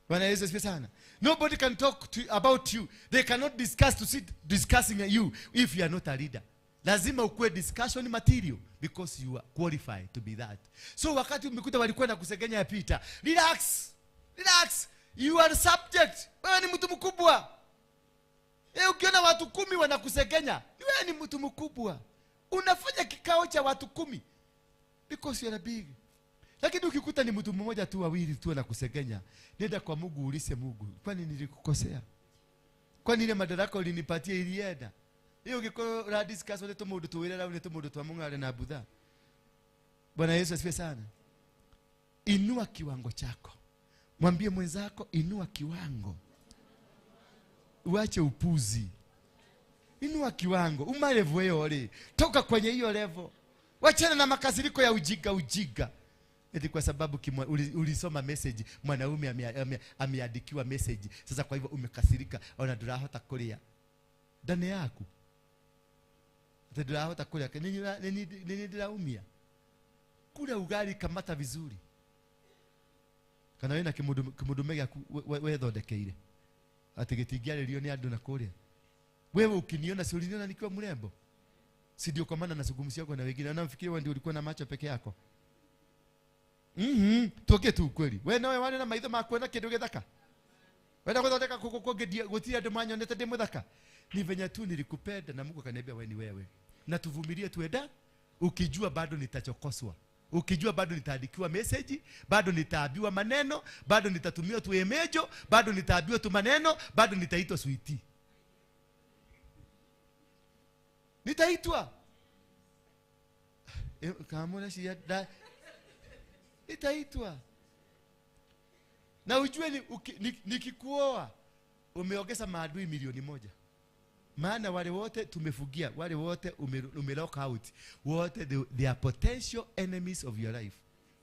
Bwana Yesu asifiwe sana. Nobody can talk about you. They cannot discuss to sit discussing you if you are not a leader. Lazima ukuwe discussion material because you are qualified to be that. So wakati umekuta walikuwa na kusegenya ya Peter, relax. Relax. You are subject. Wewe ni mtu mkubwa. Ukiona watu 10 wanakusegenya, wewe ni mtu mkubwa. Unafanya kikao cha watu 10 because you are big. Lakini ukikuta ni mtu mmoja tu, wawili tu wanakusegenya, nenda kwa Mungu ulize Mungu, kwani nilikukosea? Kwani ile madaraka ulinipatia ilienda? Hiyo ukikora discuss wale tumundu tuwira wale tumundu twa mungare na budha. Bwana Yesu asifiwe sana. Inua kiwango chako. Mwambie mwenzako inua kiwango. Uache upuzi. Inua kiwango. Umalevu wewe ole. Toka kwenye hiyo level. Wachana na makasiriko ya ujiga ujiga. Eti kwa sababu ulisoma message, mwanaume ameandikiwa message. Sasa kwa hivyo umekasirika, ona ndurahota kuria. Ndani yaku. Ndurahota kuria. Nini ndiraumia? Kula ugali kamata vizuri. Kana wena kimundu gĩaku wethondekeire. Ati gĩtingĩarĩrio nĩ andũ na kũrĩa. Wewe ukiniona si uliniona nikiwa mrembo? Si ndio kwa maana nasungumzia na wengine. Na mfikiri wewe ndio ulikuwa na macho peke yako. Tuoke tu ukweli. Wewe nawe wane na maitho maku na kindu githaka. Wenda kuthondeka kuko gutira andu manyonete ndi muthaka. Ni venye tu nilikupenda na Mungu akaniambia wewe ni wewe. Na tuvumilie tuenda, ukijua bado nitachokoswa. Ukijua bado nitaandikiwa message, bado nitaambiwa maneno, bado nitatumiwa tu emejo, bado nitaambiwa tu maneno, bado nitaitwa sweetie. Nitaitwa. Kama na nitaitwa. Na ujue nikikuoa umeongeza maadui 1,000,000. Maana wale wote tumefugia, wale wote umelock out, wote they are potential enemies of your life.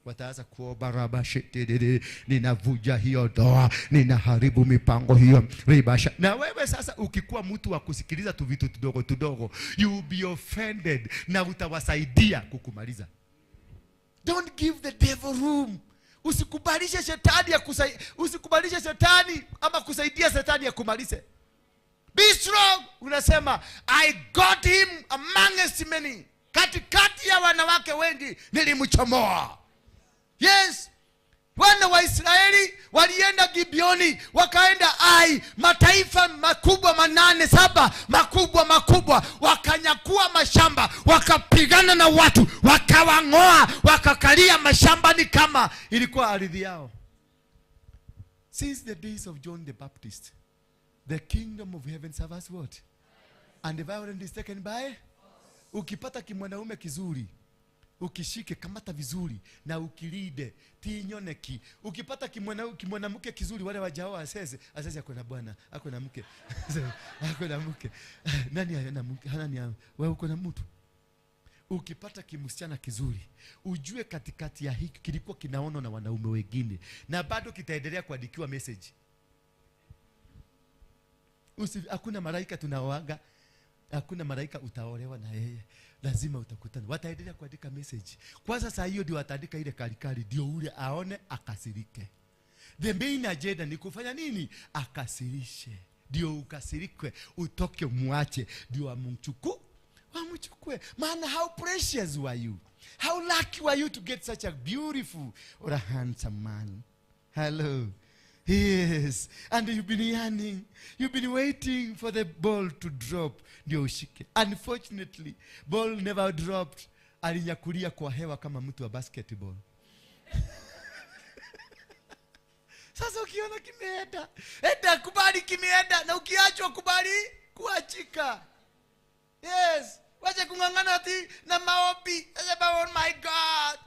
Wataanza kuomba rabashitididi, ninavuja hiyo ndoa, ninaharibu mipango hiyo ribasha. Na wewe sasa ukikuwa mtu wa kusikiliza tu vitu tudogo tudogo, you will be offended na utawasaidia kukumaliza. Don't give the devil room. Usikubalishe shetani ya usikubalishe shetani ama kusaidia shetani ya kumalize. Be strong. Unasema I got him amongst many. Katikati ya wanawake wengi nilimchomoa. Yes. Wana wa Israeli walienda Gibeoni, wakaenda Ai, mataifa makubwa manane saba makubwa makubwa, wakanyakua mashamba, wakapigana na watu, wakawang'oa, wakakalia mashamba ni kama ilikuwa ardhi yao. Since the days of John the Baptist, the kingdom of heaven suffers what? And the violence is taken by? Ukipata kimwanaume kizuri, ukishike, kamata vizuri na ukilinde tinyoneki. Ukipata kimwanamke kizuri, wale wajao asese asese, ako na bwana, ako na mke, ako na mke. Nani ana mke? Nani wewe uko na mtu? Ukipata kimsichana kizuri, ujue katikati ya hiki kilikuwa kinaonwa na wanaume wengine na bado kitaendelea kuandikiwa message. Hakuna malaika tunaoaga, hakuna malaika utaolewa na yeye, lazima utakutana. Wataendelea kuandika message. Kwanza saa hiyo ndio wataandika ile kalikali, ndio ule aone akasirike. The main agenda ni kufanya nini? Akasirishe. Ndio ukasirikwe, utoke muache, ndio wamchukue. Maana how precious were you? How lucky were you to get such a beautiful or a handsome man? Hello. Yes, and you've been yearning, you've been waiting for the ball to drop, ndio ushike. Unfortunately, ball never dropped. Alinyakulia kwa hewa kama mtu wa basketball. Sasa ukiona kimeenda, enda kubali kimeenda, na ukiachwa kubali kuachika. Yes, wacha kung'ang'ana ati na maombi. Sasa, oh my God,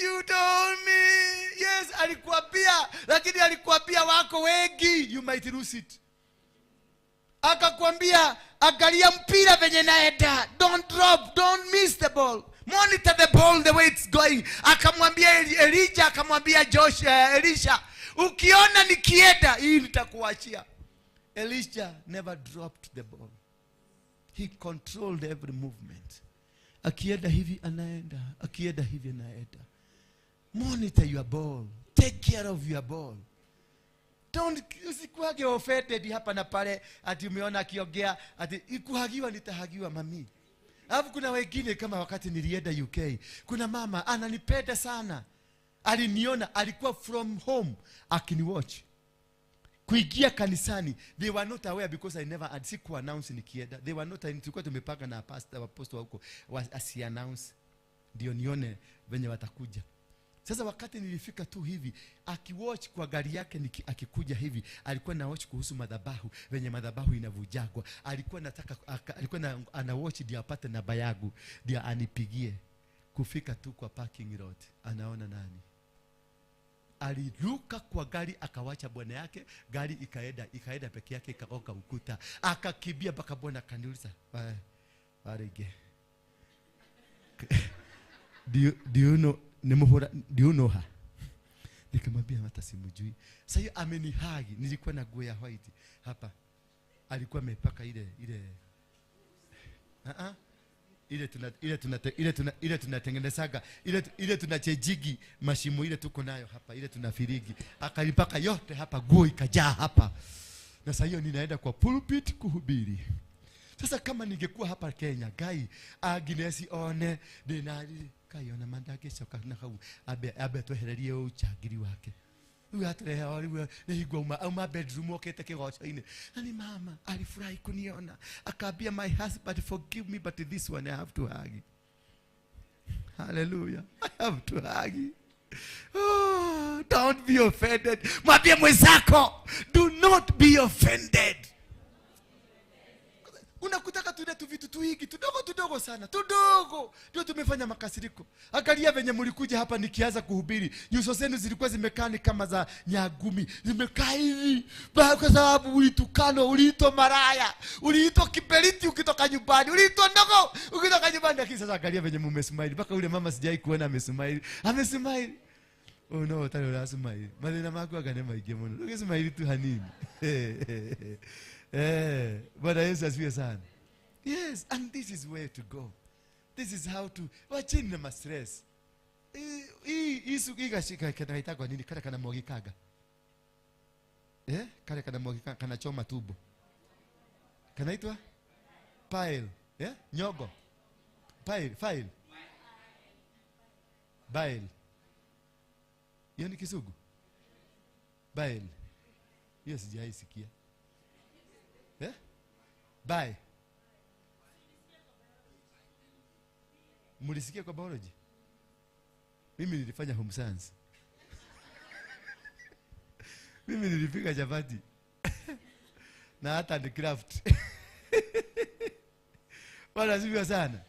you told me. Yes, alikuambia, lakini alikuambia wako wengi, you might lose it. Akakwambia angalia mpira venye naenda, don't drop, don't miss the ball, monitor the ball the way it's going. Akamwambia Elijah, akamwambia Joshua, Elisha, ukiona nikienda hii nitakuachia. Elisha never dropped the ball. He controlled every movement. Akienda hivi anaenda, akienda hivi anaenda. Monitor your ball. Take care of your ball. Don't usikuage offended hapa na pale ati umeona akiongea ati ikuhagiwa nitahagiwa mami. Alafu kuna wengine kama wakati nilienda UK, kuna mama ananipenda sana. Aliniona, alikuwa from home akiniwatch. Kuingia kanisani, they were not aware because I never had siku announce nikienda. They were not, tulikuwa tumepanga na pastor apostle huko asi announce ndio nione venye watakuja. Sasa wakati nilifika tu hivi, akiwatch kwa gari yake akikuja hivi, alikuwa na watch kuhusu madhabahu, venye madhabahu inavujagwa. Alikuwa nataka alikuwa ana watch ndio apate namba yangu, ndio anipigie. Kufika tu kwa parking lot, anaona nani? Aliruka kwa gari akawacha bwana yake, gari ikaenda peke yake ikagonga ukuta. Akakimbia mpaka bwana akaniuliza, "Warege. Do you know nimuhura, do you know her?" Nikamwambia hata simjui. Sasa hiyo amenihagi, nilikuwa na nguo ya white hapa. Alikuwa amepaka ile ile tunatengenezaga, ile tunachejigi mashimo ile tuko nayo hapa, ile tunafirigi. Akalipaka yote hapa, nguo ikajaa hapa. Na sasa hiyo ninaenda kwa pulpit kuhubiri. Sasa kama ningekuwa hapa Kenya, Gai Agnes one dinari kaiona mandage coka na hau abe twehererie uchagiri wake. Huyu aturehe wali ni higwa uma bedroom okete kigoco-inĩ. Na ni mama alifurahi kuniona, akaambia my husband forgive me but this one I have to hug. Hallelujah, I have to hug. Oh, don't be offended. Mwambie mwenzako, do not be offended. Unakutaka tule tu vitu tuigi tudogo tudogo sana, tudogo ndio tumefanya makasiriko. Angalia venye mlikuja hapa nikianza kuhubiri, nyuso zenu zilikuwa zimekaa ni kama za nyagumi, zimekaa hivi kwa sababu ulitukano, uliitwa maraya, uliitwa kiberiti ukitoka nyumbani, uliitwa ndogo ukitoka nyumbani. Lakini sasa angalia venye mmesmile, mpaka ule mama sijai kuona amesmile, amesmile. Oh no, tani urasmile mathina maku anga nĩ maingĩ mũno, ndũgĩsmile tu hanini. Bwana Yesu asifiwe sana. Yes, and this is where to go. This is how to wachini na ma-stress. Hii gashika kanaitagwa nini? Kale kana mwagikaga. Kale kana mwagikaga kanachoma tumbo. Kanaitwa pile, Nyogo. Pile, file. Bile. Hiyo ni Kisugu? Bile. Hiyo sijaisikia. Bye. Mulisikia kwa biology? Mimi nilifanya home science. Mimi nilipika chapati. Na hata ni craft. Bwana asifiwe sana.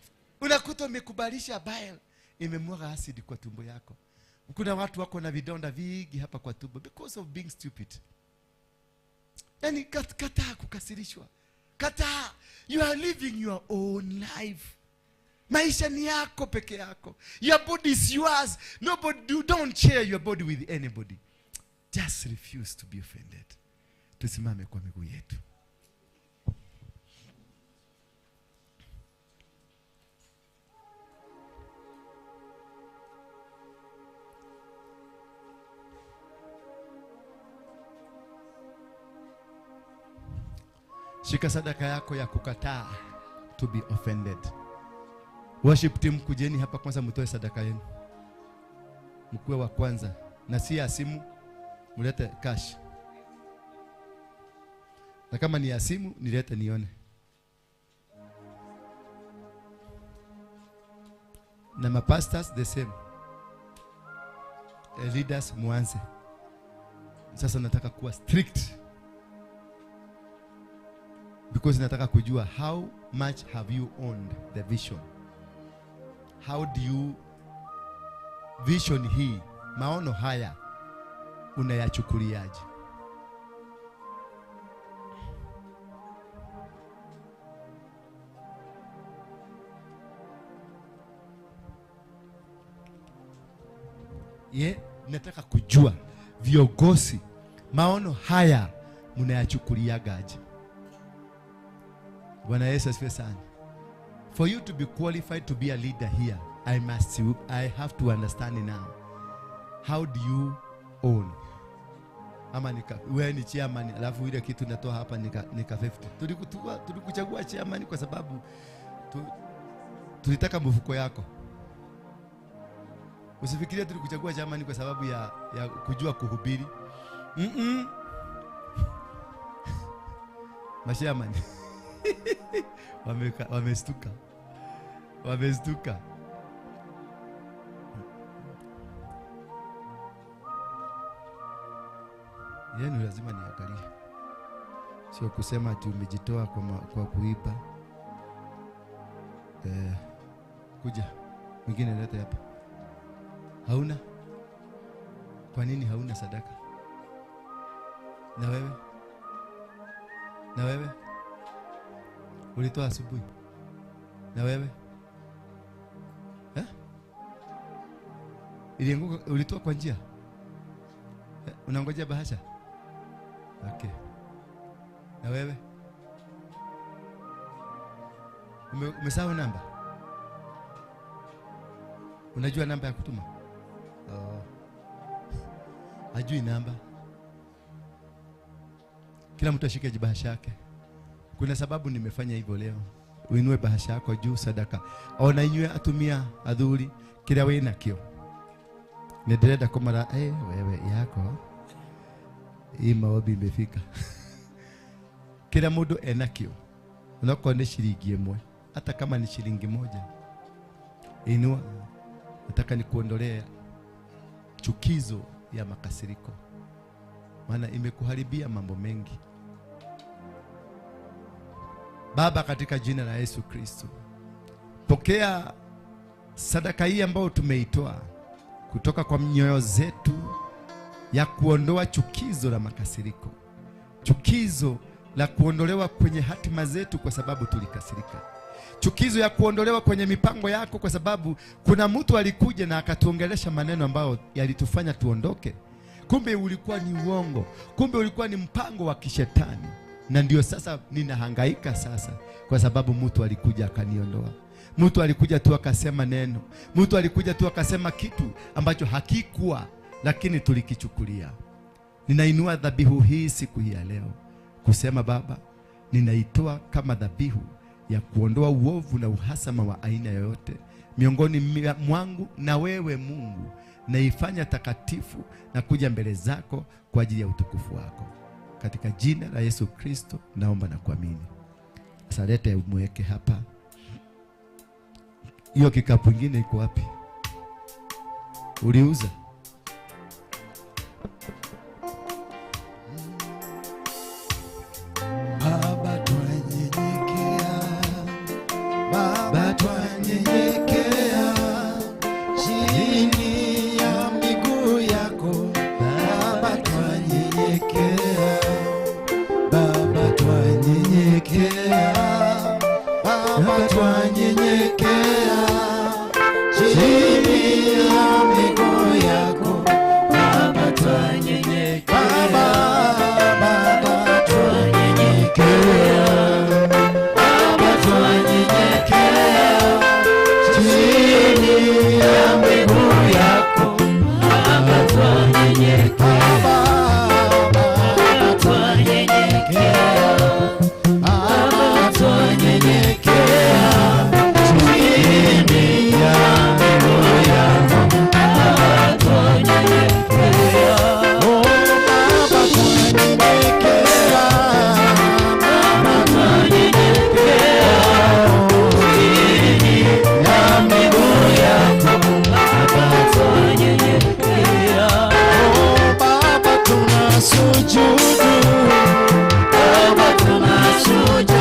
Unakuta umekubalisha bile imemwaga acid kwa tumbo yako. Kuna watu wako na vidonda vingi hapa kwa tumbo because of being stupid. Yani kataa kukasirishwa. Kataa. You are living your own life. Maisha ni yako peke yako. Your body is yours. Nobody, you don't share your body with anybody. Just refuse to be offended. Tusimame kwa miguu yetu. Shika sadaka yako ya kukataa to be offended. Worship team, kujeni hapa kwanza mtoe sadaka yenu. Mkuwe wa kwanza. Na si ya simu, mlete cash. Na kama ni ya simu, nilete nione. Na mapastors the same. Leaders muanze. Sasa nataka kuwa strict. Because nataka kujua how much have you owned the vision. How do you vision hii, maono haya unayachukuliaje? Nataka kujua viongozi, maono haya mnayachukuliagaje? Bwana Yesu asifiwe sana. For you to be qualified to be a leader here, I have to understand now. How do you own? Ama nika wewe ni chairman, alafu ile kitu natoa hapa nika 50. Tulikuchagua chairman kwa sababu tulitaka mfuko yako. Usifikirie tulikuchagua chairman kwa sababu ya kujua kuhubiri. Mashairman. Wamestuka. Wamestuka. Yenu lazima niangalie. Sio kusema ati umejitoa kwa kuiba. Kuja. Mwingine leta hapa. Hauna? Kwa nini hauna sadaka? Na wewe? Na wewe? Ulitoa asubuhi. Na wewe? Ilianguka, ulitoa kwa njia? Unangojea bahasha? Okay. Na wewe? Umesahau namba? Unajua namba ya kutuma? Oh. Hajui namba. Kila mtu ashike bahasha yake. Kuna sababu nimefanya hivyo leo. Uinue bahasha yako juu sadaka. Ona inywe atumia adhuri kila we nakio. Ndirenda kumara wewe yako. Hii maombi imefika. Kila mundu enakio. Unakuwa ni shilingi imwe, hata kama ni shilingi moja. Inua. Nataka nikuondolee chukizo ya makasiriko. Maana imekuharibia mambo mengi. Baba, katika jina la Yesu Kristo, pokea sadaka hii ambayo tumeitoa kutoka kwa mioyo zetu ya kuondoa chukizo la makasiriko, chukizo la kuondolewa kwenye hatima zetu kwa sababu tulikasirika, chukizo ya kuondolewa kwenye mipango yako kwa sababu kuna mtu alikuja na akatuongelesha maneno ambayo yalitufanya tuondoke. Kumbe ulikuwa ni uongo, kumbe ulikuwa ni mpango wa kishetani. Na ndio sasa ninahangaika sasa kwa sababu mtu alikuja akaniondoa. Mtu alikuja tu akasema neno, mtu alikuja tu akasema kitu ambacho hakikuwa, lakini tulikichukulia. Ninainua dhabihu hii siku hii ya leo kusema Baba, ninaitoa kama dhabihu ya kuondoa uovu na uhasama wa aina yoyote miongoni mwangu na wewe Mungu. Naifanya takatifu na kuja mbele zako kwa ajili ya utukufu wako. Katika jina la Yesu Kristo naomba na kuamini. Sasa lete umweke hapa. Hiyo kikapu kingine iko wapi? Uliuza? Baba twanyenyekea, Baba twanyenyekea chini ya miguu yako. Baba twanyenyekea, Baba twanyenyekea, Baba twanyenyekea chini ya miguu yako. Baba twanyenyekea, Baba twanyenyekea, Baba twanyenyekea chini ya miguu yako. Baba twanyenyekea, Baba twanyenyekea, Baba twanyenyekea chini ya miguu yako. Baba twanyenyekea, oh Baba twanyenyekea, Baba twanyenyekea chini ya miguu yako. Baba twanyenyekea, oh Baba tunasujudu, Baba tunasujudu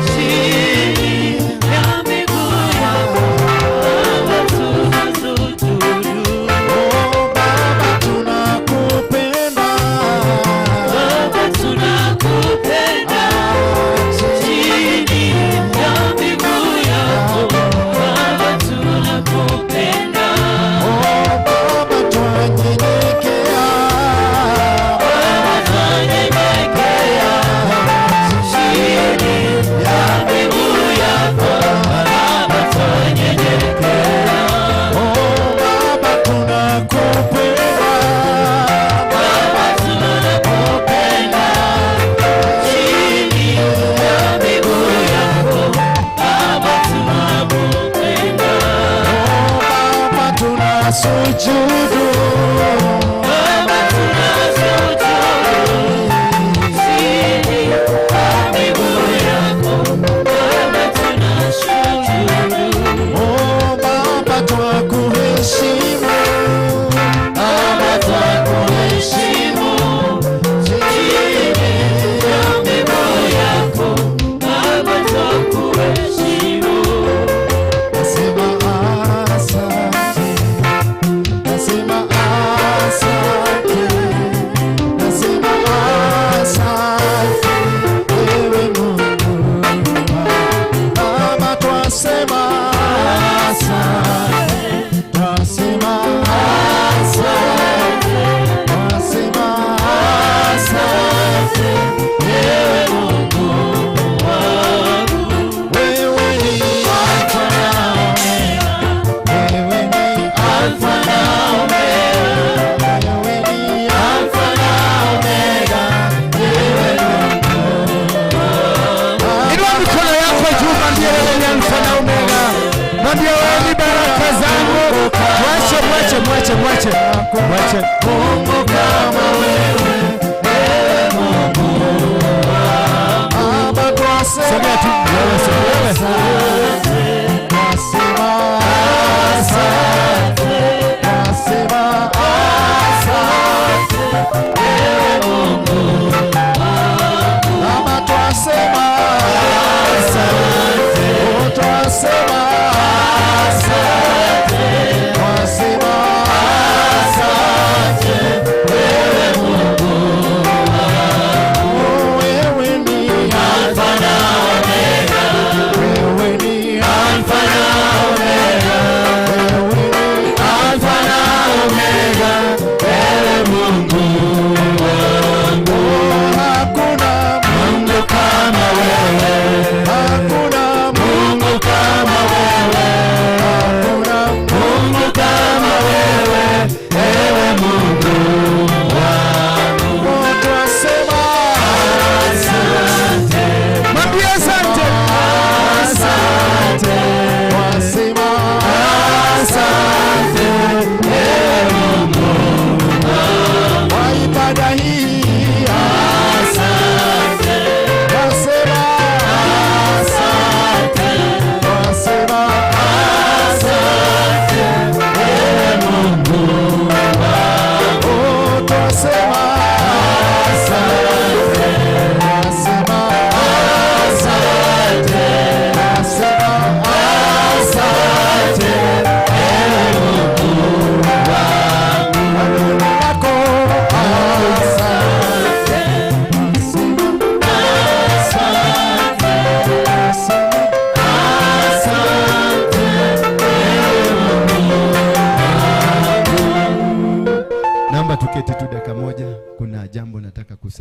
chini ya miguu yako. Baba tunasujudu, oh Baba tunakupenda, Baba tunakupenda chini ya miguu yako. Baba tunakupenda, oh Baba twanyenyekea, Baba twanyenyekea chini ya miguu yako. Baba twanyenyekea, oh Baba tunakupenda, Baba tunakupenda chini ya miguu yako. Baba tunakupenda, oh Baba tunasujudu, Baba tunasujudu chini ya miguu yako. Baba tunasujudu, oh Baba twakuheshimu, Baba twakuheshimu chini ya miguu yako. Baba twakuheshimu. Nasema asante, nasema asante, nasema asante ewe Mungu. Baba twasema asante, twasema asante, twasema asante ewe Mungu wangu. Wewe ni Alfa na Omega, wewe ni Alfa na Omega, wewe ni Alfa na Omega, wewe Mungu wangu. Inua mikono yako juu, mwambie wewe ni Alfa na Omega, mwambie wewe ni baraka zangu. Mwache, mwache, mwache, mwache, mwache. Mungu kama wewe, ewe Mungu wangu. Baba twasema, Sogea tu, wewe, wewe. Twasema asante, twasema asante, ewe Mungu wangu. Baba twasema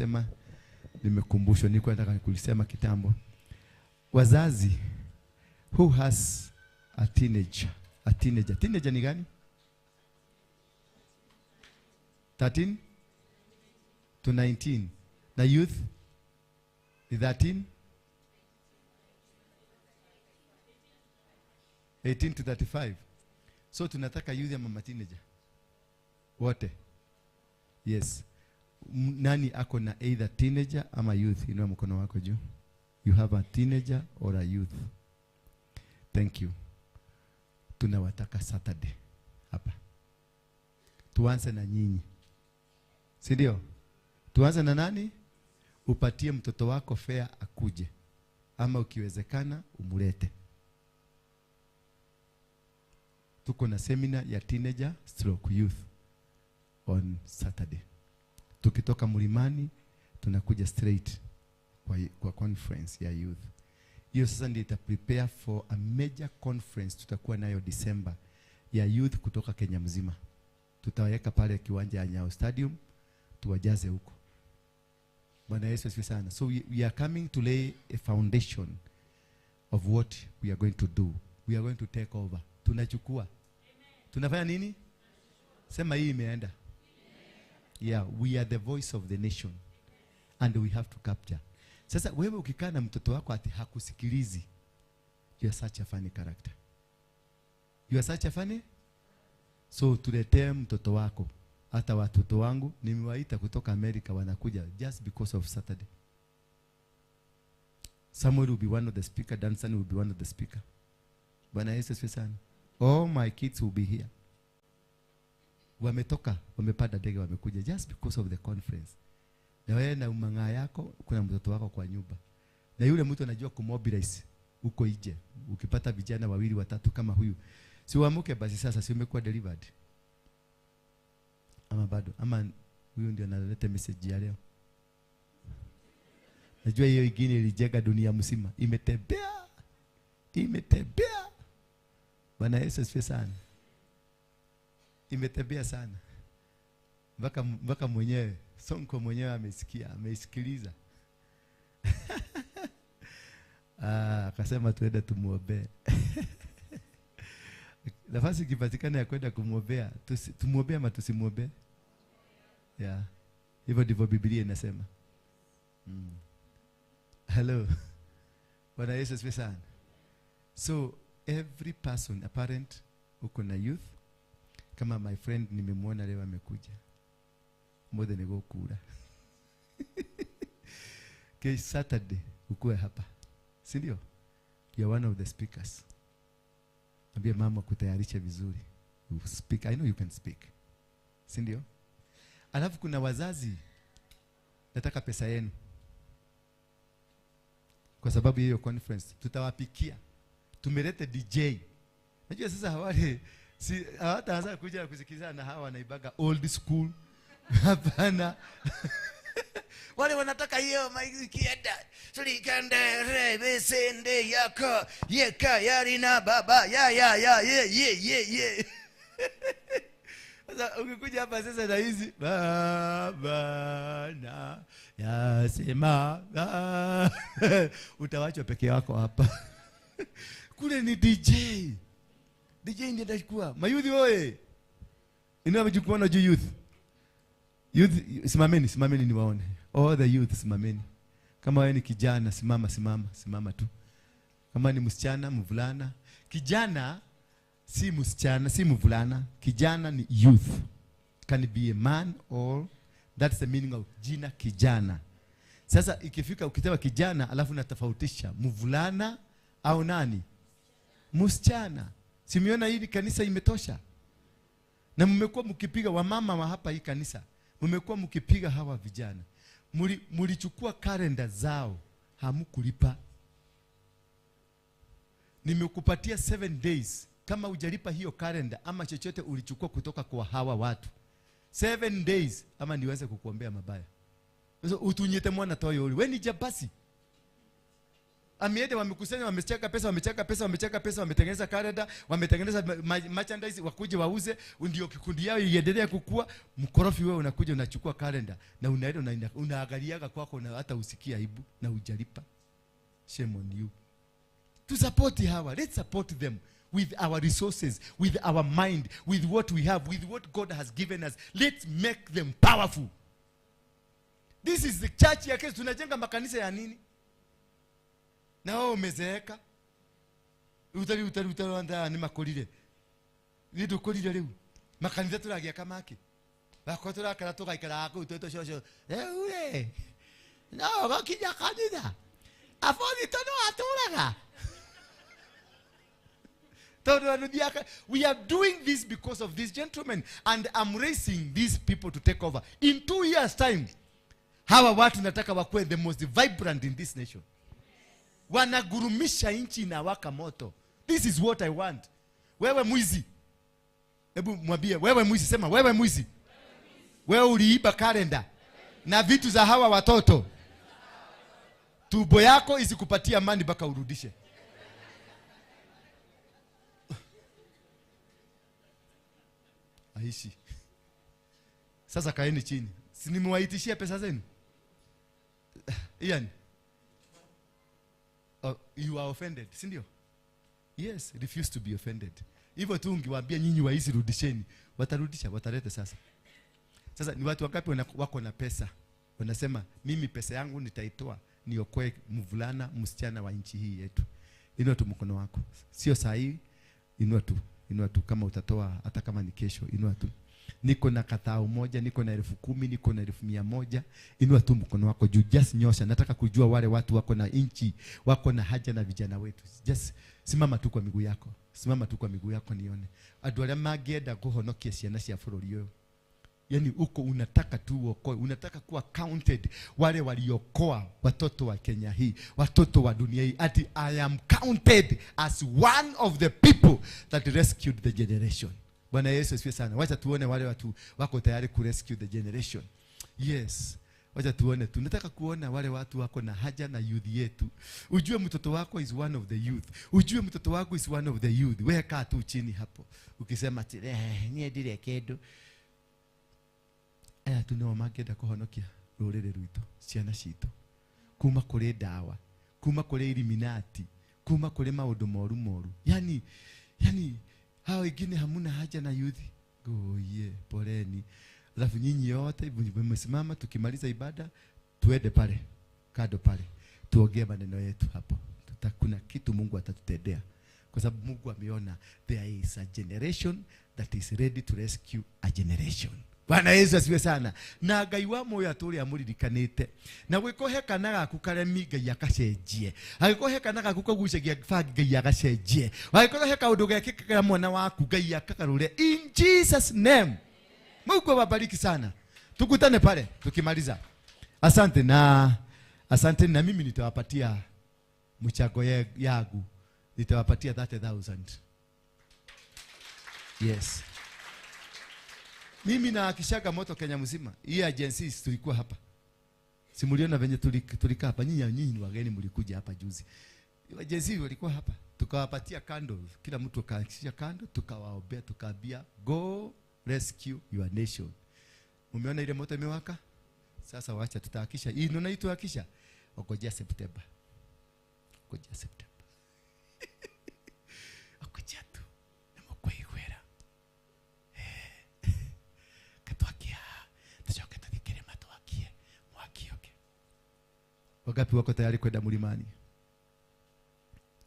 kusema, nimekumbushwa, nilikuwa nataka kulisema kitambo. Wazazi, who has a teenager? A teenager. Teenager ni gani? 13 to 19. Na youth ni 13 18 to 35. So tunataka youth ama teenager wote. Yes. Nani ako na either teenager ama youth? Inua mkono wako juu. You have a teenager or a youth. Thank you. Tunawataka Saturday hapa. Tuanze na nyinyi. Si ndio? Tuanze na nani? Upatie mtoto wako fare akuje, ama ukiwezekana umulete. Tuko na seminar ya teenager stroke youth on Saturday. Tukitoka Mlimani tunakuja straight kwa conference ya youth. Hiyo sasa ndio ita prepare for a major conference tutakuwa nayo December ya youth kutoka Kenya mzima. Tutaweka pale kiwanja ya Nyayo Stadium, tuwajaze huko. Bwana Yesu asifiwe sana. So we are coming to lay a foundation of what we are going to do. We are going to take over. Tunachukua. Tunafanya nini? Sema hii imeenda. Yeah, we are the voice of the nation and we have to capture. Sasa wewe ukikaa na mtoto wako ati hakusikilizi, you are such a funny character. You are such a funny. So tuletee mtoto wako. Hata watoto wangu nimewaita kutoka Amerika, wanakuja just because of Saturday. Samuel will be one of the speaker, Danson will be one of the speaker. Bwana Yesu asifiwe sana. All my kids will be here. Wametoka, wamepanda ndege, wamekuja just because of the conference. Na wewe na umang'aa yako, kuna mtoto wako kwa nyumba. Na yule mtu anajua kumobilize huko nje. Ukipata vijana wawili watatu kama huyu, si uamuke basi sasa, si umekuwa delivered? Ama bado? Ama huyu ndio analeta message ya leo. Najua hiyo ingine ilijenga dunia mzima. Imetembea. Imetembea. Bwana Yesu asifiwe sana. Imetembea sana. Mpaka mwenyewe, Sonko mwenyewe amesikia, ameisikiliza. Akasema tuende tumuombee. Nafasi ikipatikana ya kwenda kumuombea, tumuombee ama tusimuombee? Yeah. Hivyo ndivyo Biblia inasema. Hello. Bwana Yesu asifiwe sana. So every person, a parent, uko na youth, kama my friend nimemuona leo amekuja. Mmoja ni gokura. Okay, Saturday ukue hapa. Si ndio? You are one of the speakers. Ambia mama kutayarisha vizuri. You speak. I know you can speak. Si ndio? Alafu kuna wazazi, nataka pesa yenu. Kwa sababu hiyo conference tutawapikia. Tumelete DJ. Najua sasa hawale si hawataanza kuja kusikizana na hawa wanaibaga old school. Hapana. Wale wanataka hiyo ikienda tulikende rebesende yako yeka yarina baba ya ya ya ye ye ye ye. Sasa ukikuja hapa sasa na hizi baba na yasema utawachwa peke yako hapa. Kule ni DJ. DJ ndiye atachukua. Mayuthi oye. Inua mjukuu na juu youth. Youth, simameni, simameni niwaone. All the youth simameni. Kama wewe ni kijana simama, simama, simama tu. Kama ni msichana, mvulana. Kijana si msichana, si mvulana. Kijana ni youth. Can be a man or that's the meaning of jina kijana. Sasa ikifika ukitema kijana alafu unatofautisha mvulana au nani? Msichana. Simeona hili kanisa imetosha. Na mmekuwa mkipiga wamama wa hapa hii kanisa. Mmekuwa mkipiga hawa vijana. Mulichukua kalenda zao, hamkulipa. Nimekupatia 7 days. Kama hujalipa hiyo kalenda ama chochote ulichukua kutoka kwa hawa watu, 7 days ama niweze kukuombea mabaya. Sasa utunyete mwana toyo uli. Wewe ni jabasi. Ameenda wamekusanya, wamechanga pesa, wamechanga pesa, wamechanga pesa, wametengeneza calendar, wametengeneza merchandise, wakuje wauze, ndio kikundi yao iendelee kukua. Mkorofi wewe unakuja unachukua calendar na unaenda unaangaliaga kwako na hata usikia aibu na hujalipa. Shame on you. To support hawa, let's support them with our resources, with our mind, with what we have, with what God has given us. Let's make them powerful. This is the church ya Kristo. Tunajenga makanisa ya nini? Na wao umezeeka. Utari utari utari ni makorire. Ni dukorire riu. Makanitha turagia kamaki. Bako turakara tugaikara kuu toto shosho. Ure. No, gakinya kanitha. Afoni tono aturaga. We are doing this because of these gentlemen, and I'm raising these people to take over. In 2 years' time, hawa watu nataka wakuwe the most vibrant in this nation. Wanagurumisha nchi inawaka moto. This is what I want. Wewe mwizi. Hebu mwambie wewe mwizi, sema wewe mwizi. Wewe uliiba kalenda na vitu za hawa watoto. Tubo yako isikupatia amani mpaka urudishe. Aishi. Sasa kaeni chini. Si nimewaitishia pesa zenu? Ian. Oh, you are offended, si ndio? Yes, refuse to be offended. Hivyo tu ungewaambia nyinyi waizi rudisheni, watarudisha, watalete sasa. Sasa ni watu wangapi wako na pesa? Wanasema mimi pesa yangu nitaitoa niokoe mvulana, msichana wa nchi hii yetu. Inua tu mkono wako. Sio saa hii, inua tu. Inua tu kama utatoa hata kama ni kesho, inua tu. Niko na katao moja, niko na 10,000, niko na 100,000. Inua tu mkono wako juu, just nyosha. Nataka kujua wale watu wako na inchi, wako na haja na vijana wetu. Just simama tu kwa miguu yako. Simama tu kwa miguu yako nione. Andu aria mangienda kuhonokia ciana cia bururi uyu. Yani uko unataka tu uokoe, unataka kuwa counted wale waliokoa watoto wa Kenya hii, watoto wa dunia hii. Ati I am counted as one of the people that rescued the generation. Bwana Yesu asifiwe sana. Wacha tuone wale watu wako tayari ku rescue the generation. Yes. Wacha tuone. Tunataka kuona wale watu wako na haja na youth yetu. Ujue mtoto wako is one of the youth. Ujue mtoto wako is one of the youth. Wewe kaa tu chini hapo. Ukisema ati nie ndire kindu. Aya tu no mangĩenda kũhonokia rũrĩrĩ rwitũ, ciana citũ, kuma kũrĩ ndawa, kuma kũrĩ Illuminati, kuma kũrĩ maũndũ moru moru. Yani hao wengine hamuna haja na youth. Goye, poleni. Alafu nyinyi yote mmesimama, tukimaliza ibada tuende pale kando pale tuongee maneno yetu hapo. Kuna kitu Mungu atatutendea, kwa sababu Mungu ameona there is a generation that is ready to rescue a generation. Bwana Yesu asifiwe sana. Na Ngai wa moyo atũrĩ amũririkanĩte. Na gwĩko kana gaku karemi Ngai akacenjie. Agĩkorwo he kana gaku kagucagia bangi Ngai agacenjie. Agĩkorwo he kaũndũ gekĩkaga mwana waku Ngai akagarũre. In Jesus name. Mungu awabariki sana. Tukutane pale tukimaliza. Asante na asante, na mimi nitawapatia mchango yangu. Nitawapatia 30,000. Yes. Mimi na kishaga moto Kenya mzima. Hii agencies tulikuwa hapa. Simuliona venye tulikaa hapa. Nyinyi ni wageni mlikuja hapa juzi. Agencies walikuwa hapa. Tukawapatia candle. Kila mtu akaakisha candle, tukawaombea, tukaambia go rescue your nation. Umeona ile moto imewaka? Sasa wacha tutahakisha. Hii ndio naituhakisha. Ngojea September. Ngojea September. Ngojea tu. Namokuigwera. Wangapi wako tayari kwenda mlimani?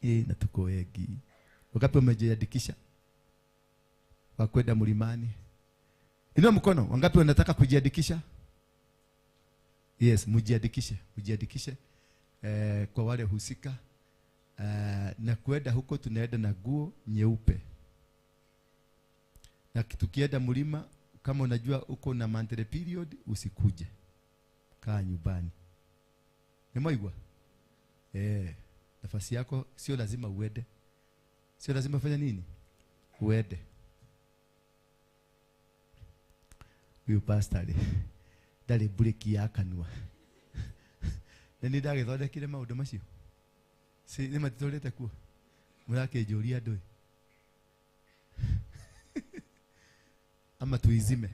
Na tuko wengi. Wangapi wamejiandikisha wa kwenda mlimani? Inua mkono. Wangapi wanataka kujiandikisha? Yes, mjiandikishe, mjiandikishe. Kwa wale husika. Na kwenda huko tunaenda na nguo nyeupe. Na tukienda mlima, kama unajua uko na monthly period, usikuje. Kaa nyumbani. Nimeigwa. Nafasi yako sio lazima uende. Sio lazima fanya nini? Uende. Huyu pastor ndari break ya kanua. Na ni ndagithondekire maundu macio. Si nĩ matitũrĩte kuo mũrakĩnjũria andũ ama tuizime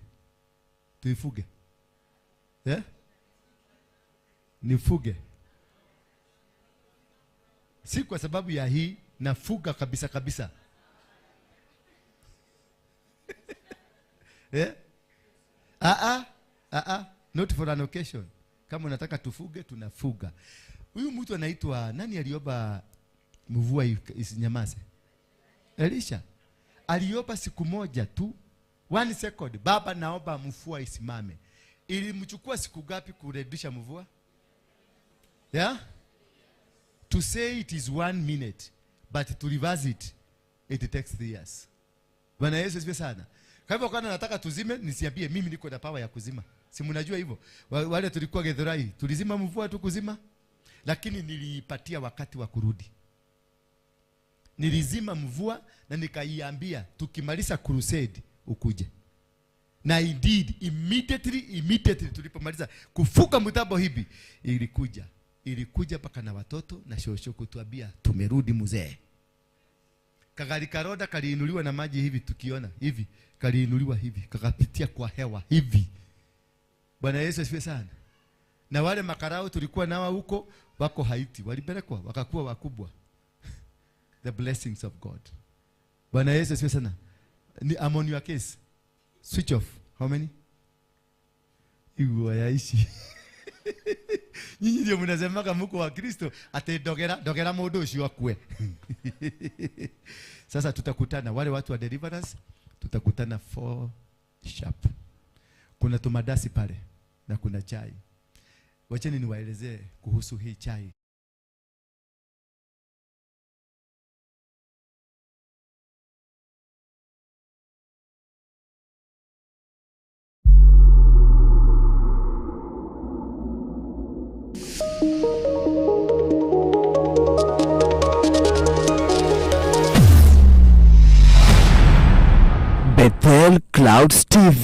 tuifuge, eh? Nifuge si kwa sababu ya hii, nafuga kabisa kabisa. Eh? Ah ah ah, not for an occasion. Kama unataka tufuge tunafuga. Huyu mtu anaitwa nani aliomba mvua isinyamaze? Elisha. Aliomba siku moja tu, 1 second, baba naomba mvua isimame. Ilimchukua siku ngapi kurudisha mvua? Yeah? To say it is 1 minute, but to reverse it, it takes 3 years. Bwana Yesu asifiwe sana. Kwa hivyo kama nataka tuzime, nisiambie mimi niko na power ya kuzima. Si mnajua hivyo? Wale tulikuwa Githurai, tulizima mvua tu kuzima, lakini niliipatia wakati wa kurudi. Nilizima mvua na nikaiambia tukimaliza crusade ukuje. Na indeed immediately tulipomaliza kufuka mtambo hivi ilikuja. Ilikuja paka na watoto na shosho kutuambia tumerudi mzee. Kagari karoda kaliinuliwa na maji hivi, tukiona hivi, kaliinuliwa hivi, kakapitia kwa hewa hivi. Bwana Yesu asifiwe sana. Na wale makarao tulikuwa nao huko wako Haiti, walipelekwa wakakuwa wakubwa. The blessings of God. Bwana Yesu asifiwe sana. Ni I'm on your case. Switch off. How many? Igwa yaishi. Nyinyi ndio mnasemaga mko wa Kristo ati dogera dogera mundu ucio akue. Sasa tutakutana wale watu wa deliverance, tutakutana 4 sharp. Kuna tumadasi pale na kuna chai. Wacheni niwaelezee kuhusu hii chai. Bethel Clouds TV.